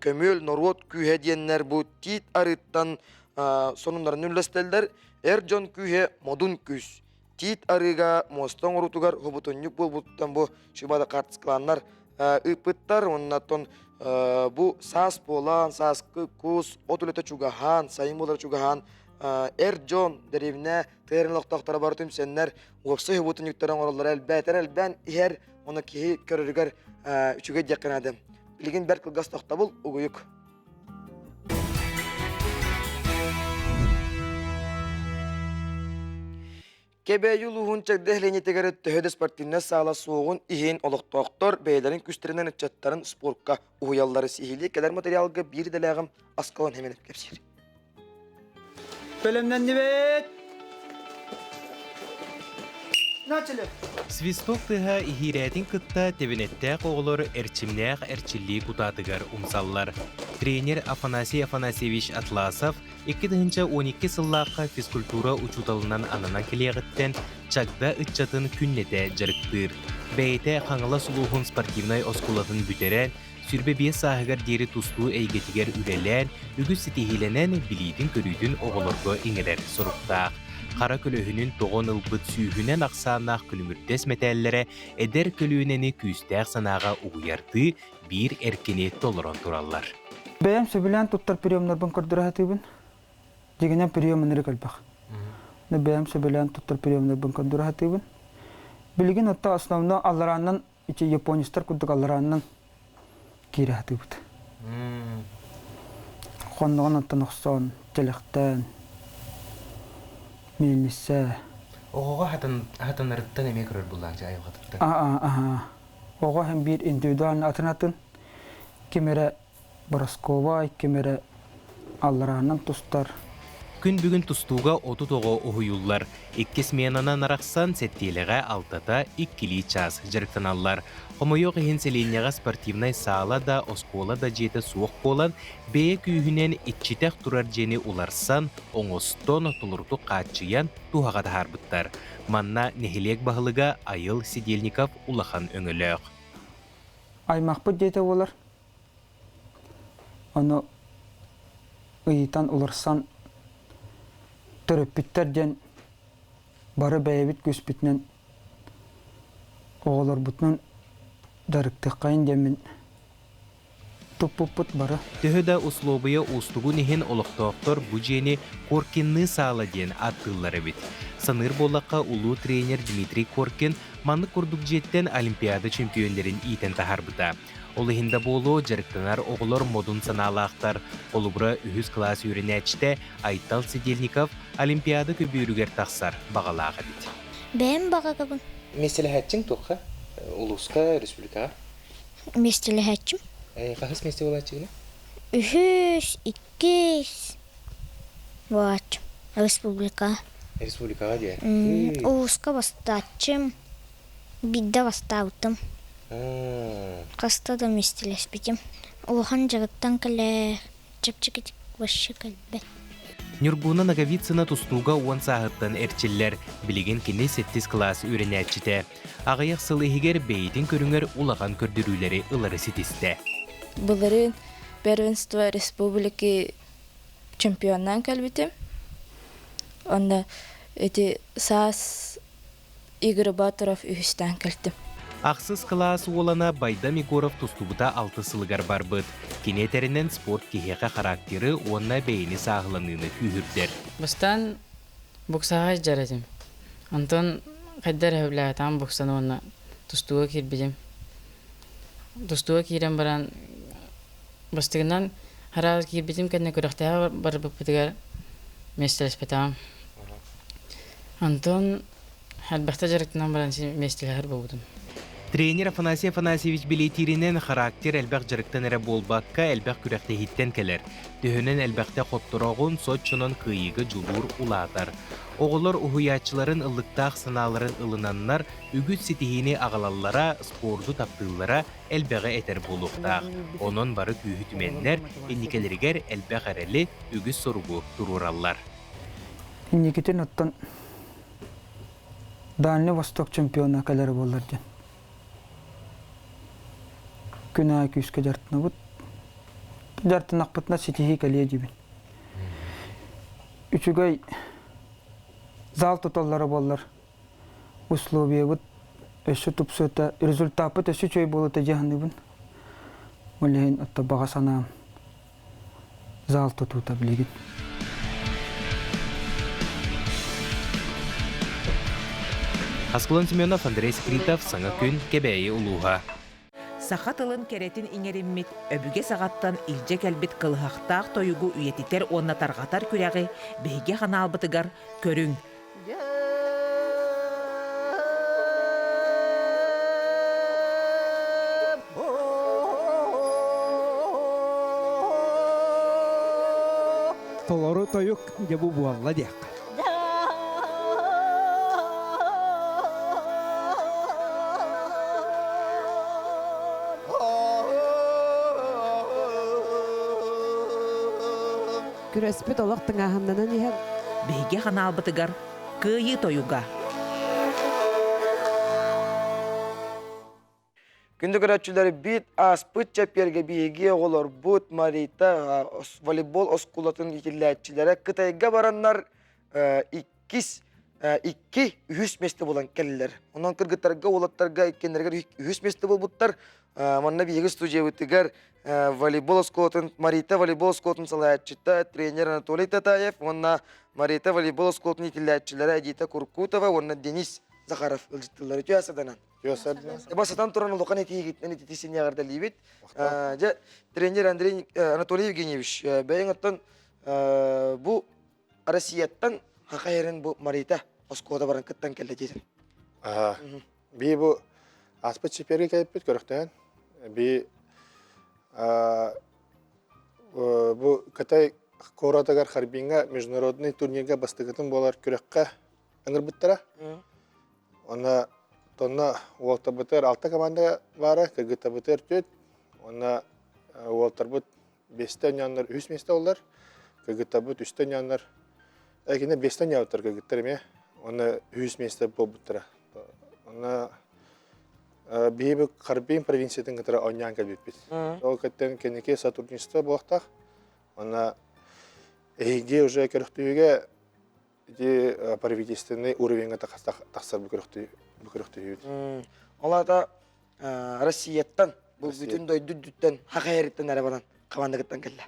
көмүөл норуот күүһэ диэннэр бу Тиит арыыттан сонуннарын үллэстэллэр. Эр дьон күүһэ модун күүс. Тиит арыыга муоста оҥоруутугар хобутунньук буолбуттан бу чубада хаартыскалааннар ыыппыттар. Оннаттан бу саас буолан, сааскы кус, от үлэтэ чугаһаан, сайын буолара чугаһаан, эр дьон дэриэбинэ тыа олохтоохторо бары түмсэннэр уопсай хобутунньуктары оҥороллоро элбээтэр элбээн иһэр, ону киһи көрөрүгэр үчүгэй диэххэ наада. Билигин бэрт кылгас тохтобул, угуйук. Кэбээйи улууһун Чэгдэ нэһилиэнньэтигэр төһө да спортивнай саала суоҕун иһин олохтоохтор бэйэлэрин күүстэринэн ыччаттарын спорка уһуйаллары сиһилии кэлэр материалга биир идэлээҕим Аскалон Хеменов кэпсиир. Бэлэмнэннибит! Начали! Свисток тыаһа иһиирээтин кытта тэбэнэттээх оҕолор эрчимнээх эрчиллии кутаатыгар умсаллар. Тренер Афанасий Афанасьевич Атласов 2012 сыллаахха физкультура учууталынан ананан кэлиэҕиттэн Чагда ыччатын күннэтэ дьарыктыыр. Бэйэтэ Хаҥалас улууһун спортивнай оскуолатын бүтэрэн, 25 сааһыгар диэри тустуу эйгэтигэр үлэлээн, үгүс ситиһиилэнэн билиитин-көрүүтүн оҕолорго иҥэрэр соруктаах. Хара көлөһүнүн тоҕон ылбыт сүүһүнэн ахсааннаах күлүмүрдэс мэтээллэрэ эдэр көлүөнэни күүстээх санааҕа угуйардыы биир эркини толорон тураллар. Бэйэм сөбүлээн туттар приемнарбын көрдөрө сатыыбын. Дьиҥинэн прием ынырык элбэх. Бэйэм сөбүлээн туттар приемнарбын көрдөрө сатыыбын. Билигин отто основно алларааннан ити японецтар курдук алларааннан киирэ сатыыбыт. Хонноҕун оттон охсон, тэлэхтээн, миэлниссэ. Оҕоҕо хатанарыттан эмиэ көрөр буллаах дьэ айылҕатыттан. Аа, Оҕо иһин биир индивидуальный атын-атын ким эрэ Боросковай, ким эрэ аллараанан тустар. Күн бүгүн тустууга 30 оҕо уһуйуллар. Икки сменанан арахсан сэттиэлэҕэ алтата иккилии чаас дьарыктаналлар. Хомойуох иһин сэлиэнньэҕэ спортивнай саала да, оскуола да дьиэтэ суох буолан, бэйэ күүһүнэн иччитэх турар дьиэни уларсан, оҥостон, толорутук хааччыйан туһаҕа таһаарбыттар. Манна нэһилиэк баһылыга Айыл Сидельников улахан өҥөлөөх. Аймахпыт дьиэтэ буолар. Ону ыйытан уларсан төрөппүттэр диэн бары бэйэбит күүспүтүнэн оҕолорбутунан дьарыктыаххайын диэммин туппуппут бары. Төһө да услуобуйа уустугун иһин олохтоохтор бу дьиэни Коркинныы саала диэн ааттыыллар эбит. Саныыр буоллахха, улуу тренер Дмитрий Коркин маннык курдук дьиэттэн Олимпиада чемпионнарын иитэн таһаарбыта. Ол иһин да буолуо, дьарыктанар оҕолор модун санаалаахтар. Холобура, үһүс кылаас үөрэнээччитэ Айтал Сидельников Олимпиада көбүөрүгэр тахсар баҕалаах эбит. Бэйэм баҕагабын. Миэстэлэһээччиҥ туохха? Улууска, республикаҕа? Миэстэлэһээччим. Хаһыс миэстэ буолааччыгына? Үһүс, иккис буолааччым. Республика. Республикаҕа диэ? Улууска бастааччым. Биирдэ бастаабытым. Хаста да миэстэлэспитим. Улахан дьарыктан кэлэр, чэпчэкитик вообще кэлбэт. Ньургуна Ноговицына тустууга 10 сааһыттан эрчиллэр. Билигин кини сэттис кылаас үөрэнээччитэ. Аҕыйах сыл иһигэр бэйэтин көрүҥэр улахан көрдөрүүлэри ылары ситистэ. Былырыын первенство республики чемпионнаан кэлбитим. Онно ити саас Игорь Баторов үһүстээн кэлтим. Ахсыс кылаас уолана Байдам Егоров тустубута алтыс сылыгар барбыт. Кини этэринэн спорт киһиэхэ характеры уонна бэйэни сааһыланыыны күүһүрдэр. Бастаан боксаҕа сылдьар этим. Онтон хайда эрэ сөбүлээтэҕим боксаны уонна тустууга киирбитим. Тустууга киирэн баран бастакынан хараҕа киирбитим кэннэ күрэхтэһэ барбыппытыгар миэстэлэспэтэҕим. Онтон элбэхтэ дьарыктанан баран миэстэлэһэр буолбутум. Тренер Афанасий Афанасьевич бэлиэтииринэн, характер элбэх дьарыктан эрэ буолбакка, элбэх күрэхтэһииттэн кэлэр. Төһөнөн элбэхтэ хоттороҕун, соччонон кыайыыга дьулуур улаатар. Оҕолор уһуйааччыларын ыллыктаах санааларын ылынаннар, үгүс ситиһиини аҕалаллара, спорду таптыыллара элбэҕи этэр буолуохтаах. Онон бары күүһү түмэннэр, инникилэригэр элбэх эрэли, үгүс соругу туруораллар. Инникитин оттон Дальний Восток чемпиона кэлэрэ буоллар диэн. Күн аайы күүскэ дьарыктанабыт. Дьарыктанахпытына ситиһии кэлиэ диибин. Үчүгэй зал туталлара буоллар условиябыт өссө тупсуота, результаппыт өссө үчүгэй буолуота дии саныыбын. Ол иһин отто баҕа санаам зал тутуута билигин. Аскалон Семенов, Андрей Скритов, Саҥа күн, Кэбээйи улууһа. Саха тылын кэрэтин иҥэриммит, өбүгэ саҕаттан илдьэ кэлбит кылыһахтаах тойугу үйэтитэр уонна тарҕатар күрэҕи биһиги ханаалбытыгар көрүҥ. Толору тойук дьэ бу буолла диэххэ. Күрэспит олох тыҥааһыннанан иһэр. Биһиги ханаалбытыгар Кыайыы тойуга. Күндү көрөөччүлэр бит ааспыт чэппиэргэ биһиги оҕолорбут Марита волейбол оскуолатын иитиллээччилэрэ Кытайга бараннар иккис икки үһүс миэстэ буолан кэллилэр. Онон кыргыттарга, уолаттарга иккиэннэригэр үһүс миэстэ буолбуттар. Манна биһиги студиябытыгар волейбол оскуолатын Марита волейбол оскуолатын салайааччыта тренер Анатолий Татаев уонна Марита волейбол оскуолатын иитиллээччилэрэ Эдита Куркутова уонна Денис. Захаров ылдьыттыллар. Үтүө саданан. Үтүө саданан. Басатан туран улахан этиигитинэн итити эҕэрдэлиибит. Дьэ, тренер Андрей Анатолий Евгеньевич, бэйэҥ оттон бу Россияттан хахайырын бу Марита оскуола баран кыттан кэллэ диэтин. Би бу аспыт чемпионга кэлиппит көрөхтөөн. Би бу Кытай куоратыгар Харбиҥҥа международный турнирга бастакытын буолар күрэххэ ыҥырбыттара. Онно тонна уолтарбытыгар алта команда баара, кыргыттарбытыгар түөрт, уонна уолтарбыт биэстэ оонньооннор үһүс миэстэ буоллар, кыргыттарбыт үстэ оонньооннор, э, биэстэ оонньообуттар кыргыттар эмиэ, уонна үһүс миэстэ буолбуттара. Онно биһиги Харбин провинциятын кытары оонньоон кэлбиппит. Ол кэттэн кэнники сотрудничество буолуохтаах. Онно эһиги уже көрөхтүүгэ ити правительственный уровеньга тахсар бу көрөхтүүбүт. Ол аата Россияттан, бу бүтүн дойду үрдүттэн, хахайарыттан эрэ баран командагыттан кэллэ.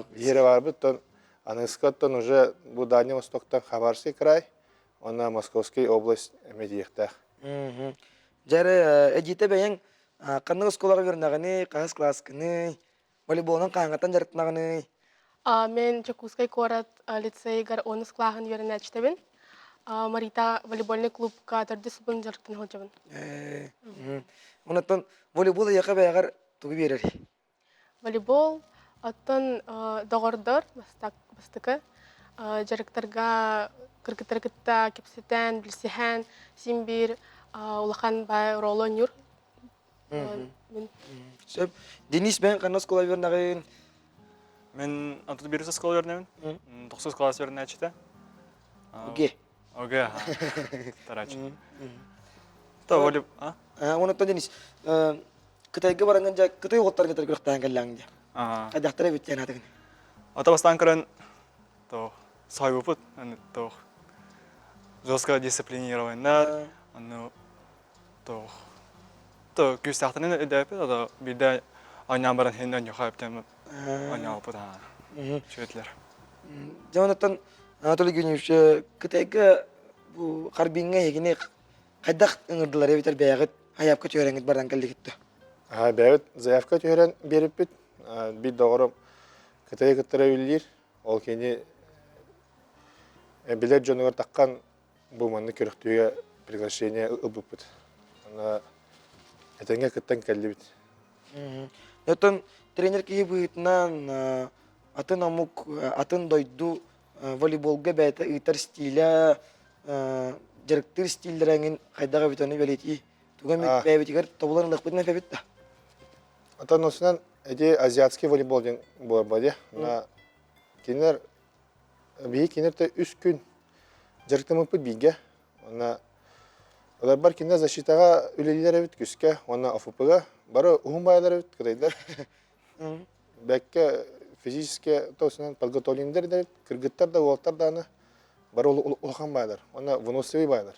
Биһиэрэ барбыт, аныгыскаттан уже бу Дальний Востоктан Хабаровский край, Уонна Московскай область эмиэ диэхтээх. Дьэ эдьиитэ бэйэҥ ханнык оскуолаҕа үөрэнэҕиний, хаһыс кылааскыный, волейболунан хаһааҥҥыттан дьарыктанаҕыный? Мен Дьокуускай куорат лицейигэр онус кылааһын үөрэнээччитэбин. Марита волейбольный клубка төрдүс сылбын дьарыктана сылдьабын. Онтон волейбол эйиэхэ бэйэҕэр тугу биэрэрий? Волейбол, оттон доҕордор бастакы дьарыктарга кыргыттары кытта кэпсэтэн, билсиһэн, син биир улахан баай оруолу оонньуур. Сөп. Денис, бэйэҥ ханна оскуола үөрэнэҕин? Мин Антон Бирус оскуола үөрэнэбин. Тохсус кылаас үөрэнээччитэ. Оге. Оге, тарач. То волейбол, а? Онуттан Денис, Кытайга бараҥҥын дьэ Кытай уолаттарын кытары күрэхтэһэн кэллэҕиҥ дии. Хайдахтара эбит диэн аатыгын. Ата бастаан көрөн тоох сойбупут тоох жестко дисциплинированнар аны тоох то күүстээхтэрин өйдөөппүт ото биирдэ оонньоон баран хин онньуха эптэн оонньооппут аа үчүгэйтилэр. Дьэ онуттан Анатолий Евгеньевич Кытайга бу Харбиҥҥа эһигини хайдах ыҥырдылар эбитэр бэйэҕит айаапка түһэрэҥҥит баран кэллигит дуо? Бэйэбит заявка түһэрэн биэриппит. Биир доҕорум Кытайы кыттара үлэлиир. Ол кини билэр дьонугар таххан бу маннык көрөхтүүгэ приглашение ылбыппыт. Аны этэҥҥэ кыттан кэллибит. Оттон тренер киһи быһыытынан атын омук, атын дойду волейболга бэйэтэ ыытар стилэ, дьарыктыыр стиллэрэ эҥин хайдах эбит ону бэлиэтии тугу эмит бэйэбитигэр тобулан ылыахпытын эпэбит да. Оттон осунан эти азиатский волейбол диэн буолар дии. Кинилэр биһи кинилэр үс күн дьарыктаммыппыт бииргэ. Уонна олорбор кинилэр защитаҕа үлэлиилэр эбит күскэ уонна ОФП-га бары уһун баайалар эбит кытайдар. Бэккэ физически тосунан подготовленнар да кыргыттар да уолаттар даҕаны бары улахан баайалар уонна выносливый баайалар.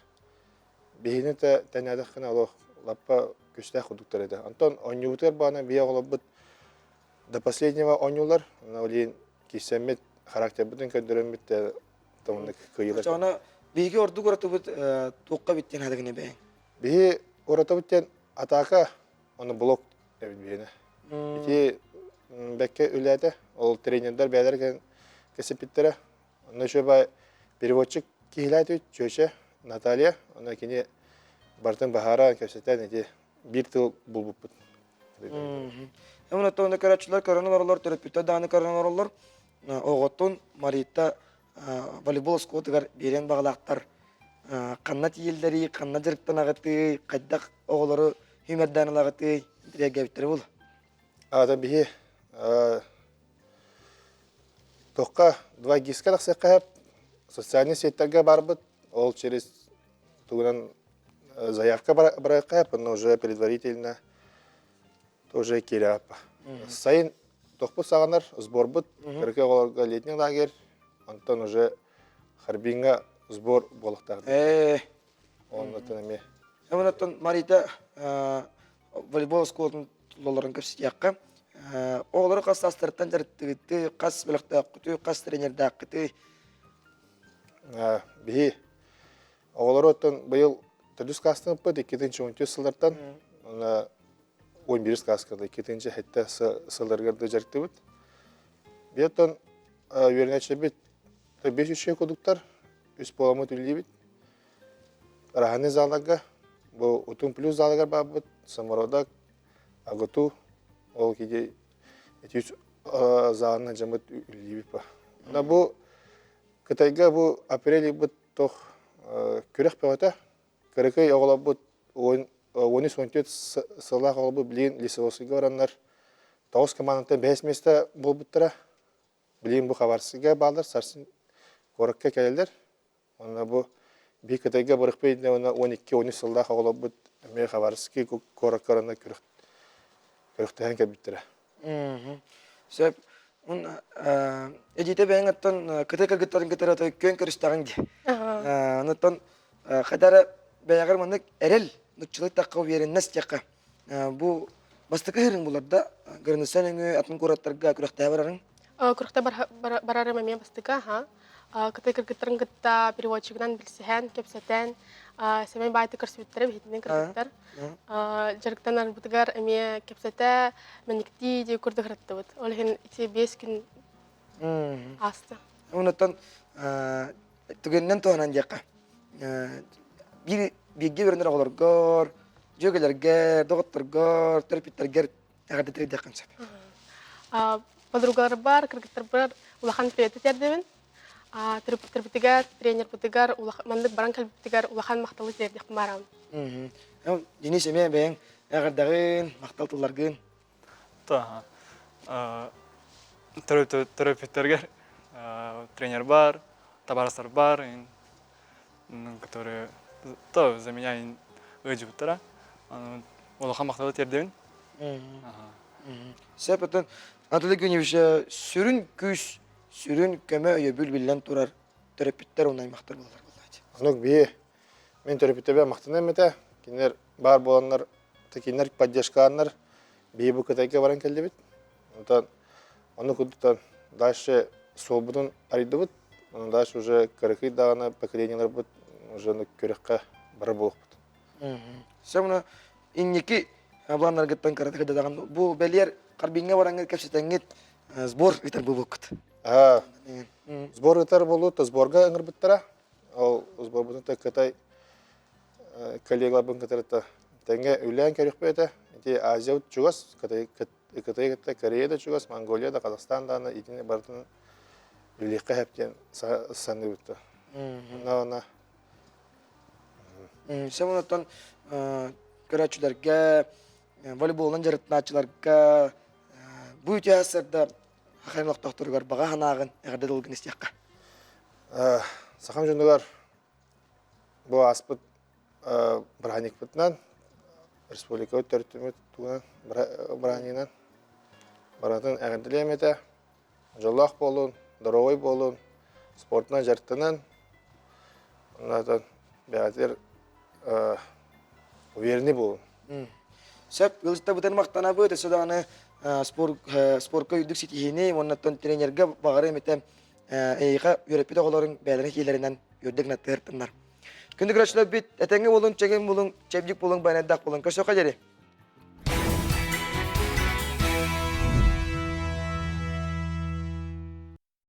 Биһини да тэнээдэххинэ олох лаппа күстээх курдуктар этэ. Онтон оонньуубутугар баҕана биһи оҕолорбут до последнего оонньуулар. Онно билигин киирсэммит характербытын көрдөрөммүт томуннук кыайыылар. Оччоҕуна биһиги ордук уратыбыт туохха бүттэн хадыгына бэйэҥ? Биһи уратыбыт диэн атака Оны блок эбит биһиэнэ. Ити бэккэ үлээтэ. Ол тренердэр бэйэлэр кэсиппиттэрэ. Онно еще бай переводчик киһилээтибит чүөчэ Наталья. Онно кини бартын баһаара кэпсэтэн ити биир тыл булбуппут. Эмон оттон көрөөччүлэр көрөн олороллор, төрөппүттэр даҕаны көрөн олороллор. Оҕотун Марита волейбол оскуолатыгар биэриэн баҕалаахтар ханна тиийэллэрий, ханна дьарыктанаҕытый, хайдах оҕолору сүүмэрдээн ылаҕытый, интириэргээбиттэрэ буолуо. Аата биһи туохха два гиска тахсыахха сөп социальный сетьтэргэ барбыт ол через тугунан заявка барыахха сөп но уже предварительно тоже киирэҕэ сайын Тохпут саҕанар сборбут кыракый оҕолорго летний лагерь, онтон уже Харбиҥҥа сбор буолуохтаах. Ээ. Оннуттан эмиэ. Оннуттан Марита волейбол оскуолатын тулаларын көрсүтүөххэ. Оҕолору хас саастарыттан дьарыктыгытый, хас бөлөхтөөххүтүй, хас тренердээххитий? Биһи оҕолору оттон быйыл Төрдүс класстан 2-13 сыллартан 11 класска 2-7 сылларыгар да дьарыктыбыт. Биэтон үөрэнээччилэрбит 5 үчүгэй кудуктар, үс буоламмыт үлэлиибит. Раһаны заларга, бу Утум плюс залыгар баарбыт, Самородок, Агуту, ол киһи ити үс залынан дьаммыт үлэлиибит ба. На бу Кытайга бу апрель ыйбыт тох күрэх бөҕөтө. Кыракый оҕолорбут 13-14 сыллаах оҕолорбут билигин лесовозка бараннар тоҕус командаттан бэһис миэстэ буолбуттара. Билигин бу Хабаровскайга бааллар, сарсын куоракка кэлэллэр. Уонна бу биир Кытайга барыахпыт иннинэ уонна 12-13 сыллаах оҕолорбут эмиэ Хабаровский куоракка бараннар күрэхтэһэн кэлбиттэрэ. Сөп. Эдиитэ бэйэҥ оттон кытай кыргыттарын кытары күөн көрүстэҕиҥ дии. Онтон хайда эрэ бэйэҕэр маннык эрэл нуччалыы тахха уверенность диэххэ. Бу бастакы ыһырыҥ булар да граница нөҥүө атын куораттарга күрэхтэһэ барарыҥ? Күрэхтэ барарым эмиэ бастакы, аха. Кытай кыргыттарын кытта переводчигынан билсиһэн, кэпсэтэн, сэмэй баайты көрсүбүттэрэ биһитинэн кыргыттар. Дьарыктанарбытыгар эмиэ кэпсэтэ, мэниктии дии курдук ырыттыбыт. Ол иһин ити биэс күн ааста. Онуттан түгэнинэн туһанан диэххэ, биир бииргэ үөрэнэр оҕолоргор, дьүөгэлэргэр, доҕотторгор, төрөппүттэргэр эҕэрдэ тиэрдиэххин сөп. Подругаларбар, кыргыттарбар улахан приветы тиэрдэбин. Төрөппүттэрбитигэр, тренербытыгар, маннык баран кэлбиппитигэр улахан махталы тиэрдиэхпин баарабын. Денис эмиэ бэйэҥ эҕэрдэҕин, махтал тылларгын. Төрөппүттэргэр тренер бар, табаарыстар бар, которые то за меня ыалдьыбыттара. Улахан махталы тиэрдэбин. Сөп, оттон Анатолий Григорьевич сүрүн күүс, сүрүн көмө өйөбүл биллэн турар төрөппүттэр уонна аймахтар буолаллар буоллааччы. Онук бии мен төрөппүттэрбэр махтаныам этэ. Кинилэр баар буоланнар, кинилэр поддержкалааннар биһи бу Кытайга баран кэллибит. Онтон ону курдуктан дальше суолбутун арыйдыбыт. Онон дальше уже кыракый даҕаны поколениеларбыт уже күрэххэ барар буолуохпут. Сөп, инники планнаргыттан кыратык даҕаны бу бэлиэр Харбиҥҥа бараҥҥыт кэпсэтэҥҥит сбор ыытар буолбуккут. Сбор ыытар буолуу, то сборга ыҥырбыттара. Ол сборбутун Кытай коллегаларбын кытары тэҥҥэ үлээн көрүөхпүт этэ. Ити Азия чугас, Кытай кытта Корея да чугас, Монголия да, Казахстан даҕаны итини барытын үлэлиэххэ сөп диэн саныыбыт. Онно Сөп онтон көрөөччүлэргэ, волейболунан дьарыктанааччыларга бу үтүө сарда хахайын олохтоохторугар баҕа санааҕын эҕэрдэ тылгын истиэххэ. Сахам дьонугар бу ааспыт бырааһынньыкпытынан республикабыт төрүттүммүт тугунан бырааһынньыгынан барытын эҕэрдэлиэм этэ. Дьоллоох буолун, доруобай буолун, спортунан дьарыктанан, оннооттон бэҕэтигэр уверенный буолун. Сөп, ыалдьыттарбытын махтанабыт, өссө даҕаны спорка үрдүк ситиһиини уонна тренергэ баҕарыам этэ эйиэхэ үөрэппит оҕолоруҥ бэйэлэрин киилэринэн үрдүк гына тыыртыннар. Күндү көрөөччүлэрбит, этэҥҥэ буолуҥ, чэгиэн буолуҥ, чэбдик буолуҥ, байанайдаах буолуҥ. Көрсүөххэ диэри.